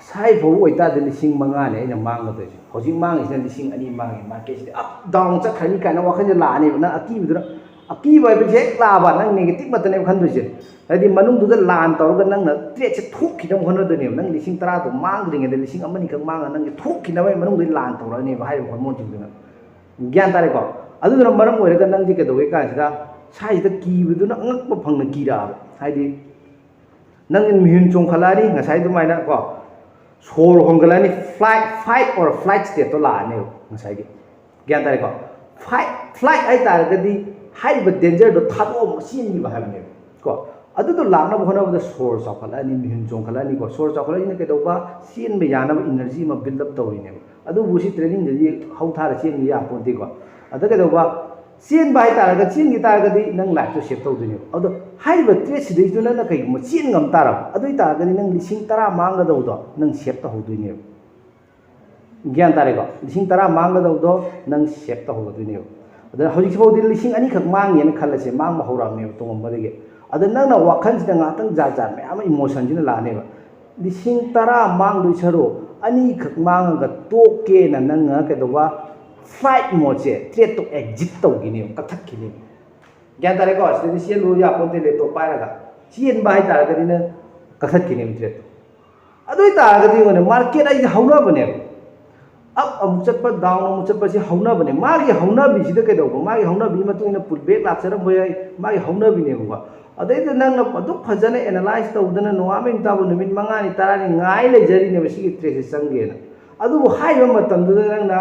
ꯁꯥꯏ ꯐꯥꯎꯕ ꯑꯣꯏꯇꯥꯔꯗꯤ ꯂꯤꯁꯤꯡ ꯃꯉꯥꯅꯦ ꯑꯩꯅ ꯃꯥꯡꯒꯗꯣꯏꯁꯦ, ꯍꯧꯖꯤꯛ ꯃꯥꯡꯉꯤꯁꯤꯅ ꯂꯤꯁꯤꯡ ꯑꯅꯤ ꯃꯥꯡꯉꯤ, ꯃꯥꯔꯀꯦꯠꯁꯤꯗꯤ ꯑꯞ ꯗꯥꯎꯟ ꯆꯠꯈ꯭ꯔꯅꯤ ꯀꯥꯏꯅ ꯋꯥꯈꯜꯁꯦ ꯂꯥꯛꯑꯅꯦꯕ꯫ ꯅꯪ ꯑꯀꯤꯕꯗꯨꯅ, ꯑꯀꯤꯕ ꯍꯥꯏꯕꯁꯦ ꯍꯦꯛ ꯂꯥꯛꯑꯕ ꯅꯪ ꯅꯦꯒꯦꯇꯤꯞ ꯉꯥꯛꯇꯅꯦꯕ ꯈꯟꯗꯣꯏꯁꯦ꯫ ꯍꯥꯏꯗꯤ ꯃꯅꯨꯡꯗꯨꯗ ꯂꯥꯟ ꯇꯧꯔꯒ ꯅꯪꯅ ꯇ꯭ꯔꯦꯠꯁꯦ ꯊꯣꯛꯈꯤꯅꯕ ꯍꯣꯠꯅꯗꯣꯏꯅꯦꯕ꯫ ꯅꯪ ꯂꯤꯁꯤꯡ ꯇꯔꯥꯗꯣ ꯃꯥꯡꯗ꯭ꯔꯤꯉꯩꯗ ꯂꯤꯁꯤꯡ ꯑꯃꯅꯤꯈꯛ ꯃꯥꯡꯉꯒ ꯅꯪꯒꯤ ꯊꯣꯛꯈꯤꯅꯕꯒꯤ ꯃꯅꯨꯡꯗ ꯂꯥꯟ ꯇꯧꯔꯛꯑꯅꯦꯕ ꯍꯥꯏꯔꯤꯕ ꯍꯣꯔꯃꯣꯟꯁꯤꯡꯗꯨꯅ꯫ ꯒ꯭ꯌꯥꯟ ꯇꯥꯔꯦꯀꯣ? ꯑꯗꯨꯗꯨꯅ ꯃꯔꯝ ꯑꯣꯏꯔꯒ ꯅꯪꯁꯦ ꯀꯩꯗꯧꯒꯦ ꯀꯥꯟꯁꯤꯗ ꯁꯥꯏꯁꯤꯗ ꯀꯤꯕꯗꯨꯅ ꯑꯉꯛꯄ ꯐꯪꯅ ꯀꯤꯔꯛꯑꯕ꯫ ꯍꯥꯏꯗꯤ ꯅꯪ ꯃꯤꯍꯨꯟ ꯆꯣꯡꯈꯠꯂꯛꯑꯅꯤ ꯉꯁꯥꯏ ꯑꯗꯨꯃꯥꯏꯅ ꯀꯣ, ꯁꯣꯔ ꯍꯣꯟꯒꯠꯂꯛꯑꯅꯤ, ꯐ꯭ꯂꯥꯏꯠ, ꯐꯥꯏꯠ ꯑꯣꯔ ꯐ꯭ꯂꯥꯏꯠ ꯁ꯭ꯇꯦꯠꯇꯣ ꯂꯥꯛꯑꯅꯦꯕ ꯉꯁꯥꯏꯒꯤ꯫ ꯒ꯭ꯌꯥꯟ ꯇꯥꯔꯦꯀꯣ? ꯐꯥꯏꯠ, ꯐ꯭ꯂꯥꯏꯠ ꯍꯥꯏꯇꯥꯔꯒꯗꯤ ꯍꯥꯏꯔꯤꯕ ꯗꯦꯟꯖꯔꯗꯣ ꯊꯥꯗꯣꯛꯑꯝꯃ ꯆꯦꯟꯈꯤꯕ ꯍꯥꯏꯕꯅꯦꯕ ꯀꯣ꯫ ꯑꯗꯨꯗꯣ ꯂꯥꯛꯅꯕ ꯍꯣꯠꯅꯕꯗ ꯁꯣꯔ ꯆꯥꯎꯈꯠꯂꯛꯑꯅꯤ, ꯃꯤꯍꯨꯟ ꯆꯣꯡꯈꯠꯂꯛꯑꯅꯤꯀꯣ꯫ ꯁꯣꯔ ꯆꯥꯎꯈꯠꯂꯛꯑꯅꯤꯅ ꯀꯩꯗꯧꯕ? ꯆꯦꯟꯕ ꯌꯥꯅꯕ ꯏꯅꯔꯖꯤ ꯑꯃ ꯕꯤꯜꯗ ꯑꯞ ꯇꯧꯔꯤꯅꯦꯕ꯫ ꯑꯗꯨꯕꯨ ꯁꯤ ꯇ꯭ꯔꯦꯅꯤꯡꯗꯗꯤ ꯍꯧꯊꯥꯔ ꯆꯦꯟꯕ ꯌꯥꯄꯣꯟꯇꯦꯀꯣ꯫ ꯑꯗ ꯀꯩꯗꯧꯕ? ꯆꯦꯟꯕ ꯍꯥꯏꯇꯥꯔꯒ, ꯆꯦꯟꯈꯤ ꯇꯥꯔꯒꯗꯤ ꯅꯪ ꯂꯥꯏꯐꯇꯣ ꯁꯦꯞ ꯇꯧꯗꯣꯏꯅꯦꯕ꯫ ꯑꯗꯣ ꯍꯥꯏꯔꯤꯕ ꯇ꯭ꯔꯦꯠꯁꯤꯗꯩꯁꯤꯗ ꯅꯪꯅ ꯀꯩꯒꯨꯝꯕ ꯆꯦꯟ ꯉꯝ ꯇꯥꯔꯕ, ꯑꯗꯨ ꯑꯣꯏ ꯇꯥꯔꯒꯗꯤ ꯅꯪ ꯂꯤꯁꯤꯡ ꯇꯔꯥ ꯃꯥꯡꯒꯗꯧꯕꯗꯣ ꯅꯪ ꯁꯦꯞ ꯇꯧꯍꯧꯗꯣꯏꯅꯦꯕ꯫ ꯒ꯭ꯌꯥꯟ ꯇꯥꯔꯦꯀꯣ? ꯂꯤꯁꯤꯡ ꯇꯔꯥ ꯃꯥꯡꯒꯗꯧꯕꯗꯣ ꯅꯪ ꯁꯦꯞ ꯇꯧꯍꯧꯒꯗꯣꯏꯅꯦꯕ꯫ ꯑꯗ ꯍꯧꯖꯤꯛꯐꯥꯎꯗꯤ ꯂꯤꯁꯤꯡ ꯑꯅꯤꯈꯛ ꯃꯥꯡꯉꯦꯅ ꯈꯜꯂꯁꯦ, ꯃꯥꯡꯕ ꯍꯧꯔꯛꯑꯕꯅꯦꯕ ꯇꯣꯡꯉꯝꯕꯗꯒꯤ꯫ ꯑꯗ ꯅꯪꯅ ꯋꯥꯈꯜꯁꯤꯗ ꯉꯥꯛꯇꯪ ꯖꯥꯠ ꯖꯥꯠ ꯃꯌꯥꯝ ꯑꯃ ꯏꯃꯣꯁꯟꯁꯤꯅ ꯂꯥꯛꯑꯅꯦꯕ꯫ ꯂꯤꯁꯤꯡ ꯇꯔꯥ ꯃꯥꯡꯗꯣꯏ ꯁꯔꯨꯛ ꯑꯅꯤꯈꯛ ꯃꯥꯡꯉꯒ ꯇꯣꯛꯀꯦꯅ ꯅꯪꯅ ꯀꯩꯗꯧꯕ? ꯐ꯭ꯂꯥꯏꯠ ꯃꯣꯠꯁꯦ, ꯇ꯭ꯔꯦꯠꯇꯣ ꯑꯦꯛꯖꯤꯠ ꯇꯧꯈꯤꯅꯦꯕ, ꯀꯛꯊꯠꯈꯤꯅꯦꯕ꯫ ꯒ꯭ꯌꯥꯟ ꯇꯥꯔꯦꯀꯣ? ꯁꯤꯗꯗꯤ ꯆꯦꯜꯂꯨ ꯌꯥꯄꯣꯟꯇꯦ, ꯂꯦꯞꯇꯣꯞ ꯄꯥꯏꯔꯒ꯫ ꯆꯦꯟꯕ ꯍꯥꯏꯇꯥꯔꯒꯗꯤ ꯅꯪ ꯀꯛꯊꯠꯈꯤꯅꯦꯕ ꯇ꯭ꯔꯦꯠꯇꯣ꯫ ꯑꯗꯨ ꯑꯣꯏꯇꯥꯔꯒꯗꯤ ꯌꯦꯡꯉꯨꯅꯦ, ꯃꯥꯔꯀꯦꯠ ꯑꯩꯁꯦ ꯍꯧꯅꯕꯅꯦꯕ꯫ ꯑꯞ ꯑꯃꯨꯛ ꯆꯠꯄ, ꯗꯥꯎꯟ ꯑꯃꯨꯛ ꯆꯠꯄꯁꯦ ꯍꯧꯅꯕꯅꯦ꯫ ꯃꯥꯒꯤ ꯍꯧꯅꯕꯤꯁꯤꯗ ꯀꯩꯗꯧꯕ? ꯃꯥꯒꯤ ꯍꯧꯅꯕꯤꯒꯤ ꯃꯇꯨꯡ ꯏꯟꯅ ꯄꯨꯜ ꯕꯦꯛ ꯂꯥꯛꯆꯔꯝꯕ ꯌꯥꯏ, ꯃꯥꯒꯤ ꯍꯧꯅꯕꯤꯅꯦꯕꯀꯣ꯫ ꯑꯗꯩꯗ ꯅꯪꯅ ꯑꯗꯨꯛ ꯐꯖꯅ ꯑꯦꯅꯥꯂꯥꯏꯁ ꯇꯧꯗꯅ ꯅꯣꯡꯉꯥꯟꯕ ꯅꯨꯃꯤꯠ ꯇꯥꯕ ꯅꯨꯃꯤꯠ ꯃꯉꯥꯅꯤ ꯇꯔꯥꯅꯤ ꯉꯥꯏ ꯂꯩꯖꯔꯤꯅꯦꯕ ꯁꯤꯒꯤ ꯇ꯭ꯔꯦꯠꯁꯦ ꯆꯪꯒꯦꯅ꯫ ꯑꯗꯨꯕꯨ ꯍꯥꯏꯔꯤꯕ ꯃꯇꯝꯗꯨꯗ ꯅꯪꯅ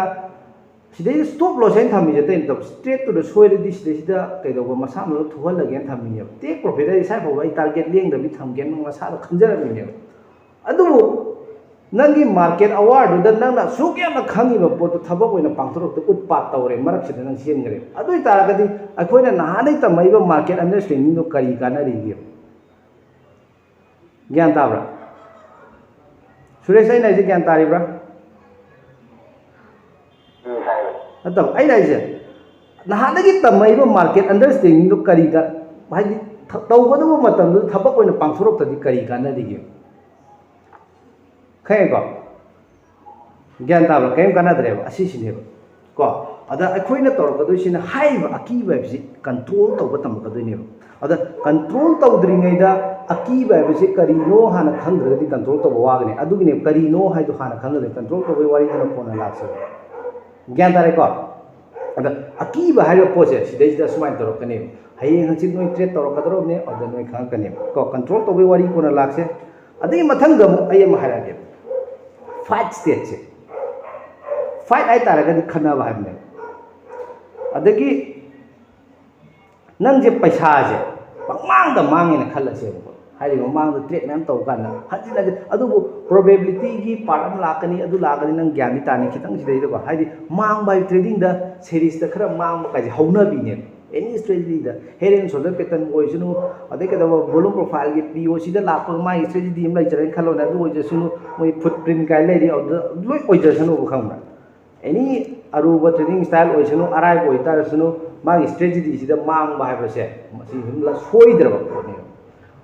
ꯁꯤꯗꯩꯗ ꯁ꯭ꯇꯣꯞ ꯂꯣꯁ ꯍꯥꯏꯅ ꯊꯝꯃꯤꯁꯦ ꯑꯇꯩ ꯅꯠꯇꯕ, ꯇ꯭ꯔꯦꯠꯇꯨꯗ ꯁꯣꯏꯔꯗꯤ ꯁꯤꯗꯩꯁꯤꯗ ꯀꯩꯗꯧꯕ, ꯃꯁꯥ ꯃꯊꯟꯇ ꯊꯣꯛꯍꯜꯂꯒꯦꯅ ꯊꯝꯃꯤꯅꯦꯕ꯫ ꯇꯦꯛ ꯄ꯭ꯔꯣꯐꯤꯠ ꯍꯥꯏꯗꯤ ꯏꯁꯥ ꯐꯥꯎꯕ ꯑꯩ ꯇꯥꯔꯒꯦꯠ ꯂꯦꯡꯗꯕꯤ ꯊꯝꯒꯦꯅ ꯃꯁꯥꯗ ꯈꯟꯖꯔꯝꯃꯤꯅꯦꯕ꯫ ꯑꯗꯨꯕꯨ ꯅꯪꯒꯤ ꯃꯥꯔꯀꯦꯠ ꯑꯋꯥꯔꯗꯨꯗ ꯅꯪꯅ ꯑꯁꯨꯛ ꯌꯥꯝꯅ ꯈꯪꯉꯤꯕ ꯄꯣꯠꯇꯣ ꯊꯕꯛ ꯑꯣꯏꯅ ꯄꯥꯡꯊꯣꯔꯛꯇ ꯎꯠꯄꯥꯠ ꯇꯧꯔꯦ, ꯃꯔꯛꯁꯤꯗ ꯅꯪ ꯆꯦꯟꯈ꯭ꯔꯦ꯫ ꯑꯗꯨ ꯑꯣꯏꯇꯥꯔꯒꯗꯤ ꯑꯩꯈꯣꯏꯅ ꯅꯍꯥꯟꯗꯩ ꯇꯝꯃꯛꯏꯕ ꯃꯥꯔꯀꯦꯠ ꯑꯟꯗꯔꯁ꯭ꯇꯦꯟꯗꯤꯡꯗꯣ ꯀꯔꯤ ꯀꯥꯟꯅꯔꯤꯒꯦ? ꯒ꯭ꯌꯥꯟ ꯇꯥꯕ꯭ꯔꯥ? ꯁꯨꯔꯦꯁ, ꯑꯩꯅ ꯍꯥꯏꯁꯦ ꯒ꯭ꯌꯥꯟ ꯇꯥꯔꯤꯕ꯭ꯔꯥ? ꯅꯠꯇꯕ, ꯑꯩꯅ ꯍꯥꯏꯁꯦ ꯅꯍꯥꯟꯗꯒꯤ ꯇꯝꯃꯛꯏꯕ ꯃꯥꯔꯀꯦꯠ ꯑꯟꯗꯔꯁ꯭ꯇꯦꯟꯗꯤꯡꯗꯣ ꯀꯔꯤ ꯀ-, ꯍꯥꯏꯗꯤ ꯊ-, ꯇꯧꯒꯗꯕ ꯃꯇꯝꯗꯨꯗ ꯊꯕꯛ ꯑꯣꯏꯅ ꯄꯥꯡꯊꯣꯔꯛꯇ꯭ꯔꯗꯤ ꯀꯔꯤ ꯀꯥꯟꯅꯔꯤꯒꯦ? ꯈꯪꯉꯦꯀꯣ? ꯒ꯭ꯌꯥꯟ ꯇꯥꯕ꯭ꯔꯥ? ꯀꯔꯤꯝ ꯀꯥꯟꯅꯗ꯭ꯔꯦꯕ꯫ ꯑꯁꯤꯁꯤꯅꯦꯕ ꯀꯣ꯫ ꯑꯗ ꯑꯩꯈꯣꯏꯅ ꯇꯧꯔꯛꯀꯗꯣꯏꯁꯤꯅ ꯍꯥꯏꯔꯤꯕ ꯑꯀꯤꯕ ꯍꯥꯏꯕꯁꯤ ꯀꯟꯇ꯭ꯔꯣꯜ ꯇꯧꯕ ꯇꯝꯃꯛꯀꯗꯣꯏꯅꯦꯕ꯫ ꯑꯗ ꯀꯟꯇ꯭ꯔꯣꯜ ꯇꯧꯗ꯭ꯔꯤꯉꯩꯗ ꯑꯀꯤꯕ ꯍꯥꯏꯕꯁꯤ ꯀꯔꯤꯅꯣ ꯍꯥꯟꯅ ꯈꯪꯗ꯭ꯔꯒꯗꯤ ꯀꯟꯇ꯭ꯔꯣꯜ ꯇꯧꯕ ꯋꯥꯒꯅꯤ꯫ ꯑꯗꯨꯒꯤꯅꯦ ꯀꯔꯤꯅꯣ ꯍꯥꯏꯗꯣ ꯍꯥꯟꯅ ꯈꯪꯒꯗꯣꯏꯅꯤ꯫ ꯀꯟꯇ꯭ꯔꯣꯜ ꯇꯧꯕꯒꯤ ꯋꯥꯔꯤꯗꯨꯅ ꯀꯣꯟꯅ ꯂꯥꯛꯁꯦꯕ꯫ ꯒ꯭ꯌꯥꯟ ꯇꯥꯔꯦꯀꯣ? ꯑꯗ ꯑꯀꯤꯕ ꯍꯥꯏꯔꯤꯕ ꯄꯣꯠꯁꯦ ꯁꯤꯗꯩꯁꯤꯗ ꯁꯨꯃꯥꯏꯅ ꯇꯧꯔꯛꯀꯅꯦꯕ꯫ ꯍꯌꯦꯡ ꯍꯪꯆꯤꯠ ꯅꯣꯏ ꯇ꯭ꯔꯦꯠ ꯇꯧꯔꯛꯀꯗꯧꯔꯕꯅꯦ, ꯑꯗꯨꯗ ꯅꯣꯏ ꯈꯪꯉꯛꯀꯅꯦꯕ ꯀꯣ꯫ ꯀꯟꯇ꯭ꯔꯣꯜ ꯇꯧꯕꯒꯤ ꯋꯥꯔꯤ ꯀꯣꯟꯅ ꯂꯥꯛꯁꯦ꯫ ꯑꯗꯨꯒꯤ ꯃꯊꯪꯗ ꯑꯃꯨꯛ ꯑꯩ ꯑꯃ ꯍꯥꯏꯔꯛꯑꯒꯦ꯫ ꯐꯥꯏꯠ ꯁ꯭ꯇꯦꯠꯁꯦ, ꯐꯥꯏꯠ ꯍꯥꯏꯇꯥꯔꯒꯗꯤ ꯈꯠꯅꯕ ꯍꯥꯏꯕꯅꯦꯕ꯫ ꯑꯗꯒꯤ ꯅꯪꯁꯦ ꯄꯩꯁꯥꯁꯦ ꯄꯪꯃꯥꯡꯗ ꯃꯥꯡꯉꯦꯅ ꯈꯜꯂꯁꯦꯕꯀꯣ꯫ ꯍꯥꯏꯗꯤ ꯃꯃꯥꯡꯗ ꯇ꯭ꯔꯦꯠ ꯃꯌꯥꯝ ꯇꯧꯕ ꯀꯥꯟꯗ ꯍꯟꯖꯤꯟ ꯍꯟꯖꯤꯟ, ꯑꯗꯨꯕꯨ ꯄ꯭ꯔꯣꯕꯦꯕꯤꯂꯤꯇꯤꯒꯤ ꯄꯥꯔꯠ ꯑꯃ ꯂꯥꯛꯀꯅꯤ, ꯑꯗꯨ ꯂꯥꯛꯀꯅꯤ, ꯅꯪ ꯒ꯭ꯌꯥꯟꯗꯤ ꯇꯥꯅꯤ ꯈꯤꯇꯪ ꯁꯤꯗꯩꯗꯀꯣ꯫ ꯍꯥꯏꯗꯤ ꯃꯥꯡꯕ ꯍꯥꯏꯕ ꯇ꯭ꯔꯦꯗꯤꯡꯗ ꯁꯦꯔꯤꯁꯇ ꯈꯔ ꯃꯥꯡꯕ ꯀꯥꯏꯁꯦ ꯍꯧꯅꯕꯤꯅꯦꯕ꯫ ꯑꯦꯅꯤ ꯁ꯭ꯇ꯭ꯔꯦꯇꯦꯖꯤꯗ ꯍꯦꯗ ꯑꯦꯟ ꯁꯣꯜꯗꯔ ꯄꯦꯇꯔꯟ ꯑꯣꯏꯁꯅꯨ, ꯑꯗꯩ ꯀꯩꯗꯧꯕ ꯕꯣꯂꯨꯝ ꯄ꯭ꯔꯣꯐꯥꯏꯜꯒꯤ ꯄꯤ ꯑꯣ ꯁꯤꯗ ꯂꯥꯛꯄ ꯃꯥꯒꯤ ꯁ꯭ꯇ꯭ꯔꯦꯇꯦꯖꯤ ꯑꯃ ꯂꯩꯖꯔꯦꯅ ꯈꯜꯂꯣꯅꯦ, ꯑꯗꯨ ꯑꯣꯏꯖꯁꯅꯨ, ꯃꯣꯏ ꯐꯨꯠ ꯄ꯭ꯔꯤꯟ ꯀꯥꯏ ꯂꯩꯔꯤ, ꯑꯗꯨꯗ ꯂꯣꯏ ꯑꯣꯏꯖꯁꯅꯨꯕ, ꯈꯪꯕ꯭ꯔꯥ? ꯑꯦꯅꯤ ꯑꯔꯨꯕ ꯇ꯭ꯔꯦꯗꯤꯡ ꯁ꯭ꯇꯥꯏꯜ ꯑꯣꯏꯁꯅꯨ, ꯑꯔꯥꯏꯕ ꯑꯣꯏꯇꯥꯔꯁꯅꯨ, ꯃꯥꯒꯤ ꯁ꯭ꯇ꯭ꯔꯦꯇꯦꯖꯤꯁꯤꯗ ꯃꯥꯡꯕ ꯍꯥꯏꯕꯁꯦ ꯃꯁꯤ ꯑꯗꯨꯝ ꯂ-, ꯁꯣꯏꯗ꯭ꯔꯕ ꯄꯣꯠꯅꯦꯕ꯫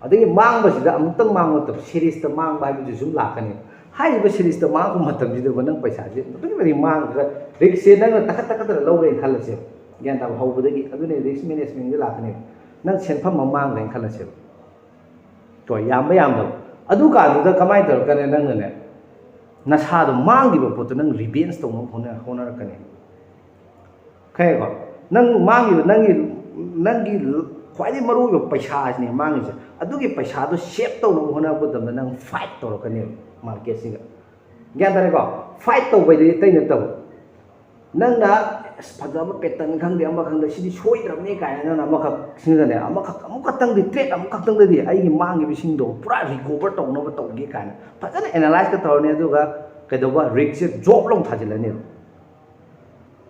ꯑꯗꯒꯤ ꯃꯥꯡꯕꯁꯤꯗ ꯑꯃꯨꯛꯇꯪ ꯃꯥꯡꯕ ꯅꯠꯇꯕ ꯁꯦꯔꯤꯁꯇ ꯃꯥꯡꯕ ꯍꯥꯏꯕꯗꯨꯁꯨ ꯑꯗꯨꯝ ꯂꯥꯛꯀꯅꯤ꯫ ꯍꯥꯏꯔꯤꯕ ꯁꯦꯔꯤꯁꯇ ꯃꯥꯡꯕ ꯃꯇꯝꯁꯤꯗꯕꯨ ꯅꯪ ꯄꯩꯁꯥꯁꯦ ꯑꯗꯨꯛꯀꯤ ꯃꯇꯤꯛ ꯃꯥꯡꯈ꯭ꯔꯒ ꯔꯤꯛꯁꯁꯦ ꯅꯪꯅ ꯇꯈꯠ ꯇꯈꯠꯇꯅ ꯂꯧꯔꯦꯅ ꯈꯜꯂꯁꯦꯕ꯫ ꯒ꯭ꯌꯥꯟ ꯇꯥꯕ ꯍꯧꯕꯗꯒꯤ ꯑꯗꯨꯅꯦ ꯔꯤꯛꯁ ꯃꯦꯅꯦꯖꯃꯦꯟꯗ ꯂꯥꯛꯀꯅꯦꯕ꯫ ꯅꯪ ꯁꯦꯟꯐꯝ ꯑꯃ ꯃꯥꯡꯈ꯭ꯔꯦꯅ ꯈꯜꯂꯁꯦꯕ꯫ ꯀꯣ, ꯌꯥꯝꯕ ꯌꯥꯝꯗꯕ꯫ ꯑꯗꯨ ꯀꯥꯟꯗꯨꯗ ꯀꯃꯥꯏꯅ ꯇꯧꯔꯛꯀꯅꯤ? ꯅꯪꯅꯅꯦ, ꯅꯁꯥꯗꯣ ꯃꯥꯡꯈꯤꯕ ꯄꯣꯠꯇꯣ ꯅꯪ ꯔꯤꯚꯦꯟꯖ ꯇꯧꯅꯕ ꯍꯣꯠꯅ-, ꯍꯣꯠꯅꯔꯛꯀꯅꯤ꯫ ꯈꯪꯉꯦꯀꯣ? ꯅꯪ ꯃꯥꯡꯈꯤꯕ, ꯅꯪꯒꯤ, ꯅꯪꯒꯤ ꯈ꯭ꯋꯥꯏꯗꯒꯤ ꯃꯔꯨꯑꯣꯏꯕ ꯄꯩꯁꯥꯁꯤꯅꯦ ꯃꯥꯡꯉꯤꯁꯦ꯫ ꯑꯗꯨꯒꯤ ꯄꯩꯁꯥꯗꯣ ꯁꯦꯞ ꯇꯧꯅꯕ ꯍꯣꯠꯅꯔꯛꯄ ꯃꯇꯝꯗ ꯅꯪ ꯐꯥꯏꯠ ꯇꯧꯔꯛꯀꯅꯦꯕ ꯃꯥꯔꯀꯦꯠꯁꯤꯒ꯫ ꯒ꯭ꯌꯥꯟ ꯇꯥꯔꯦꯀꯣ? ꯐꯥꯏꯠ ꯇꯧꯕ ꯍꯥꯏꯗꯤ ꯑꯇꯩ ꯅꯠꯇꯕ꯫ ꯅꯪꯅ ꯑꯁ ꯐꯖꯕ ꯄꯦꯇꯔꯟ ꯈꯪꯗꯦ, ꯑꯃ ꯈꯪꯗꯦ, ꯁꯤꯗꯤ ꯁꯣꯏꯗ꯭ꯔꯕꯅꯦ ꯀꯥꯏꯅ ꯅꯪꯅ ꯑꯃꯈꯛ ꯁꯤꯅꯅꯦ, ꯑꯃꯈꯛ, ꯑꯃꯨꯛꯈꯛꯇꯪꯗꯤ, ꯇ꯭ꯔꯦꯠ ꯑꯃꯨꯛꯈꯛꯇꯪꯗꯗꯤ ꯑꯩꯒꯤ ꯃꯥꯡꯈꯤꯕꯁꯤꯡꯗꯣ ꯄꯨꯔꯥ ꯔꯤꯀꯣꯚꯔ ꯇꯧꯅꯕ ꯇꯧꯒꯦ ꯀꯥꯏꯅ ꯐꯖꯅ ꯑꯦꯅꯥꯂꯥꯏꯁꯀ ꯇꯧꯔꯅꯤ꯫ ꯑꯗꯨꯒ ꯀꯩꯗꯧꯕ? ꯔꯤꯛꯁꯁꯦ ꯖꯣꯞ ꯂꯧ ꯊꯥꯖꯤꯜꯂꯅꯦꯕ꯫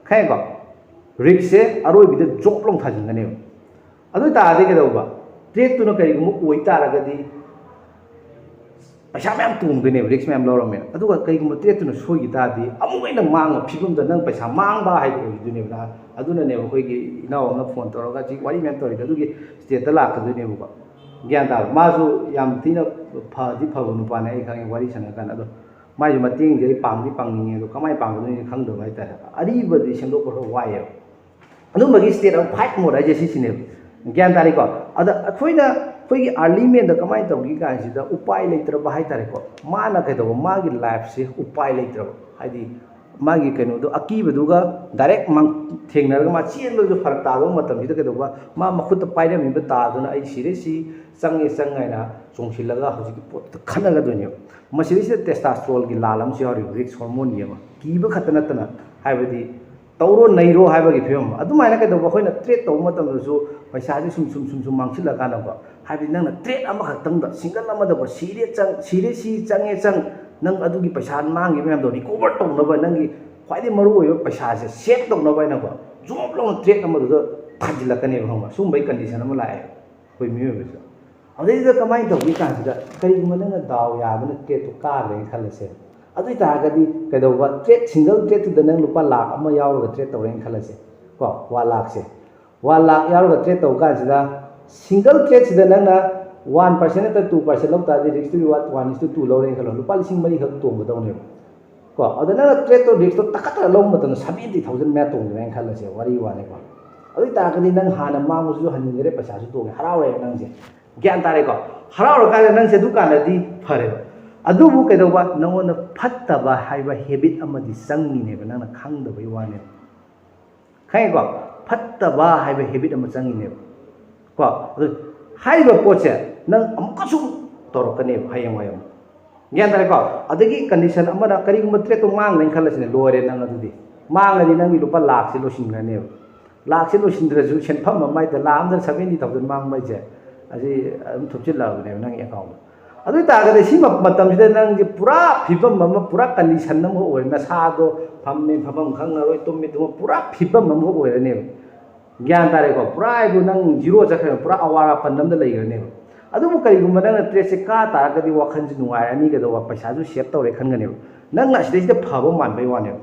ꯈꯪꯉꯦꯀꯣ? ꯔꯤꯛꯁꯁꯦ ꯑꯔꯣꯏꯕꯤꯗ ꯖꯣꯞ ꯂꯧ ꯊꯥꯖꯤꯟꯒꯅꯦꯕ꯫ ꯑꯗꯨ ꯑꯣꯏ ꯇꯥꯔꯗꯤ ꯀꯩꯗꯧꯕ? ꯇ꯭ꯔꯦꯠꯇꯨꯅ ꯀꯔꯤꯒꯨꯝꯕ ꯑꯣꯏ ꯇꯥꯔꯒꯗꯤ ꯄꯩꯁꯥ ꯃꯌꯥꯝ ꯇꯣꯡꯗꯣꯏꯅꯦꯕ, ꯔꯤꯛꯁ ꯃꯌꯥꯝ ꯂꯧꯔꯝꯃꯦꯅ꯫ ꯑꯗꯨꯒ ꯀꯩꯒꯨꯝꯕ ꯇ꯭ꯔꯦꯠꯇꯨꯅ ꯁꯣꯏꯈꯤ ꯇꯥꯔꯗꯤ ꯑꯃꯨꯛ ꯍꯦꯟꯅ ꯃꯥꯡꯕ ꯐꯤꯕꯝꯗ ꯅꯪ ꯄꯩꯁꯥ ꯃꯥꯡꯕ ꯍꯥꯏꯗꯣ ꯑꯣꯏꯈꯤꯗꯣꯏꯅꯦꯕ꯫ ꯅꯍꯥꯟ ꯑꯗꯨꯅꯅꯦꯕ ꯑꯩꯈꯣꯏꯒꯤ ꯏꯅꯥꯎ ꯑꯃꯅ ꯐꯣꯟ ꯇꯧꯔꯒ ꯍꯧꯖꯤꯛ ꯋꯥꯔꯤ ꯃꯌꯥꯝ ꯇꯧꯔꯤꯗꯣ ꯑꯗꯨꯒꯤ ꯁ꯭ꯇꯦꯠꯇ ꯂꯥꯛꯀꯗꯣꯏꯅꯦꯕꯀꯣ꯫ ꯒ꯭ꯌꯥꯟ ꯇꯥꯕ? ꯃꯥꯁꯨ ꯌꯥꯝ ꯊꯤꯅ ꯐꯗꯤ ꯐꯕ ꯅꯨꯄꯥꯅꯦ, ꯑꯩ ꯈꯪꯉꯦ, ꯋꯥꯔꯤ ꯁꯥꯟꯅꯔ ꯀꯥꯟꯗ꯫ ꯑꯗꯣ ꯃꯥꯏꯁꯨ ꯃꯇꯦꯡꯗꯤ ꯑꯩ ꯄꯥꯡꯗꯤ ꯄꯥꯡꯅꯤꯡꯉꯦ, ꯑꯗꯣ ꯀꯃꯥꯏꯅ ꯄꯥꯡꯒꯗꯣꯏꯅꯣ ꯈꯪꯗꯕ ꯍꯥꯏꯇꯥꯔꯦ꯫ ꯑꯔꯤꯕꯗꯤ ꯁꯦꯝꯗꯣꯛꯄ ꯈꯔ ꯋꯥꯏꯑꯦꯕ꯫ ꯑꯗꯨꯝꯕꯒꯤ state of fight mode ꯍꯥꯏꯁꯦ ꯁꯤꯁꯤꯅꯦꯕ꯫ ꯒ꯭ꯌꯥꯟ ꯇꯥꯔꯦꯀꯣ? ꯑꯗ ꯑꯩꯈꯣꯏꯅ, ꯑꯩꯈꯣꯏꯒꯤ early man ꯗ ꯀꯃꯥꯏꯅ ꯇꯧꯒꯦ ꯀꯥꯟꯁꯤꯗ, ꯎꯄꯥꯏ ꯂꯩꯇ꯭ꯔꯕ ꯍꯥꯏꯇꯥꯔꯦꯀꯣ, ꯃꯥꯅ ꯀꯩꯗꯧꯕ, ꯃꯥꯒꯤ life ꯁꯦ ꯎꯄꯥꯏ ꯂꯩꯇ꯭ꯔꯕ, ꯍꯥꯏꯗꯤ ꯃꯥꯒꯤ ꯀꯩꯅꯣꯗꯣ, ꯑꯀꯤꯕꯗꯨꯒ direct ꯊꯦꯡꯅꯔꯒ ꯃꯥ ꯆꯦꯟꯕꯗꯨ ꯐꯔꯛ ꯇꯥꯗꯕ ꯃꯇꯝꯁꯤꯗ ꯀꯩꯗꯧꯕ, ꯃꯥ ꯃꯈꯨꯠꯇ ꯄꯥꯏꯔꯝꯃꯤꯕ ꯇꯥꯗꯨꯅ ꯑꯩ ꯁꯤꯔꯦ, ꯁꯤ ꯆꯪꯉꯦ, ꯆꯪ ꯍꯥꯏꯅ ꯆꯣꯡꯁꯤꯜꯂꯒ ꯍꯧꯖꯤꯛꯀꯤ ꯄꯣꯠꯇꯨ ꯈꯟꯅꯒꯗꯣꯏꯅꯦꯕ꯫ ꯃꯁꯤꯗꯩꯁꯤꯗ testosterone ꯒꯤ ꯂꯥꯜ ꯑꯃꯁꯨ ꯌꯥꯎꯔꯤꯕ, risk hormone ꯒꯤ ꯑꯃ, ꯀꯤꯕ ꯈꯛꯇ ꯅꯠꯇꯅ, ꯍꯥꯏꯕꯗꯤ ꯇꯧꯔꯣ ꯅꯩꯔꯣ ꯍꯥꯏꯕꯒꯤ ꯐꯤꯕꯝ꯫ ꯑꯗꯨꯃꯥꯏꯅ ꯀꯩꯗꯧꯕ, ꯑꯩꯈꯣꯏꯅ trade ꯇꯧꯕ ꯃꯇꯝꯗꯁꯨ ꯄꯩꯁꯥꯁꯦ ꯁꯨꯝ ꯁꯨꯝ ꯁꯨꯝ ꯁꯨꯝ ꯃꯥꯡꯁꯤꯜꯂꯀꯥꯟꯗꯀꯣ, ꯍꯥꯏꯕꯗꯤ ꯅꯪꯅ trade ꯑꯃꯈꯛꯇꯪꯗ, single ꯑꯃꯗꯀꯣ, ꯁꯤꯔꯦ ꯆꯪ, ꯁꯤꯔꯦ ꯁꯤ ꯆꯪꯉꯦ ꯆꯪ, ꯅꯪ ꯑꯗꯨꯒꯤ ꯄꯩꯁꯥ ꯃꯥꯡꯈꯤꯕ ꯃꯌꯥꯝꯗꯣ recover ꯇꯧꯅꯕ, ꯅꯪꯒꯤ ꯈ꯭ꯋꯥꯏꯗꯒꯤ ꯃꯔꯨꯑꯣꯏꯕ ꯄꯩꯁꯥꯁꯦ save ꯇꯧꯅꯕ ꯍꯥꯏꯅꯀꯣ, ꯖꯣꯕ ꯂꯥꯎꯅ trade ꯑꯃꯗꯨꯗ ꯊꯥꯖꯤꯜꯂꯛꯀꯅꯦꯕ, ꯈꯪꯕ꯭ꯔꯥ? ꯁꯨꯝꯕꯒꯤ condition ꯑꯃ ꯂꯥꯛꯑꯦ ꯑꯩꯈꯣꯏ ꯃꯤꯑꯣꯏꯕꯁꯤꯗ꯫ ꯑꯗꯩꯗꯨꯗ ꯀꯃꯥꯏꯅ ꯇꯧꯒꯦ ꯀꯥꯟꯁꯤꯗ, ꯀꯔꯤꯒꯨꯝꯕ ꯅꯪꯅ ꯗꯥꯎ ꯌꯥꯗꯅ trade ꯇꯨ ꯀꯥꯈ꯭ꯔꯦꯅ ꯈꯜꯂꯁꯦ꯫ ꯑꯗꯨ ꯑꯣꯏꯇꯥꯔꯒꯗꯤ ꯀꯩꯗꯧꯕ, trade, single trade ꯇꯨꯗ ꯅꯪ ꯂꯨꯄꯥ ꯂꯥꯈ ꯑꯃ ꯌꯥꯎꯔꯒ trade ꯇꯧꯔꯦꯅ ꯈꯜꯂꯁꯦ ꯀꯣ, ꯋꯥꯟ ꯂꯥꯈꯁꯦ꯫ ꯋꯥꯟ ꯂꯥꯈ ꯌꯥꯎꯔꯒ trade ꯇꯧꯕ ꯀꯥꯟꯁꯤꯗ, single trade ꯁꯤꯗ ꯅꯪꯅ one percent ꯅꯠꯇ꯭ꯔ two percent ꯂꯧ ꯇꯥꯔꯗꯤ, risk to reward one is to two ꯂꯧꯔꯦꯅ ꯈꯜꯂꯣ, ꯂꯨꯄꯥ ꯂꯤꯁꯤꯡ ꯃꯔꯤꯈꯛ ꯇꯣꯡꯒꯗꯧꯅꯦꯕ ꯀꯣ꯫ ꯑꯗ ꯅꯪꯅ trade ꯇꯣ, risk ꯇꯣ ꯇꯥꯈꯠꯇꯅ ꯂꯧꯕ ꯃꯇꯝꯗ seventy thousand ꯃꯌꯥ ꯇꯣꯡꯒꯦꯅ ꯈꯜꯂꯁꯦ, ꯋꯥꯔꯤ ꯋꯥꯅꯤꯀꯣ꯫ ꯑꯗꯨ ꯑꯣꯏꯇꯥꯔꯒꯗꯤ ꯅꯪ ꯍꯥꯟꯅ ꯃꯥꯡꯕꯁꯨ ꯍꯟꯖꯤꯟꯈ꯭ꯔꯦ, ꯄꯩꯁꯥꯁꯨ ꯇꯣꯡꯉꯦ, ꯍꯔꯥꯎꯔꯦꯕ ꯅꯪꯁꯦ꯫ ꯒ꯭ꯌꯥꯟ ꯇꯥꯔꯦꯀꯣ? ꯍꯔꯥꯎꯔꯀꯥꯟꯗ ꯅꯪꯁꯦ ꯑꯗꯨꯀꯥꯟꯗꯗꯤ ꯐꯔꯦꯕ꯫ ꯑꯗꯨꯕꯨ ꯀꯩꯗꯧꯕ? ꯅꯉꯣꯟꯗ ꯐꯠꯇꯕ ꯍꯥꯏꯕ habit ꯑꯃꯗꯤ ꯆꯪꯉꯤꯅꯦꯕ, ꯅꯪꯅ ꯈꯪꯗꯕꯩ ꯋꯥꯅꯦꯕ꯫ ꯈꯪꯉꯦꯀꯣ? ꯐꯠꯇꯕ ꯍꯥꯏꯕ habit ꯑꯃ ꯆꯪꯉꯤꯅꯦꯕ ꯀꯣ꯫ ꯑꯗꯨ ꯍꯥꯏꯔꯤꯕ ꯄꯣꯠꯁꯦ ꯅꯪ ꯑꯃꯨꯛꯀꯁꯨ ꯇꯧꯔꯛꯀꯅꯦꯕ ꯍꯌꯦꯡꯋꯥꯏ ꯑꯃꯨꯛ꯫ ꯒ꯭ꯌꯥꯟ ꯇꯥꯔꯦꯀꯣ? ꯑꯗꯒꯤ condition ꯑꯃꯅ, ꯀꯔꯤꯒꯨꯝꯕ trade ꯇꯣ ꯃꯥꯡꯈ꯭ꯔꯦꯅ ꯈꯜꯂꯁꯤꯅꯦ, ꯂꯣꯏꯔꯦ ꯅꯪ ꯑꯗꯨꯗꯤ꯫ ꯃꯥꯡꯉꯗꯤ ꯅꯪꯒꯤ ꯂꯨꯄꯥ ꯂꯥꯈꯁꯦ ꯂꯣꯏꯁꯤꯟꯈ꯭ꯔꯅꯦꯕ꯫ ꯂꯥꯈꯁꯦ ꯂꯣꯏꯁꯤꯟꯗ꯭ꯔꯁꯨ, ꯁꯦꯟꯐꯝ ꯑꯃ ꯍꯥꯏꯗ ꯂꯥꯈ ꯑꯃꯗ seventy thousand ꯃꯥꯡꯕ ꯍꯥꯏꯁꯦ, ꯑꯁꯤ ꯑꯗꯨꯝ ꯊꯨꯞꯆꯤꯜꯂꯛꯑꯕꯅꯦꯕ ꯅꯪꯒꯤ account ꯗ꯫ ꯑꯗꯨ ꯑꯣꯏꯇꯥꯔꯒꯗꯤ ꯁꯤ ꯃ-, ꯃꯇꯝꯁꯤꯗ ꯅꯪꯁꯦ ꯄꯨꯔꯥ ꯐꯤꯕꯝ ꯑꯃ, ꯄꯨꯔꯥ condition ꯑꯃ ꯑꯣꯏꯔꯦ꯫ ꯅꯁꯥꯗꯣ ꯐꯝꯃꯤ ꯐꯝꯐꯝ ꯈꯪꯉꯔꯣꯏ, ꯇꯨꯝꯃꯤ ꯇꯨꯝꯃ, ꯄꯨꯔꯥ ꯐꯤꯕꯝ ꯑꯃ ꯑꯣꯏꯔꯅꯦꯕ꯫ ꯒ꯭ꯌꯥꯟ ꯇꯥꯔꯦꯀꯣ? ꯄꯨꯔꯥ ꯍꯥꯏꯕꯨ ꯅꯪ zero ꯆꯠꯈ꯭ꯔꯦ, ꯄꯨꯔꯥ ꯑꯋꯥꯔ ꯑꯄꯟ ꯑꯃꯗ ꯂꯩꯈ꯭ꯔꯅꯦꯕ꯫ ꯑꯗꯨꯕꯨ ꯀꯔꯤꯒꯨꯝꯕ ꯅꯪꯅ trade ꯁꯦ ꯀꯥ ꯇꯥꯔꯒꯗꯤ ꯋꯥꯈꯜꯁꯦ ꯅꯨꯡꯉꯥꯏꯔꯅꯤ, ꯀꯩꯗꯧꯕ, ꯄꯩꯁꯥꯁꯨ save ꯇꯧꯔꯦ ꯈꯟꯒꯅꯦꯕ꯫ ꯅꯪꯅ ꯑꯁꯤꯗꯩꯁꯤꯗ ꯐꯕ ꯃꯥꯟꯕꯩ ꯋꯥꯅꯦꯕ꯫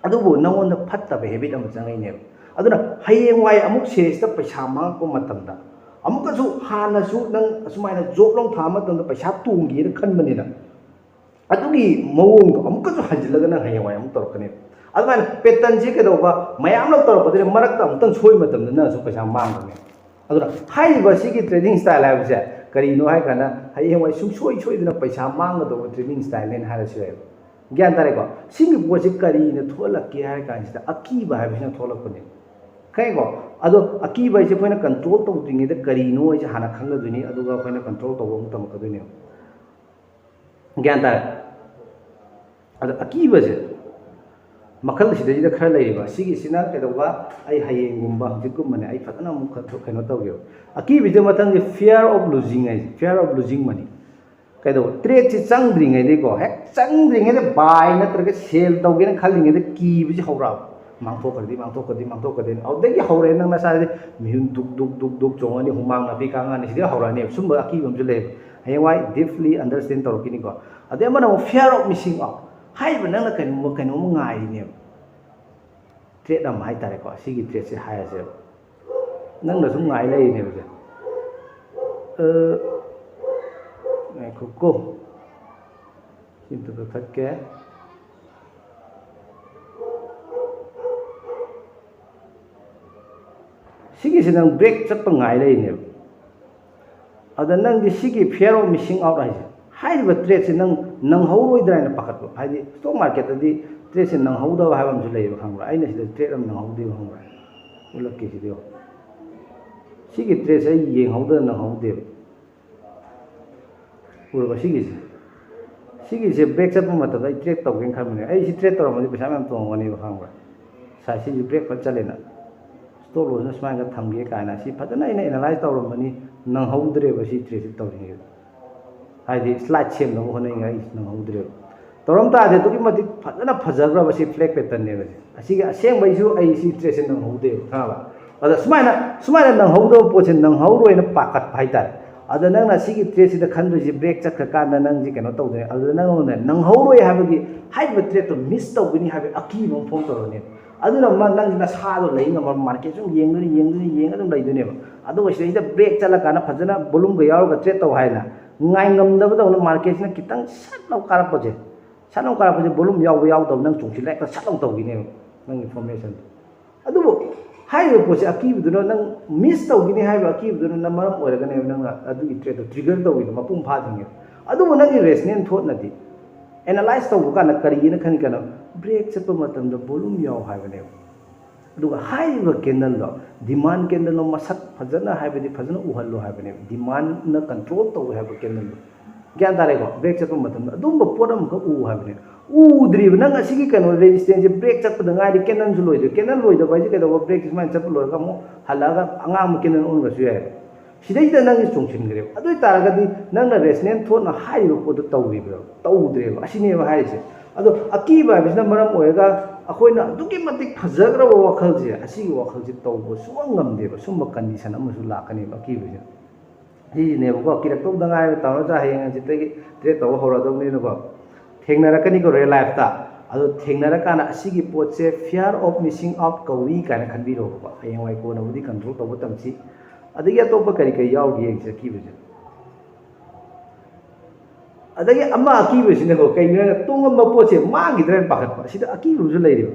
ꯑꯗꯨꯕꯨ ꯅꯉꯣꯟꯗ ꯐꯠꯇꯕ habit ꯑꯃ ꯆꯪꯉꯛꯏꯅꯦꯕ꯫ ꯑꯗꯨꯅ ꯍꯌꯦꯡꯋꯥꯏ ꯑꯃꯨꯛ series ꯇ ꯄꯩꯁꯥ ꯃꯥꯡꯉꯛꯄ ꯃꯇꯝꯗ, ꯑꯃꯨꯛꯀꯁꯨ ꯍꯥꯟꯅꯁꯨ ꯅꯪ ꯑꯁꯨꯃꯥꯏꯅ ꯖꯣꯕ ꯂꯣꯡ ꯊꯥꯕ ꯃꯇꯝꯗ ꯄꯩꯁꯥ ꯇꯣꯡꯒꯦꯅ ꯈꯟꯕꯅꯤꯅ, ꯑꯗꯨꯒꯤ ꯃꯑꯣꯡꯗꯣ ꯑꯃꯨꯛꯀꯁꯨ ꯍꯟꯖꯤꯜꯂꯒ ꯅꯪ ꯍꯌꯦꯡꯋꯥꯏ ꯑꯃꯨꯛ ꯇꯧꯔꯛꯀꯅꯦꯕ꯫ ꯑꯗꯨꯃꯥꯏꯅ ꯄꯦꯇꯔꯟꯁꯦ ꯀꯩꯗꯧꯕ ꯃꯌꯥꯝ ꯂꯧ ꯇꯧꯔꯛꯄꯗꯨꯅ ꯃꯔꯛꯇ ꯑꯃꯨꯛꯇꯪ ꯁꯣꯏꯕ ꯃꯇꯝꯗ ꯅꯪꯁꯨ ꯄꯩꯁꯥ ꯃꯥꯡꯒꯅꯦꯕ꯫ ꯑꯗꯨꯅ ꯍꯥꯏꯔꯤꯕ ꯁꯤꯒꯤ ꯇ꯭ꯔꯦꯗꯤꯡ ꯁ꯭ꯇꯥꯏꯜ ꯍꯥꯏꯕꯁꯦ ꯀꯔꯤꯅꯣ ꯍꯥꯏ ꯀꯥꯟꯗ, ꯍꯌꯦꯡꯋꯥꯏ ꯁꯨꯡꯁꯣꯏ ꯁꯣꯏꯗꯅ ꯄꯩꯁꯥ ꯃꯥꯡꯒꯗꯧꯕ ꯇ꯭ꯔꯦꯗꯤꯡ ꯁ꯭ꯇꯥꯏꯜꯅꯦꯅ ꯍꯥꯏꯔꯁꯨ ꯌꯥꯏꯕ꯫ ꯒ꯭ꯌꯥꯟ ꯇꯥꯔꯦꯀꯣ? ꯁꯤꯒꯤ ꯄꯣꯠꯁꯤ ꯀꯔꯤꯅ ꯊꯣꯛꯍꯜꯂꯛꯀꯦ ꯍꯥꯏꯔ ꯀꯥꯟꯁꯤꯗ ꯑꯀꯤꯕ ꯍꯥꯏꯕꯁꯤꯅ ꯊꯣꯛꯍꯜꯂꯛꯄꯅꯦ꯫ ꯈꯪꯉꯦꯀꯣ? ꯑꯗꯣ ꯑꯀꯤꯕ ꯍꯥꯏꯁꯦ ꯑꯩꯈꯣꯏꯅ ꯀꯟꯇ꯭ꯔꯣꯜ ꯇꯧꯗ꯭ꯔꯤꯉꯩꯗ ꯀꯔꯤꯅꯣ ꯍꯥꯏꯁꯦ ꯍꯥꯟꯅ ꯈꯪꯒꯗꯣꯏꯅꯤ, ꯑꯗꯨꯒ ꯑꯩꯈꯣꯏꯅ ꯀꯟꯇ꯭ꯔꯣꯜ ꯇꯧꯕ ꯑꯃꯨꯛ ꯇꯝꯃꯛꯀꯗꯣꯏꯅꯦꯕ꯫ ꯒ꯭ꯌꯥꯟ ꯇꯥꯔꯦ? ꯑꯗꯣ ꯑꯀꯤꯕꯁꯦ ꯃꯈꯜ ꯁꯤꯗꯩꯁꯤꯗ ꯈꯔ ꯂꯩꯔꯤꯕ꯫ ꯁꯤꯒꯤꯁꯤꯅ ꯀꯩꯗꯧꯕ? ꯑꯩ ꯍꯌꯦꯡꯒꯨꯝꯕ ꯍꯪꯆꯤꯠꯀꯨꯝꯕꯅꯦ, ꯑꯩ ꯐꯖꯅ ꯑꯃꯨꯛ ꯈ-, ꯀꯩꯅꯣ ꯇꯧꯒꯦꯕ꯫ ꯑꯀꯤꯕꯁꯤꯗ ꯃꯊꯪꯁꯦ fear of losing ꯍꯥꯏꯁꯦ, fear of losing money꯫ ꯀꯩꯗꯧꯕ? ꯇ꯭ꯔꯦꯠꯁꯤ ꯆꯪꯗ꯭ꯔꯤꯉꯩꯗꯩꯀꯣ, ꯍꯦꯛ ꯆꯪꯗ꯭ꯔꯤꯉꯩꯗ ꯕꯥꯏ ꯅꯠꯇ꯭ꯔꯒ ꯁꯦꯜ ꯇꯧꯒꯦꯅ ꯈꯜꯂꯤꯉꯩꯗ ꯀꯤꯕꯁꯤ ꯍꯧꯔꯛꯑꯕ꯫ ꯃꯥꯡꯊꯣꯛꯈ꯭ꯔꯗꯤ, ꯃꯥꯡꯊꯣꯛꯈ꯭ꯔꯗꯤ, ꯃꯥꯡꯊꯣꯛꯈ꯭ꯔꯗꯤ꯫ ꯑꯗꯨꯗꯒꯤ ꯍꯧꯔꯦ ꯅꯪ ꯅꯁꯥꯁꯦ ꯃꯤꯍꯨꯟ ꯗꯨꯛ ꯗꯨꯛ ꯗꯨꯛ ꯗꯨꯛ ꯆꯣꯡꯉꯅꯤ, ꯍꯨꯃꯥꯡ ꯅꯥꯄꯤ ꯀꯥꯡꯉꯅꯤ, ꯁꯤꯗꯩ ꯍꯧꯔꯛꯑꯅꯦꯕ꯫ ꯁꯨꯝꯕ ꯑꯀꯤꯕ ꯑꯃꯁꯨ ꯂꯩꯌꯦꯕ꯫ ꯍꯌꯦꯡꯋꯥꯏ deeply understand ꯇꯧꯔꯛꯈꯤꯅꯤꯀꯣ꯫ ꯑꯗꯩ ꯑꯃꯅ ꯑꯃꯨꯛ fear of missing out꯫ ꯍꯥꯏꯔꯤꯕ ꯅꯪꯅ ꯀꯩꯅꯣꯝꯃ, ꯀꯩꯅꯣꯝꯃ ꯉꯥꯏꯔꯤꯅꯦꯕ꯫ ꯇ꯭ꯔꯦꯠ ꯑꯃ ꯍꯥꯏꯇꯥꯔꯦꯀꯣ, ꯁꯤꯒꯤ ꯇ꯭ꯔꯦꯠꯁꯦ ꯍꯥꯏꯔꯁꯦꯕ꯫ ꯅꯪꯅ ꯁꯨꯝ ꯉꯥꯏ ꯂꯩꯔꯤꯅꯦꯕꯁꯦ꯫ ꯑ, ꯉꯥꯏꯈꯣꯀꯣ꯫ ꯁꯤ ꯑꯝꯇ ꯀꯛꯊꯠꯀꯦ꯫ ꯁꯤꯒꯤꯁꯤ ꯅꯪ ꯕ꯭ꯔꯦꯛ ꯆꯠꯄ ꯉꯥꯏ ꯂꯩꯔꯤꯅꯦꯕ꯫ ꯑꯗ ꯅꯪꯗꯤ ꯁꯤꯒꯤ fear of missing out ꯍꯥꯏꯁꯦ, ꯍꯥꯏꯔꯤꯕ ꯇ꯭ꯔꯦꯠꯁꯦ ꯅꯪ ꯅꯪꯍꯧꯔꯣꯏꯗ꯭ꯔꯥ ꯍꯥꯏꯅ ꯄꯥꯈꯠꯄ꯫ ꯍꯥꯏꯗꯤ ꯁ꯭ꯇꯣꯛ ꯃꯥꯔꯀꯦꯠꯇꯗꯤ ꯇ꯭ꯔꯦꯠꯁꯦ ꯅꯪꯍꯧꯗꯕ ꯍꯥꯏꯕ ꯑꯃꯁꯨ ꯂꯩꯌꯦꯕ, ꯈꯪꯕ꯭ꯔꯥ? ꯑꯩꯅ ꯁꯤꯗ ꯇ꯭ꯔꯦꯠ ꯑꯃ ꯅꯪꯍꯧꯗꯦꯕ, ꯈꯪꯕ꯭ꯔꯥ? ꯎꯠꯂꯛꯀꯦ ꯁꯤꯗ ꯌꯦꯡꯉꯣ꯫ ꯁꯤꯒꯤ ꯇ꯭ꯔꯦꯠꯁꯦ ꯑꯩ ꯌꯦꯡꯍꯧꯗꯅ ꯅꯪꯍꯧꯗꯦꯕ꯫ ꯎꯔꯕ ꯁꯤꯒꯤꯁꯦ? ꯁꯤꯒꯤꯁꯦ ꯕ꯭ꯔꯦꯛ ꯆꯠꯄ ꯃꯇꯝꯗ ꯑꯩ ꯇ꯭ꯔꯦꯠ ꯇꯧꯒꯦꯅ ꯈꯟꯕꯅꯦ꯫ ꯑꯩ ꯁꯤ ꯇ꯭ꯔꯦꯠ ꯇꯧꯔꯝꯃꯗꯤ ꯄꯩꯁꯥ ꯃꯌꯥꯝ ꯇꯣꯡꯉꯝꯒꯅꯦꯕ, ꯈꯪꯕ꯭ꯔꯥ? ꯁꯥꯏ ꯁꯤꯁꯨ ꯕ꯭ꯔꯦꯛ ꯐꯠ ꯆꯠꯂꯦꯅ꯫ ꯁ꯭ꯇꯣꯞ ꯂꯣꯁꯅ ꯁꯨꯃꯥꯏꯅ ꯊꯝꯒꯦ ꯀꯥꯏꯅ ꯁꯤ ꯐꯖꯅ ꯑꯩꯅ ꯑꯦꯅꯥꯂꯥꯏꯁ ꯇꯧꯔꯝꯕꯅꯤ, ꯅꯪꯍꯧꯗ꯭ꯔꯦꯕ ꯁꯤ ꯇ꯭ꯔꯦꯠꯁꯤ ꯇꯧꯔꯤꯉꯩꯗ꯫ ꯍꯥꯏꯗꯤ ꯁ꯭ꯂꯥꯏꯠ ꯁꯦꯝꯅꯕ ꯍꯣꯠꯅꯔꯤꯉꯩ ꯑꯩ ꯅꯪꯍꯧꯗ꯭ꯔꯦꯕ꯫ ꯇꯧꯔꯝ ꯇꯥꯔꯗꯤ ꯑꯗꯨꯛꯀꯤ ꯃꯇꯤꯛ ꯐꯖꯅ ꯐꯖꯈ꯭ꯔꯕ ꯁꯤ ꯐ꯭ꯂꯦꯛ ꯄꯦꯇꯔꯟꯅꯦꯕ ꯁꯦ꯫ ꯑꯁꯤꯒꯤ ꯑꯁꯦꯡꯕꯩꯁꯨ ꯑꯩ ꯁꯤ ꯇ꯭ꯔꯦꯠꯁꯦ ꯅꯪꯍꯧꯗꯦꯕ, ꯈꯪꯉꯕ? ꯑꯗ ꯁꯨꯃꯥꯏꯅ, ꯁꯨꯃꯥꯏꯅ ꯅꯪꯍꯧꯗꯕ ꯄꯣꯠꯁꯦ ꯅꯪꯍꯧꯔꯣꯏꯅ ꯄꯥꯈꯠꯄ ꯍꯥꯏꯇꯥꯔꯦ꯫ ꯑꯗ ꯅꯪꯅ ꯁꯤꯒꯤ ꯇ꯭ꯔꯦꯠꯁꯤꯗ ꯈꯟꯗꯣꯏꯁꯦ ꯕ꯭ꯔꯦꯛ ꯆꯠꯈ꯭ꯔꯀꯥꯟꯗ ꯅꯪꯁꯦ ꯀꯩꯅꯣ ꯇꯧꯗꯣꯏꯅꯦ꯫ ꯑꯗꯨꯗ ꯅꯪꯉꯣꯟꯗ ꯅꯪꯍꯧꯔꯣꯏ ꯍꯥꯏꯕꯒꯤ, ꯍꯥꯏꯔꯤꯕ ꯇ꯭ꯔꯦꯠꯇꯣ ꯃꯤꯁ ꯇꯧꯒꯅꯤ ꯍꯥꯏꯕꯒꯤ ꯑꯀꯤꯕ ꯑꯃ ꯐꯣꯟ ꯇꯧꯔꯅꯦꯕ꯫ ꯑꯗꯨꯅ ꯃꯥ ꯅꯪ ꯅꯁꯥꯗꯣ ꯂꯩ ꯉꯝꯃꯔꯣꯏ, ꯃꯥꯔꯀꯦꯠ ꯁꯨꯝ ꯌꯦꯡꯗꯣꯏꯅꯤ, ꯌꯦꯡꯗꯣꯏꯅꯤ, ꯌꯦꯡꯉ ꯑꯗꯨꯝ ꯂꯩꯗꯣꯏꯅꯦꯕ꯫ ꯑꯗꯨꯒ ꯁꯤꯗꯩꯁꯤꯗ ꯕ꯭ꯔꯦꯛ ꯆꯠꯂꯀꯥꯟꯗ ꯐꯖꯅ ꯕꯣꯂꯨꯝꯒ ꯌꯥꯎꯔꯒ ꯇ꯭ꯔꯦꯠ ꯇꯧ ꯍꯥꯏꯅ ꯉꯥꯏꯉꯝꯗꯕꯗꯧꯅ ꯃꯥꯔꯀꯦꯠꯁꯤꯅ ꯈꯤꯇꯪ ꯁꯠ ꯂꯧ ꯀꯥꯔꯛꯄꯁꯦ, ꯁꯠ ꯂꯧ ꯀꯥꯔꯛꯄꯁꯦ ꯕꯣꯂꯨꯝ ꯌꯥꯎꯕ ꯌꯥꯎꯗꯕ ꯅꯪ ꯆꯣꯡꯁꯤꯜꯂ ꯍꯦꯛꯇ ꯁꯠ ꯂꯧ ꯇꯧꯈꯤꯅꯦꯕ ꯅꯪꯒꯤ ꯐꯣꯔꯃꯦꯁꯟꯗꯣ꯫ ꯑꯗꯨꯕꯨ ꯍꯥꯏꯔꯤꯕ ꯄꯣꯠꯁꯦ ꯑꯀꯤꯕꯗꯨꯅ ꯅꯪ ꯃꯤꯁ ꯇꯧꯈꯤꯅꯤ ꯍꯥꯏꯕ ꯑꯀꯤꯕꯗꯨꯅ ꯅꯪ ꯃꯔꯝ ꯑꯣꯏꯔꯒꯅꯦꯕ ꯅꯪꯅ ꯑꯗꯨꯒꯤ ꯇ꯭ꯔꯦꯠꯇꯣ ꯇ꯭ꯔꯤꯒꯔ ꯇꯧꯔꯤꯗꯣ ꯃꯄꯨꯡ ꯐꯥꯗ꯭ꯔꯤꯉꯩꯗ꯫ ꯑꯗꯨꯕꯨ ꯅꯪꯒꯤ ꯔꯦꯁꯅꯦꯜ ꯊꯣꯠꯅꯗꯤ ꯑꯦꯅꯥꯂꯥꯏꯁ ꯇꯧꯕ ꯀꯥꯟꯗ ꯀꯔꯤꯒꯤꯅ ꯈꯟꯒꯅꯣ? ꯕ꯭ꯔꯦꯛ ꯆꯠꯄ ꯃꯇꯝꯗ ꯕꯣꯂꯨꯝ ꯌꯥꯎ ꯍꯥꯏꯕꯅꯦꯕ꯫ ꯑꯗꯨꯒ ꯍꯥꯏꯔꯤꯕ ꯀꯦꯟꯗꯜꯗꯣ, ꯗꯤꯃꯥꯟ ꯀꯦꯟꯗꯜꯗꯣ ꯃꯁꯛ ꯐꯖꯅ, ꯍꯥꯏꯕꯗꯤ ꯐꯖꯅ ꯎꯍꯜꯂꯣ ꯍꯥꯏꯕꯅꯦꯕ, ꯗꯤꯃꯥꯟꯅ ꯀꯟꯇ꯭ꯔꯣꯜ ꯇꯧꯋꯦ ꯍꯥꯏꯕ ꯀꯦꯟꯗꯜꯗꯣ꯫ ꯒ꯭ꯌꯥꯟ ꯇꯥꯔꯦꯀꯣ? ꯕ꯭ꯔꯦꯛ ꯆꯠꯄ ꯃꯇꯝꯗ ꯑꯗꯨꯝꯕ ꯄꯣꯠ ꯑꯃꯈꯛ ꯎ ꯍꯥꯏꯕꯅꯦ꯫ ꯎꯗ꯭ꯔꯤꯕ ꯅꯪ ꯑꯁꯤꯒꯤ ꯀꯩꯅꯣ ꯔꯦꯖꯤꯁꯇꯦꯟꯁꯁꯦ ꯕ꯭ꯔꯦꯛ ꯆꯠꯄꯗ ꯉꯥꯏꯔꯤ, ꯀꯦꯟꯗꯜꯁꯨ ꯂꯣꯏꯗ꯭ꯔꯤ꯫ ꯀꯦꯟꯗꯜ ꯂꯣꯏꯗꯕ ꯍꯥꯏꯁꯦ ꯀꯩꯗꯧꯕ? ꯕ꯭ꯔꯦꯛꯁꯦ ꯁꯨꯃꯥꯏꯅ ꯆꯠꯄ ꯂꯣꯏꯔꯒ ꯑꯃꯨꯛ ꯍꯜꯂꯛꯑꯒ ꯑꯉꯥꯡꯕ ꯀꯦꯟꯗꯜ ꯑꯣꯟꯈ꯭ꯔꯁꯨ ꯌꯥꯏ꯫ ꯁꯤꯗꯩꯗ ꯅꯪꯁꯦ ꯆꯣꯡꯁꯤꯟꯈ꯭ꯔꯦꯕ꯫ ꯑꯗꯨ ꯑꯣꯏꯇꯥꯔꯒꯗꯤ ꯅꯪꯅ ꯔꯦꯁꯅꯦꯜ ꯊꯣꯠꯅ ꯍꯥꯏꯔꯤꯕ ꯄꯣꯠꯇꯣ ꯇꯧꯔꯤꯕ꯭ꯔꯥ? ꯇꯧꯗ꯭ꯔꯦꯕ꯫ ꯑꯁꯤꯅꯦꯕ ꯍꯥꯏꯔꯤꯁꯦ꯫ ꯑꯗꯣ ꯑꯀꯤꯕ ꯍꯥꯏꯕꯁꯤꯅ ꯃꯔꯝ ꯑꯣꯏꯔꯒ ꯑꯩꯈꯣꯏꯅ ꯑꯗꯨꯛꯀꯤ ꯃꯇꯤꯛ ꯐꯖꯈ꯭ꯔꯕ ꯋꯥꯈꯜꯁꯦ, ꯑꯁꯤꯒꯤ ꯋꯥꯈꯜꯁꯦ ꯇꯧꯕ ꯁꯨꯡꯉꯝ ꯉꯝꯗꯦꯕ꯫ ꯁꯨꯝꯕ ꯀꯟꯗꯤꯁꯟ ꯑꯃꯁꯨ ꯂꯥꯛꯀꯅꯦꯕ ꯑꯀꯤꯕꯁꯤꯅ꯫ ꯁꯤꯁꯤꯅꯦꯕꯀꯣ, ꯀꯤꯔꯛꯇꯧꯗ ꯉꯥꯏꯔꯕ ꯇꯥꯃꯣ ꯅꯠꯇ꯭ꯔꯥ? ꯍꯌꯦꯡ ꯍꯪꯆꯤꯠꯇꯒꯤ ꯇ꯭ꯔꯦꯠ ꯇꯧꯕ ꯍꯧꯔꯗꯧꯅꯤꯅꯀꯣ꯫ ꯊꯦꯡꯅꯔꯛꯀꯅꯤꯀꯣ ꯔꯤꯌꯦꯜ ꯂꯥꯏꯐꯇ꯫ ꯑꯗꯣ ꯊꯦꯡꯅꯔꯀꯥꯟꯗ ꯑꯁꯤꯒꯤ ꯄꯣꯠꯁꯦ fear of missing out ꯀꯧꯏ ꯀꯥꯏꯅ ꯈꯟꯕꯤꯔꯣꯕꯀꯣ꯫ ꯍꯌꯦꯡꯋꯥꯏ ꯀꯣꯟꯅꯕꯨꯗꯤ ꯀꯟꯇ꯭ꯔꯣꯜ ꯇꯧꯕ ꯇꯝꯁꯤ꯫ ꯑꯗꯒꯤ ꯑꯇꯣꯞꯄ ꯀꯔꯤ ꯀꯔꯤ ꯌꯥꯎꯒꯦ ꯌꯦꯡꯁꯤ ꯑꯀꯤꯕꯁꯦ꯫ ꯑꯗꯒꯤ ꯑꯃ ꯑꯀꯤꯕꯁꯤꯅꯀꯣ, ꯀꯩꯒꯤꯅꯣ ꯍꯥꯏꯔꯒ ꯇꯣꯡꯉꯝꯕ ꯄꯣꯠꯁꯦ ꯃꯥꯡꯈꯤꯗ꯭ꯔꯅ ꯄꯥꯈꯠꯄ꯫ ꯁꯤꯗ ꯑꯀꯤꯕ ꯑꯃꯁꯨ ꯂꯩꯔꯤꯕ꯫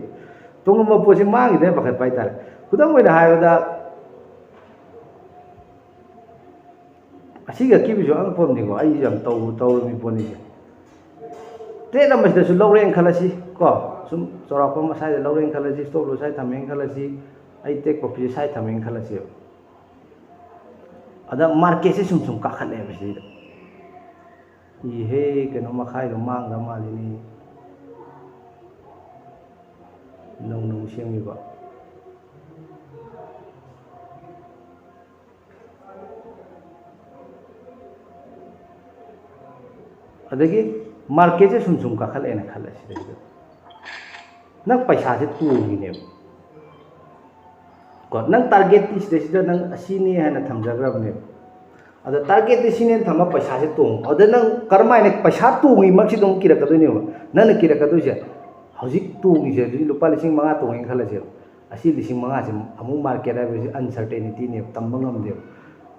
ꯇꯣꯡꯉꯝꯕ ꯄꯣꯠꯁꯦ ꯃꯥꯡꯈꯤꯗ꯭ꯔꯅ ꯄꯥꯈꯠꯄ ꯍꯥꯏꯇꯥꯔꯦ꯫ ꯈꯨꯗꯝ ꯑꯣꯏꯅ ꯍꯥꯏꯔꯕꯗ, ꯑꯁꯤꯒꯤ ꯑꯀꯤꯕꯁꯨ ꯑꯉꯛꯄ ꯑꯃꯅꯤꯀꯣ꯫ ꯑꯩꯁꯨ ꯌꯥꯝ ꯇꯧ ꯇꯧꯔꯝꯃꯤ ꯄꯣꯠꯅꯤꯁꯦ꯫ ꯇ꯭ꯔꯦꯠ ꯑꯃꯁꯤꯗꯁꯨ ꯂꯧꯔꯦꯅ ꯈꯜꯂꯁꯤ ꯀꯣ, ꯁꯨꯝ ꯆꯥꯎꯔꯥꯛꯄ ꯑꯃ ꯁ꯭ꯋꯥꯏꯗ ꯂꯧꯔꯦꯅ ꯈꯜꯂꯁꯤ, ꯁ꯭ꯇꯣꯞ ꯂꯣꯁ ꯁ꯭ꯋꯥꯏꯗ ꯊꯝꯃꯦꯅ ꯈꯜꯂꯁꯤ, ꯑꯩ ꯇꯦꯛ ꯄ꯭ꯔꯣꯐꯤꯠꯁꯦ ꯁ꯭ꯋꯥꯏꯗ ꯊꯝꯃꯦꯅ ꯈꯜꯂꯁꯦꯕ꯫ ꯑꯗ ꯃꯥꯔꯀꯦꯠꯁꯦ ꯁꯨꯝ ꯁꯨꯝ ꯀꯥꯈꯠꯂꯛꯑꯦꯕ ꯁꯤꯗ꯫ ꯏꯍꯦ, ꯀꯩꯅꯣ ꯃꯈꯥꯏꯗꯣ ꯃꯥꯡꯈ꯭ꯔ ꯃꯥꯜꯂꯤꯅꯦ꯫ ꯅꯧꯅ ꯑꯃꯨꯛ ꯁꯦꯝꯈꯤꯕ꯫ ꯑꯗꯒꯤ ꯃꯥꯔꯀꯦꯠꯁꯦ ꯁꯨꯝ ꯁꯨꯝ ꯀꯥꯈꯠꯂꯛꯑꯦꯅ ꯈꯜꯂꯦ ꯁꯤꯗꯩꯁꯤꯗ꯫ ꯅꯪ ꯄꯩꯁꯥꯁꯦ ꯇꯣꯡꯉꯤꯅꯦꯕ꯫ ꯀꯣ, ꯅꯪ ꯇꯥꯔꯒꯦꯠꯇꯤ ꯁꯤꯗꯩꯁꯤꯗ ꯅꯪ ꯑꯁꯤꯅꯤ ꯍꯥꯏꯅ ꯊꯝꯖꯈ꯭ꯔꯕꯅꯦꯕ꯫ ꯑꯗ ꯇꯥꯔꯒꯦꯠꯇꯤ ꯁꯤꯅꯦꯅ ꯊꯝꯃ ꯄꯩꯁꯥꯁꯦ ꯇꯣꯡꯉꯣ꯫ ꯑꯗ ꯅꯪ ꯀꯔꯝꯍꯥꯏꯅ ꯄꯩꯁꯥ ꯇꯣꯡꯉꯤꯃꯛꯁꯤꯗ ꯑꯃꯨꯛ ꯀꯤꯔꯛꯀꯗꯣꯏꯅꯦꯕ? ꯅꯪꯅ ꯀꯤꯔꯛꯀꯗꯣꯏꯁꯦ, ꯍꯧꯖꯤꯛ ꯇꯣꯡꯉꯤꯁꯦ, ꯍꯧꯖꯤꯛ ꯂꯨꯄꯥ ꯂꯤꯁꯤꯡ ꯃꯉꯥ ꯇꯣꯡꯉꯦꯅ ꯈꯜꯂꯁꯦꯕ꯫ ꯑꯁꯤ ꯂꯤꯁꯤꯡ ꯃꯉꯥꯁꯦ ꯑꯃꯨꯛ market ꯍꯥꯏꯕꯁꯤ uncertaintyꯅꯦꯕ, ꯇꯝꯕ ꯉꯝꯗꯦꯕ꯫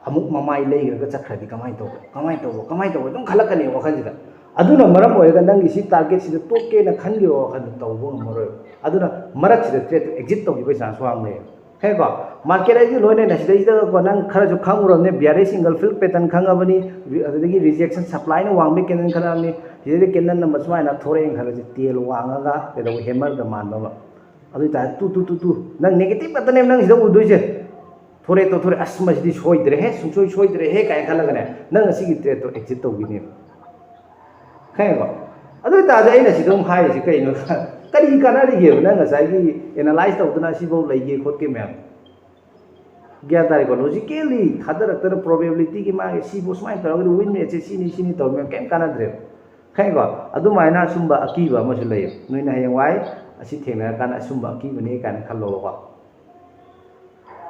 ꯑꯃꯨꯛ ꯃꯃꯥꯏ ꯂꯩꯈ꯭ꯔꯒ ꯆꯠꯈ꯭ꯔꯗꯤ ꯀꯃꯥꯏꯅ ꯇꯧꯕ, ꯀꯃꯥꯏꯅ ꯇꯧꯕ, ꯀꯃꯥꯏꯅ ꯇꯧꯕ ꯑꯗꯨꯝ ꯈꯜꯂꯛꯀꯅꯦꯕ ꯋꯥꯈꯜꯁꯤꯗ꯫ ꯑꯗꯨꯅ ꯃꯔꯝ ꯑꯣꯏꯔꯒ ꯅꯪꯒꯤ ꯁꯤ targetꯁꯤꯗ ꯇꯣꯛꯀꯦꯅ ꯈꯟꯈꯤꯕ ꯋꯥꯈꯜꯗꯣ ꯇꯧꯕ ꯉꯝꯃꯔꯣꯏꯕ꯫ ꯑꯗꯨꯅ ꯃꯔꯛꯁꯤꯗ tradeꯇꯣ exit ꯇꯧꯈꯤꯕꯒꯤ chance ꯋꯥꯡ ꯂꯩꯌꯦꯕ꯫ ꯈꯪꯉꯦꯀꯣ? Market ꯍꯥꯏꯁꯤ ꯂꯣꯏꯅ ꯁꯤꯗꯩꯁꯤꯗꯀꯣ, ꯅꯪ ꯈꯔꯁꯨ ꯈꯪꯉꯨꯔꯕꯅꯦ, bearish single figure pattern ꯈꯪꯉꯕꯅꯤ, ꯑꯗꯨꯗꯒꯤ rejection supplyꯅ ꯋꯥꯡꯕꯒꯤ candle ꯈꯜꯂꯛꯑꯕꯅꯤ, ꯁꯤꯗꯩꯗ candle ꯑꯃ ꯁꯨꯃꯥꯏꯅ ꯊꯣꯔꯛꯑꯦꯅ ꯈꯜꯂꯁꯤ, tail ꯋꯥꯡꯉꯒ ꯀꯩꯗꯧꯕ, hammerꯒ ꯃꯥꯟꯕ ꯑꯃ꯫ ꯑꯗꯨ ꯑꯣꯏꯇꯥꯔꯗꯤ ꯇꯨ ꯇꯨ ꯇꯨ ꯇꯨ ꯅꯪ negative ꯉꯥꯛꯇꯅꯦꯕ ꯅꯪ ꯁꯤꯗ ꯎꯗꯣꯏꯁꯦ꯫ ꯊꯣꯔꯛꯑꯦ ꯇꯣ ꯊꯣꯔꯛꯑꯦ, "ꯑꯁ, ꯃꯁꯤꯗꯤ ꯁꯣꯏꯗ꯭ꯔꯦꯍꯦ, ꯁꯨꯡꯁꯣꯏ ꯁꯣꯏꯗ꯭ꯔꯦꯍꯦ" ꯀꯥꯏꯅ ꯈꯜꯂꯒꯅꯦ, ꯅꯪ ꯑꯁꯤꯒꯤ tradeꯇꯣ exit ꯇꯧꯈꯤꯅꯦꯕ꯫ ꯈꯪꯉꯦꯀꯣ? ꯑꯗꯨ ꯑꯣꯏꯇꯥꯔꯗꯤ ꯑꯩꯅ ꯁꯤꯗ ꯑꯃꯨꯛ ꯍꯥꯏꯔꯤꯁꯤ ꯀꯩꯅꯣ? ꯀꯔꯤ ꯀꯥꯟꯅꯔꯤꯒꯦꯕ ꯅꯪ ꯉꯁꯥꯏꯒꯤ analyze ꯇꯧꯗꯅ ꯑꯁꯤꯐꯥꯎ ꯂꯩꯒꯦ ꯈꯣꯠꯀꯦ ꯃꯌꯥꯝ? ꯒ꯭ꯌꯥꯟ ꯇꯥꯔꯦꯀꯣ? Logically ꯊꯥꯗꯔꯛꯇꯅ, probabilityꯒꯤ ꯃꯥꯒꯤ ꯁꯤꯕꯨ ꯁꯨꯃꯥꯏꯅ ꯇꯧꯔꯒꯗꯤ win rateꯁꯦ ꯁꯤꯅꯤ, ꯁꯤꯅꯤ ꯇꯧꯔ ꯃꯌꯥꯝ ꯀꯩꯝ ꯀꯥꯟꯅꯗ꯭ꯔꯦꯕ꯫ ꯈꯪꯉꯦꯀꯣ? ꯑꯗꯨꯃꯥꯏꯅ ꯑꯁꯨꯝꯕ ꯑꯀꯤꯕ ꯑꯃꯁꯨ ꯂꯩꯌꯦꯕ꯫ ꯅꯣꯏꯅ ꯍꯌꯦꯡꯋꯥꯏ ꯑꯁꯤ ꯊꯦꯡꯅꯔꯀꯥꯟꯗ ꯑꯁꯨꯝꯕ ꯑꯀꯤꯕꯅꯤ ꯀꯥꯏꯅ ꯈꯜꯂꯣꯕꯀꯣ꯫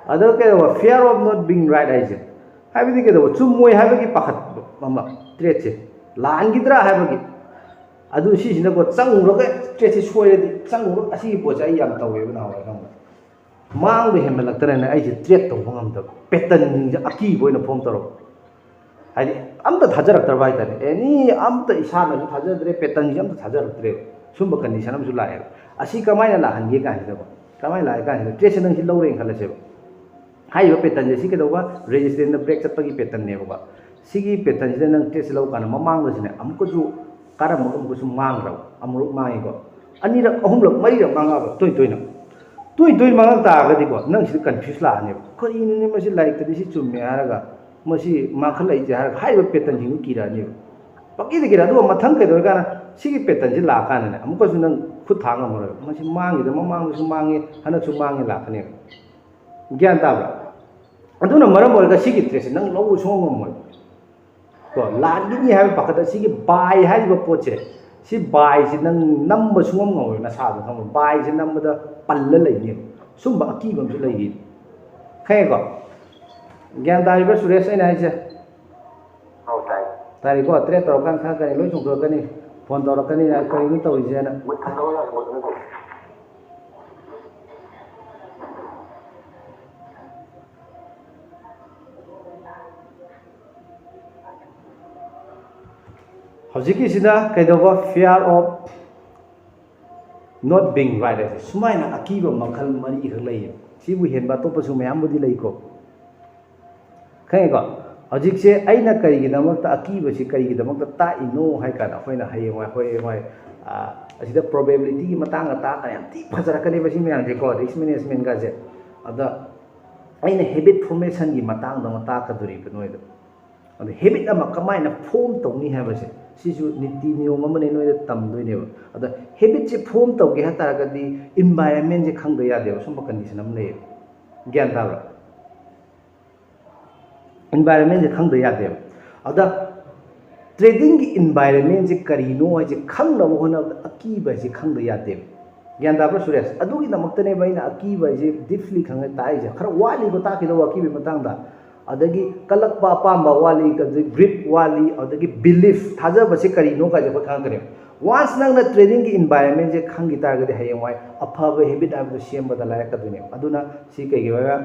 ꯑꯗ ꯀꯩꯗꯧꯕ, fear of not being right ꯍꯥꯏꯁꯦ, ꯍꯥꯏꯕꯗꯤ ꯀꯩꯗꯧꯕ, ꯆꯨꯝꯃꯣꯏ ꯍꯥꯏꯕꯒꯤ ꯄꯥꯈꯠꯄ ꯑꯃ, tradeꯁꯦ ꯂꯥꯟꯈꯤꯗ꯭ꯔꯥ ꯍꯥꯏꯕꯒꯤ꯫ ꯑꯗꯨ ꯁꯤꯁꯤꯅꯀꯣ, ꯆꯪꯉꯨꯔꯒ tradeꯁꯦ ꯁꯣꯏꯔꯗꯤ, ꯆꯪꯉꯨꯔꯒ, ꯑꯁꯤꯒꯤ ꯄꯣꯠꯁꯦ ꯑꯩ ꯌꯥꯝ ꯇꯧꯋꯦꯕ ꯅꯍꯥꯟꯋꯥꯏ, ꯈꯪꯕ꯭ꯔꯥ? ꯃꯥꯡꯕ ꯍꯦꯟꯃꯜꯂꯛꯇꯅꯅꯦ, ꯑꯩꯁꯦ trade ꯇꯧꯕ ꯉꯝꯗꯕ, patternꯁꯤꯡꯁꯦ ꯑꯀꯤꯕ ꯑꯣꯏꯅ form ꯇꯧꯔꯛꯄ꯫ ꯍꯥꯏꯗꯤ ꯑꯝꯇ ꯊꯥꯖꯔꯛꯇ꯭ꯔꯕ ꯍꯥꯏꯇꯥꯔꯦ, ꯑꯦꯅꯤ ꯑꯝꯇ ꯏꯁꯥꯅꯁꯨ ꯊꯥꯖꯗ꯭ꯔꯦ, patternꯁꯦ ꯑꯝꯇ ꯊꯥꯖꯔꯛꯇ꯭ꯔꯦꯕ꯫ ꯁꯨꯝꯕ condition ꯑꯃꯁꯨ ꯂꯥꯛꯑꯦꯕ꯫ ꯑꯁꯤ ꯀꯃꯥꯏꯅ ꯂꯥꯛꯍꯟꯒꯦ ꯀꯥꯏꯁꯤꯗꯀꯣ, ꯀꯃꯥꯏꯅ ꯂꯥꯛꯑꯦ ꯀꯥꯏꯁꯤꯗ, tradeꯁꯦ ꯅꯪ ꯁꯤ ꯂꯧꯔꯦꯅ ꯈꯜꯂꯁꯦꯕ꯫ ꯍꯥꯏꯔꯤꯕ patternꯁꯦ ꯁꯤ ꯀꯩꯗꯧꯕ, resistance ꯅ break ꯆꯠꯄꯒꯤ patternꯅꯦꯕꯀꯣ꯫ ꯁꯤꯒꯤ patternꯁꯤꯗ ꯅꯪ tradeꯁꯦ ꯂꯧ ꯀꯥꯟꯗ ꯃꯃꯥꯡꯗꯁꯨꯅꯦ ꯑꯃꯨꯛꯀꯁꯨ ꯀꯥꯔꯝꯃꯒ ꯑꯃꯨꯛꯀꯁꯨ ꯃꯥꯡꯈ꯭ꯔꯕ, ꯑꯃꯨꯛ ꯃꯥꯡꯉꯤꯀꯣ꯫ ꯑꯅꯤꯔꯛ, ꯑꯍꯨꯝꯂꯛ, ꯃꯔꯤꯔꯛ ꯃꯥꯡꯉꯛꯑꯕ ꯇꯣꯏ ꯇꯣꯏꯅ, ꯇꯣꯏ ꯇꯣꯏ ꯃꯥꯡꯉꯛ ꯇꯥꯔꯒꯗꯤꯀꯣ, ꯅꯪ ꯁꯤꯗ confuse ꯂꯥꯛꯑꯅꯦꯕ꯫ "ꯀꯔꯤꯅꯣꯅꯦ ꯃꯁꯤ, ꯂꯥꯏꯔꯤꯛꯇꯗꯤ ꯁꯤ ꯆꯨꯝꯃꯦ ꯍꯥꯏꯔꯒ ꯃꯁꯤ ꯃꯥꯡꯈꯠꯂꯛꯏꯁꯦ?" ꯍꯥꯏꯔꯒ ꯍꯥꯏꯔꯤꯕ patternꯁꯤꯡꯗꯨ ꯀꯤꯔꯛꯑꯅꯦꯕ꯫ ꯄꯪꯀꯤꯗ ꯀꯤꯔꯛ꯫ ꯑꯗꯨꯒ ꯃꯊꯪ ꯀꯩꯗꯧꯔꯀꯥꯟꯗ ꯁꯤꯒꯤ patternꯁꯤ ꯂꯥꯛꯑꯀꯥꯟꯗꯅꯦ, ꯑꯃꯨꯛꯀꯁꯨ ꯅꯪ ꯈꯨꯠ ꯊꯥ ꯉꯝꯃꯔꯣꯏꯕ꯫ "ꯃꯁꯤ ꯃꯥꯡꯈꯤꯗ, ꯃꯃꯥꯡꯗꯁꯨ ꯃꯥꯡꯉꯤ, ꯍꯟꯗꯛꯁꯨ ꯃꯥꯡꯉꯤ" ꯂꯥꯛꯀꯅꯦꯕ꯫ ꯒ꯭ꯌꯥꯟ ꯇꯥꯕ꯭ꯔꯥ? ꯑꯗꯨꯅ ꯃꯔꯝ ꯑꯣꯏꯔꯒ ꯁꯤꯒꯤ tradeꯁꯦ ꯅꯪ ꯂꯧꯕ ꯁꯨꯡꯉꯝ ꯉꯝꯃꯣꯏ꯫ ꯀꯣ, ꯂꯥꯟꯈꯤꯅꯤ ꯍꯥꯏꯕ ꯄꯥꯈꯠꯇ ꯁꯤꯒꯤ buy ꯍꯥꯏꯔꯤꯕ ꯄꯣꯠꯁꯦ, ꯁꯤ buyꯁꯦ ꯅꯪ ꯅꯝꯕ ꯁꯨꯡꯉꯝ ꯉꯝꯃꯣꯏ ꯅꯁꯥꯗꯣ, ꯈꯪꯕ꯭ꯔꯥ? Buyꯁꯦ ꯅꯝꯕꯗ ꯄꯜꯂ ꯂꯩꯅꯦꯕ꯫ ꯁꯨꯝꯕ ꯑꯀꯤꯕ ꯑꯃꯁꯨ ꯂꯩꯔꯤ꯫ ꯈꯪꯉꯦꯀꯣ? ꯒ꯭ꯌꯥꯟ ꯇꯥꯔꯤꯕ꯭ꯔꯥ ꯁꯨꯔꯦꯁ, ꯑꯩꯅ ꯍꯥꯏꯁꯦ? ꯑꯧ, ꯇꯥꯏ꯫ ꯇꯥꯔꯤꯀꯣ? Trade ꯇꯧꯔꯀꯥꯟꯗ ꯈꯪꯉꯛꯀꯅꯤ, ꯂꯣꯏ ꯆꯣꯡꯊꯣꯔꯛꯀꯅꯤ꯫ Phone ꯇꯧꯔꯛꯀꯅꯤ, "ꯀꯔꯤꯅꯣ ꯇꯧꯔꯤꯁꯦꯅ?" ꯃꯣꯏ ꯊꯝꯗꯕ ꯌꯥꯗꯦ, ꯃꯣꯏ ꯑꯗꯨꯝ ꯇꯧ꯫ ꯍꯧꯖꯤꯛꯀꯤꯁꯤꯅ ꯀꯩꯗꯧꯕ? Fear of not being right ꯍꯥꯏꯁꯦ꯫ ꯁꯨꯃꯥꯏꯅ ꯑꯀꯤꯕ ꯃꯈꯜ ꯃꯔꯤꯈꯛ ꯂꯩꯌꯦꯕ꯫ ꯁꯤꯕꯨ ꯍꯦꯟꯕ ꯑꯇꯣꯞꯄꯁꯨ ꯃꯌꯥꯝꯕꯨꯗꯤ ꯂꯩꯀꯣ, ꯈꯪꯉꯦꯀꯣ? ꯍꯧꯖꯤꯛꯁꯦ ꯑꯩꯅ ꯀꯔꯤꯒꯤꯗꯃꯛꯇ, ꯑꯀꯤꯕꯁꯤ ꯀꯔꯤꯒꯤꯗꯃꯛꯇ ꯇꯥꯛꯏꯅꯣ ꯍꯥꯏ ꯀꯥꯟꯗ, ꯑꯩꯈꯣꯏꯅ ꯍꯌꯦꯡꯋꯥꯏ, ꯑꯩꯈꯣꯏ ꯍꯌꯦꯡꯋꯥꯏ, ꯑ, ꯑꯁꯤꯗ probabilityꯒꯤ ꯃꯇꯥꯡꯗ ꯇꯥꯛꯀꯥꯟꯗ ꯌꯥꯝ ꯊꯤ ꯐꯖꯔꯛꯀꯅꯦꯕ ꯁꯤ ꯃꯌꯥꯝꯁꯦꯀꯣ, risk managementꯒꯁꯦ꯫ ꯑꯗ ꯑꯩꯅ habit formationꯒꯤ ꯃꯇꯥꯡꯗ ꯑꯃ ꯇꯥꯛꯀꯗꯣꯔꯤꯕ ꯅꯣꯏꯗ꯫ ꯑꯗ habit ꯑꯃ ꯀꯃꯥꯏꯅ form ꯇꯧꯅꯤ ꯍꯥꯏꯕꯁꯦ, ꯁꯤꯁꯨ ꯅꯤꯇꯤ ꯅꯤꯌꯣꯝ ꯑꯃꯅꯦ, ꯅꯣꯏꯗ ꯇꯝꯗꯣꯏꯅꯦꯕ꯫ ꯑꯗ habitꯁꯦ form ꯇꯧꯒꯦ ꯍꯥꯏ ꯇꯥꯔꯒꯗꯤ environmentꯁꯦ ꯈꯪꯗ ꯌꯥꯗꯦꯕ꯫ ꯁꯨꯝꯕ condition ꯑꯃ ꯂꯩꯌꯦꯕ꯫ ꯒ꯭ꯌꯥꯟ ꯇꯥꯕ꯭ꯔꯥ? Environmentꯁꯦ ꯈꯪꯗ ꯌꯥꯗꯦꯕ꯫ ꯑꯗ tradingꯒꯤ environmentꯁꯦ ꯀꯔꯤꯅꯣ ꯍꯥꯏꯁꯦ ꯈꯪꯅꯕ ꯍꯣꯠꯅꯕꯗ ꯑꯀꯤꯕ ꯍꯥꯏꯁꯦ ꯈꯪꯗ ꯌꯥꯗꯦꯕ꯫ ꯒ꯭ꯌꯥꯟ ꯇꯥꯕ꯭ꯔꯥ ꯁꯨꯔꯦꯁ? ꯑꯗꯨꯒꯤꯗꯃꯛꯇꯅꯦꯕ ꯑꯩꯅ ꯑꯀꯤꯕ ꯍꯥꯏꯁꯦ deeply ꯈꯪꯉꯦ ꯇꯥꯛꯏꯁꯦ꯫ ꯈꯔ ꯋꯥꯠꯂꯤꯀꯣ ꯇꯥꯛꯈꯤꯗꯧꯕ ꯑꯀꯤꯕꯒꯤ ꯃꯇꯥꯡꯗ꯫ ꯑꯗꯒꯤ ꯀꯜꯂꯛꯄ ꯑꯄꯥꯝꯕ ꯋꯥꯠꯂꯤ, ꯑꯗꯒꯤ greed ꯋꯥꯠꯂꯤ, ꯑꯗꯒꯤ belief, ꯊꯥꯖꯕꯁꯦ ꯀꯔꯤꯅꯣ ꯀꯥꯏꯁꯦ ꯑꯩꯈꯣꯏ ꯈꯪꯉꯛꯀꯅꯦꯕ꯫ Once ꯅꯪꯅ tradingꯒꯤ environmentꯁꯦ ꯈꯪꯈꯤ ꯇꯥꯔꯒꯗꯤ ꯍꯌꯦꯡꯋꯥꯏ ꯑꯐꯕ habit ꯍꯥꯏꯕꯗꯨ ꯁꯦꯝꯕꯗ ꯂꯥꯏꯔꯛꯀꯗꯣꯏꯅꯦꯕ꯫ ꯑꯗꯨꯅ ꯁꯤ ꯀꯩꯒꯤ ꯑꯣꯏꯔ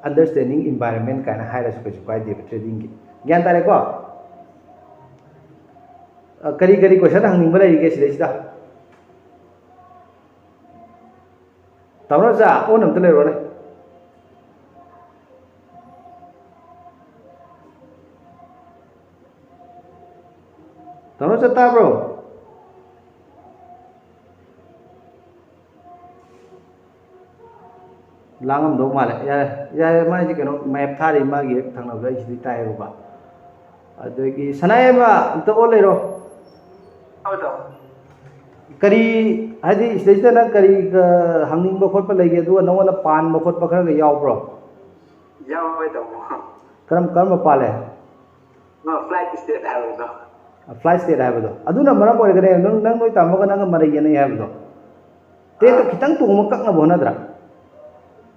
understanding environment ꯀꯥꯏꯅ ꯍꯥꯏꯔꯁꯨ ꯀꯩꯁꯨ ꯀꯥꯏꯗꯦꯕ tradingꯒꯤ꯫ ꯒ꯭ꯌꯥꯟ ꯇꯥꯔꯦꯀꯣ? ꯑ, ꯀꯔꯤ ꯀꯔꯤ question ꯍꯪꯅꯤꯡꯕ ꯂꯩꯔꯤꯒꯦ ꯁꯤꯗꯩꯁꯤꯗ? ꯇꯥꯃꯣ ꯅꯥꯎꯆꯥ, on ꯑꯝꯇ ꯂꯩꯔꯣꯅꯦ꯫ ꯇꯥꯃꯣ ꯅꯥꯎꯆꯥ ꯇꯥꯕ꯭ꯔꯣ? ꯂꯥꯡꯉꯝꯗꯧ ꯃꯥꯜꯂꯦ꯫ ꯌꯥꯔꯦ, ꯌꯥꯔꯦ, ꯃꯥꯏꯁꯦ ꯀꯩꯅꯣ map ꯊꯥꯔꯤ, ꯃꯥꯒꯤ ꯍꯦꯛ ꯊꯪꯅꯕꯗ ꯑꯩ ꯁꯤꯗꯩ ꯇꯥꯏꯌꯦꯕꯀꯣ꯫ ꯑꯗꯒꯤ ꯁꯅꯥꯌꯥꯏꯃ, ꯑꯝꯇ on ꯂꯩꯔꯣ꯫ ꯍꯣꯏ, ꯇꯥꯃꯣ꯫ ꯀꯔꯤ, ꯍꯥꯏꯗꯤ ꯁꯤꯗꯩꯁꯤꯗ ꯅꯪ ꯀꯔꯤ, ꯑ, ꯍꯪꯅꯤꯡꯕ ꯈꯣꯠꯄ ꯂꯩꯒꯦ? ꯑꯗꯨꯒ ꯅꯉꯣꯟꯗ ꯄꯥꯟꯕ ꯈꯣꯠꯄ ꯈꯔꯒ ꯌꯥꯎꯕ꯭ꯔꯣ? ꯌꯥꯎꯋꯦ, ꯇꯥꯃꯣ꯫ ꯀꯔꯝ, ꯀꯔꯝꯕ ꯄꯥꯜꯂꯦ? ꯑ, flight state ꯍꯥꯏꯕꯗꯣ꯫ ꯑ, flight state ꯍꯥꯏꯕꯗꯣ꯫ ꯑꯗꯨꯅ ꯃꯔꯝ ꯑꯣꯏꯔꯒꯅꯦ ꯅꯪ, ꯅꯪ ꯅꯣꯏ ꯇꯥꯃꯣꯒ ꯅꯪꯒ ꯃꯔꯩ ꯌꯦꯠꯅꯩ ꯍꯥꯏꯕꯗꯣ꯫ Tradeꯇꯣ ꯑꯥ꯫ ꯈꯤꯇꯪ ꯇꯣꯡꯕ ꯀꯛꯅꯕ ꯍꯣꯠꯅꯗ꯭ꯔꯥ?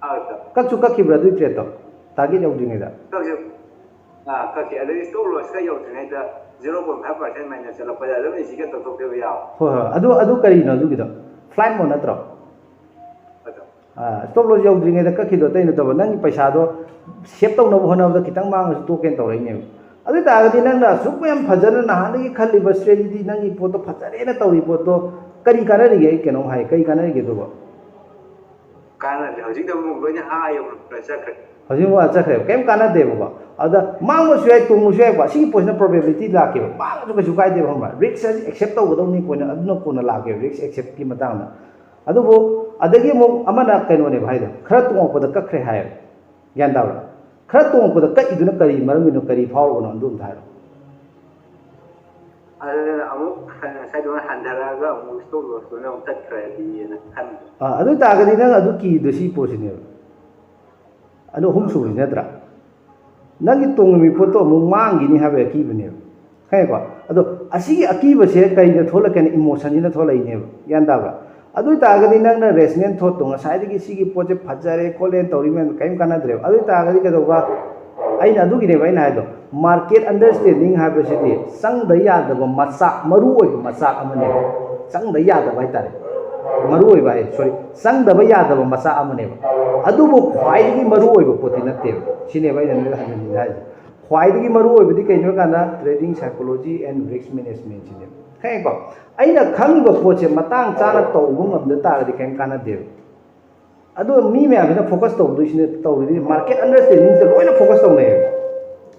ꯑꯥ, ꯁꯥꯔ꯫ ꯀꯛꯁꯨ ꯀꯛꯈꯤꯕ꯭ꯔꯥ ꯑꯗꯨꯏ tradeꯇꯣ? Target ꯌꯧꯗ꯭ꯔꯤꯉꯩꯗ꯫ ꯀꯛꯁꯨ, ꯑꯥ, ꯀꯛꯈꯤ꯫ ꯑꯗꯩ stop lossꯀ ꯌꯧꯗ꯭ꯔꯤꯉꯩꯗ zero point five percent minus ꯆꯠꯂꯛꯄꯗ ꯑꯗꯨꯝ exitꯀ ꯇꯧꯊꯣꯛꯈꯤꯕ ꯌꯥꯎ꯫ ꯍꯣꯏ, ꯍꯣꯏ꯫ ꯑꯗꯨ, ꯑꯗꯨ ꯀꯔꯤꯅꯣ ꯑꯗꯨꯒꯤꯗꯣ? Flight mode ꯅꯠꯇ꯭ꯔꯣ? ꯑꯗꯣ꯫ ꯑꯥ, stop loss ꯌꯧꯗ꯭ꯔꯤꯉꯩꯗ ꯀꯛꯈꯤꯗꯣ ꯑꯇꯩ ꯅꯠꯇꯕ, ꯅꯪꯒꯤ ꯄꯩꯁꯥꯗꯣ save ꯇꯧꯅꯕ ꯍꯣꯠꯅꯕꯗ ꯈꯤꯇꯪ ꯃꯥꯡꯉꯁꯨ ꯇꯣꯛꯀꯦꯅ ꯇꯧꯔꯛꯏꯅꯦꯕ꯫ ꯑꯗꯨ ꯑꯣꯏ ꯇꯥꯔꯒꯗꯤ ꯅꯪꯅ ꯑꯁꯨꯛ ꯌꯥꯝ ꯐꯖꯅ ꯅꯍꯥꯟꯗꯒꯤ ꯈꯜꯂꯤꯕ strategy, ꯅꯪꯒꯤ ꯄꯣꯠꯇꯣ ꯐꯖꯔꯦꯅ ꯇꯧꯔꯤ ꯄꯣꯠꯇꯣ ꯀꯔꯤ ꯀꯥꯟꯅꯔꯤꯒꯦ? ꯑꯩ ꯀꯩꯅꯣꯝ ꯍꯥꯏ, ꯀꯔꯤ ꯀꯥꯟꯅꯔꯤꯒꯦ ꯑꯗꯨꯕꯣ? ꯀꯥꯟꯅꯗꯦ꯫ ꯍꯧꯖꯤꯛꯇ ꯑꯃꯨꯛ ꯂꯣꯏꯅ ꯑꯥ ꯌꯧꯅ ꯆꯠꯈ꯭ꯔꯦ꯫ ꯍꯧꯖꯤꯛ ꯑꯃꯨꯛ ꯑꯥ ꯆꯠꯈ꯭ꯔꯦꯕ, ꯀꯩꯝ ꯀꯥꯟꯅꯗꯦꯕꯀꯣ꯫ ꯑꯗ ꯃꯥꯡꯕꯁꯨ ꯌꯥꯏ, ꯇꯣꯡꯕꯁꯨ ꯌꯥꯏꯀꯣ, ꯁꯤꯒꯤ ꯄꯣꯠꯁꯤꯅ probability ꯂꯥꯛꯀꯦꯕ, ꯃꯥꯡꯉꯁꯨ ꯀꯩꯁꯨ ꯀꯥꯏꯗꯦꯕ, ꯈꯪꯕ꯭ꯔꯥ? Risk ꯑꯁꯤ accept ꯇꯧꯒꯗꯧꯅꯤ, ꯀꯣꯟꯅ ꯑꯗꯨꯅ ꯀꯣꯟꯅ ꯂꯥꯛꯀꯦꯕ, risk accept ꯀꯤ ꯃꯇꯥꯡꯗ꯫ ꯑꯗꯨꯕꯨ ꯑꯗꯒꯤ ꯑꯃꯨꯛ ꯑꯃꯅ ꯀꯩꯅꯣꯅꯦꯕ ꯍꯥꯏꯗꯣ, ꯈꯔ ꯇꯣꯡꯉꯛꯄꯗ ꯀꯛꯈ꯭ꯔꯦ ꯍꯥꯏꯌꯦꯕ꯫ ꯒ꯭ꯌꯥꯟ ꯇꯥꯕ꯭ꯔꯥ? ꯈꯔ ꯇꯣꯡꯉꯛꯄꯗ ꯀꯛꯏꯗꯨꯅ ꯀꯔꯤ ꯃꯔꯝꯒꯤꯅꯣ, ꯀꯔꯤ ꯐꯥꯎꯔꯕꯅꯣ, ꯑꯗꯨ ꯑꯝꯇ ꯍꯥꯏꯔꯣ꯫ ꯑꯗꯨꯅ ꯑꯃꯨꯛ ꯉꯁꯥꯏꯗꯧꯅ ꯍꯟꯊꯔꯛꯑꯒ ꯑꯃꯨꯛ stop loss ꯇꯨꯅ ꯑꯃꯨꯛ ꯆꯠꯈ꯭ꯔꯗꯤꯅ ꯈꯟꯕ꯫ ꯑꯥ, ꯑꯗꯨ ꯑꯣꯏ ꯇꯥꯔꯒꯗꯤ ꯅꯪ ꯑꯗꯨ ꯀꯤꯗꯣ ꯁꯤ ꯄꯣꯠꯁꯤꯅꯦꯕ꯫ ꯑꯗꯣ ꯑꯍꯨꯝ ꯁꯨꯕꯁꯤ ꯅꯠꯇ꯭ꯔꯥ? ꯅꯪꯒꯤ ꯇꯣꯡꯉꯝꯃꯤ ꯄꯣꯠꯇꯣ ꯑꯃꯨꯛ ꯃꯥꯡꯈꯤꯅꯤ ꯍꯥꯏꯕꯒꯤ ꯑꯀꯤꯕꯅꯦꯕ, ꯈꯪꯉꯦꯀꯣ? ꯑꯗꯣ ꯑꯁꯤꯒꯤ ꯑꯀꯤꯕꯁꯦ ꯀꯔꯤꯅ ꯊꯣꯛꯂꯛꯀꯦ? Emotion ꯁꯤꯅ ꯊꯣꯛꯂꯛꯏꯅꯦꯕ, ꯒ꯭ꯌꯥꯟ ꯇꯥꯕ꯭ꯔꯥ? ꯑꯗꯨ ꯑꯣꯏ ꯇꯥꯔꯒꯗꯤ ꯅꯪꯅ rational thought ꯇꯣ, ꯉꯁꯥꯏꯗꯒꯤ ꯁꯤꯒꯤ ꯄꯣꯠꯁꯦ ꯐꯖꯔꯦ ꯈꯣꯠꯂꯦꯅ ꯇꯧꯔꯤ ꯃꯌꯥꯝꯗꯣ ꯀꯔꯤꯝ ꯀꯥꯟꯅꯗ꯭ꯔꯦꯕ꯫ ꯑꯗꯨ ꯑꯣꯏ ꯇꯥꯔꯒꯗꯤ ꯀꯩꯗꯧꯕ? ꯑꯩꯅ ꯑꯗꯨꯒꯤꯅꯦꯕ ꯑꯩꯅ ꯍꯥꯏꯗꯣ, market understanding ꯍꯥꯏꯕꯁꯤꯗꯤ ꯆꯪꯗ ꯌꯥꯗꯕ ꯃꯆꯥꯛ, ꯃꯔꯨ ꯑꯣꯏꯕ ꯃꯆꯥꯛ ꯑꯃꯅꯦꯕ꯫ ꯆꯪꯗ ꯌꯥꯗꯕ ꯍꯥꯏꯇꯥꯔꯦ, ꯃꯔꯨ ꯑꯣꯏꯕ ꯍꯥꯏ, sorry, ꯆꯪꯗꯕ ꯌꯥꯗꯕ ꯃꯆꯥꯛ ꯑꯃꯅꯦꯕ꯫ ꯑꯗꯨꯕꯨ ꯈ꯭ꯋꯥꯏꯗꯒꯤ ꯃꯔꯨ ꯑꯣꯏꯕ ꯄꯣꯠꯇꯤ ꯅꯠꯇꯦꯕ꯫ ꯁꯤꯅꯦꯕ ꯑꯩꯅ ꯅꯣꯏꯗ ꯍꯟꯖꯤꯟ ꯍꯟꯖꯤꯟ ꯍꯥꯏꯁꯦ꯫ ꯈ꯭ꯋꯥꯏꯗꯒꯤ ꯃꯔꯨ ꯑꯣꯏꯕꯗꯤ ꯀꯩꯅꯣ ꯍꯥꯏ ꯀꯥꯟꯗ trading psychology and risk management ꯁꯤꯅꯦꯕ, ꯈꯪꯉꯦꯀꯣ? ꯑꯩꯅ ꯈꯪꯉꯤꯕ ꯄꯣꯠꯁꯦ ꯃꯇꯥꯡ ꯆꯥꯅ ꯇꯧꯕ ꯉꯝꯗ ꯇꯥꯔꯒꯗꯤ ꯀꯔꯤꯝ ꯀꯥꯟꯅꯗꯦꯕ꯫ ꯑꯗꯣ ꯃꯤ ꯃꯌꯥꯝꯁꯤꯅ focus ꯇꯧꯗꯣꯏꯁꯤꯅ, ꯇꯧꯔꯤꯗꯤ market understanding ꯁꯦ ꯂꯣꯏꯅ focus ꯇꯧꯅꯩꯌꯦꯕ꯫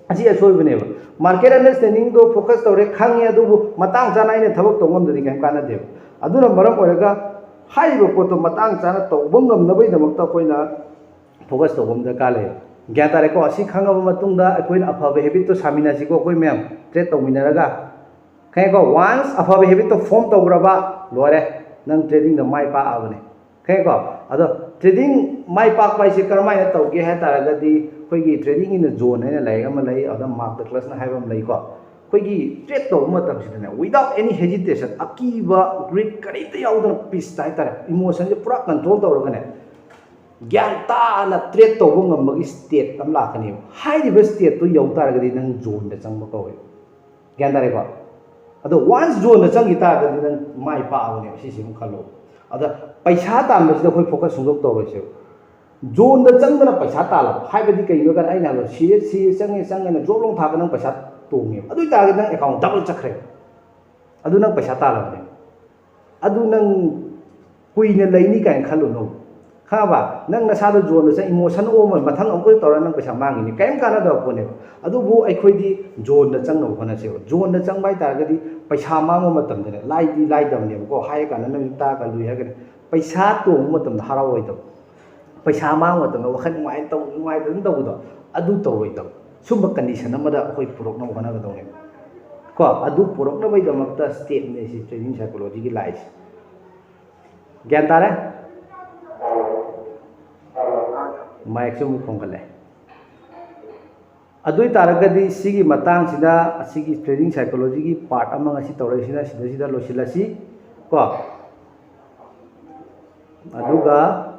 ꯑꯁꯤ ꯑꯁꯣꯏꯕꯅꯦꯕ꯫ Market understanding ꯗꯣ focus ꯇꯧꯔꯦ, ꯈꯪꯉꯦ, ꯑꯗꯨꯕꯨ ꯃꯇꯥꯡ ꯆꯥꯅ ꯑꯩꯅ ꯊꯕꯛ ꯇꯧꯕ ꯉꯝꯗ꯭ꯔꯗꯤ ꯀꯔꯤꯝ ꯀꯥꯟꯅꯗꯦꯕ꯫ ꯑꯗꯨꯅ ꯃꯔꯝ ꯑꯣꯏꯔꯒ ꯍꯥꯏꯔꯤꯕ ꯄꯣꯠꯇꯣ ꯃꯇꯥꯡ ꯆꯥꯅ ꯇꯧꯕ ꯉꯝꯅꯕꯒꯤꯗꯃꯛꯇ ꯑꯩꯈꯣꯏꯅ focus ꯇꯧꯕ ꯑꯃ ꯗꯔꯀꯥꯔ ꯂꯩ꯫ ꯒ꯭ꯌꯥꯟ ꯇꯥꯔꯦꯀꯣ? ꯑꯁꯤ ꯈꯪꯉꯕ ꯃꯇꯨꯡꯗ ꯑꯩꯈꯣꯏꯅ ꯑꯐꯕ habit ꯇꯣ ꯁꯥꯃꯤꯟꯅꯁꯤꯀꯣ, ꯑꯩꯈꯣꯏ ꯃꯌꯥꯝ trade ꯇꯧꯃꯤꯟꯅꯔꯒ꯫ ꯈꯪꯉꯦꯀꯣ? Once ꯑꯐꯕ habit ꯇꯣ form ꯇꯧꯈ꯭ꯔꯕ, ꯂꯣꯏꯔꯦ, ꯅꯪ trading ꯗ ꯃꯥꯏ ꯄꯥꯛꯑꯕꯅꯦ꯫ ꯈꯪꯉꯦꯀꯣ? ꯑꯗꯣ trading ꯃꯥꯏ ꯄꯥꯛꯄ ꯍꯥꯏꯁꯦ ꯀꯔꯝꯍꯥꯏꯅ ꯇꯧꯒꯦ ꯍꯥꯏ ꯇꯥꯔꯒꯗꯤ, ꯑꯩꯈꯣꯏꯒꯤ trading in the zone ꯍꯥꯏꯅ ꯂꯥꯏꯔꯤꯛ ꯑꯃ ꯂꯩ, ꯑꯗꯨꯗ Mark Douglas ꯅ ꯍꯥꯏꯕ ꯑꯃ ꯂꯩꯀꯣ꯫ ꯑꯩꯈꯣꯏꯒꯤ trade ꯇꯧꯕ ꯃꯇꯝꯁꯤꯗꯅꯦ, without any hesitation, ꯑꯀꯤꯕ, greed ꯀꯔꯤꯝꯇ ꯌꯥꯎꯗꯅ, peace ꯇ ꯍꯥꯏꯇꯥꯔꯦ, emotion ꯁꯦ ꯄꯨꯔꯥ control ꯇꯧꯔꯒꯅꯦ, ꯒ꯭ꯌꯥꯟ ꯇꯥꯅ trade ꯇꯧꯕ ꯉꯝꯕꯒꯤ state ꯑꯃ ꯂꯥꯛꯀꯅꯦꯕ꯫ ꯍꯥꯏꯔꯤꯕ state ꯇꯣ ꯌꯧ ꯇꯥꯔꯒꯗꯤ ꯅꯪ zone ꯗ ꯆꯪꯕ ꯀꯧꯋꯦꯕ꯫ ꯒ꯭ꯌꯥꯟ ꯇꯥꯔꯦꯀꯣ? ꯑꯗꯣ once zone ꯗ ꯆꯪꯈꯤ ꯇꯥꯔꯒꯗꯤ ꯅꯪ ꯃꯥꯏ ꯄꯥꯛꯑꯕꯅꯦꯕ, ꯁꯤꯁꯤ ꯑꯃ ꯈꯜꯂꯣ꯫ ꯑꯗ ꯄꯩꯁꯥ ꯇꯥꯟꯕꯁꯤꯗ ꯑꯩꯈꯣꯏ focus ꯁꯨꯡꯇꯧ ꯇꯧꯔꯣꯏꯁꯦꯕ꯫ ꯖꯣꯟꯗ ꯆꯪꯗꯅ ꯄꯩꯁꯥ ꯇꯥꯜꯂꯕ ꯍꯥꯏꯕꯗꯤ ꯀꯩꯒꯤꯅꯣ ꯍꯥꯏ ꯀꯥꯟꯗ ꯑꯩꯅ ꯍꯥꯏꯕꯗꯣ ꯁꯤ ꯑꯦꯁ ꯁꯤ ꯑꯦꯁ ꯆꯪꯉꯦ ꯆꯪꯉꯦꯅ ꯖꯣꯕ ꯂꯣꯡ ꯊꯥꯔꯒ ꯅꯪ ꯄꯩꯁꯥ ꯇꯣꯡꯉꯦꯕ꯫ ꯑꯗꯨ ꯑꯣꯏꯇꯥꯔꯒꯗꯤ ꯅꯪ ꯑꯦꯀꯥꯎꯟ ꯗꯕꯜ ꯆꯠꯈ꯭ꯔꯦ꯫ ꯑꯗꯨ ꯅꯪ ꯄꯩꯁꯥ ꯇꯥꯜꯂꯕꯅꯦ꯫ ꯑꯗꯨ ꯅꯪ ꯀꯨꯏꯅ ꯂꯩꯅꯤ ꯀꯥꯏꯅ ꯈꯜꯂꯨꯅꯣ꯫ ꯈꯪꯉꯕ? ꯅꯪ ꯅꯁꯥꯗꯣ ꯖꯣꯟꯗ ꯆꯪ ꯏꯃꯣꯁꯟ ꯑꯣꯟꯕ ꯃꯊꯪ ꯑꯃꯨꯛꯀ ꯇꯧꯔꯒ ꯅꯪ ꯄꯩꯁꯥ ꯃꯥꯡꯉꯤꯅꯤ꯫ ꯀꯔꯤꯝ ꯀꯥꯟꯅꯗꯕ ꯄꯣꯠꯅꯦꯕ꯫ ꯑꯗꯨꯕꯨ ꯑꯩꯈꯣꯏꯗꯤ ꯖꯣꯟꯗ ꯆꯪꯅꯕ ꯍꯣꯠꯅꯁꯦꯕ꯫ ꯖꯣꯟꯗ ꯆꯪꯕ ꯍꯥꯏꯇꯥꯔꯒꯗꯤ ꯄꯩꯁꯥ ꯃꯥꯡꯕ ꯃꯇꯝꯗꯅꯦ ꯂꯥꯏꯗꯤ ꯂꯥꯏꯗꯕꯅꯦꯕꯀꯣ꯫ ꯍꯥꯏꯔ ꯀꯥꯟꯗ ꯅꯪ ꯇꯥꯛꯑꯒ ꯂꯨꯏ ꯍꯥꯏꯔꯒꯅꯤ꯫ ꯄꯩꯁꯥ ꯇꯣꯡꯕ ꯃꯇꯝꯗ ꯍꯔꯥꯎꯔꯣꯏꯗꯕ꯫ ꯄꯩꯁꯥ ꯃꯥꯡꯕ ꯃꯇꯝꯗ ꯋꯥꯈꯜ ꯅꯨꯡꯉꯥꯏ ꯇꯧ ꯅꯨꯡꯉꯥꯏꯇꯗꯅ ꯇꯧꯕꯗꯣ ꯑꯗꯨ ꯇꯧꯔꯣꯏꯗꯕ꯫ ꯁꯨꯝꯕ ꯀꯟꯗꯤꯁꯟ ꯑꯃꯗ ꯑꯩꯈꯣꯏ ꯄꯨꯔꯛꯅꯕ ꯍꯣꯠꯅꯒꯗꯧꯅꯦꯕ꯫ ꯀꯣ ꯑꯗꯨ ꯄꯨꯔꯛꯅꯕꯒꯤꯗꯃꯛꯇ ꯁ꯭ꯇꯦꯞꯅꯦ ꯁꯤ ꯇ꯭ꯔꯦꯅꯤꯡ ꯁꯥꯏꯀꯣꯂꯣꯖꯤꯒꯤ ꯂꯥꯛꯏꯁꯦ꯫ ꯒ꯭ꯌꯥꯟ ꯇꯥꯔꯦ? ꯃꯥꯏꯛꯁꯨ ꯑꯃꯨꯛ ꯈꯣꯡꯒꯠꯂꯦ꯫ ꯑꯗꯨ ꯑꯣꯏ ꯇꯥꯔꯒꯗꯤ ꯁꯤꯒꯤ ꯃꯇꯥꯡꯁꯤꯗ ꯑꯁꯤꯒꯤ ꯇ꯭ꯔꯦꯅꯤꯡ ꯁꯥꯏꯀꯣꯂꯣꯖꯤꯒꯤ ꯄꯥꯔꯠ ꯑꯃ ꯉꯁꯤ ꯇꯧꯔꯛꯏꯁꯤꯅ ꯁꯤꯗꯩꯁꯤꯗ ꯂꯣꯏꯁꯤꯜꯂꯁꯤ꯫ ꯀꯣ ꯑꯗꯨꯒ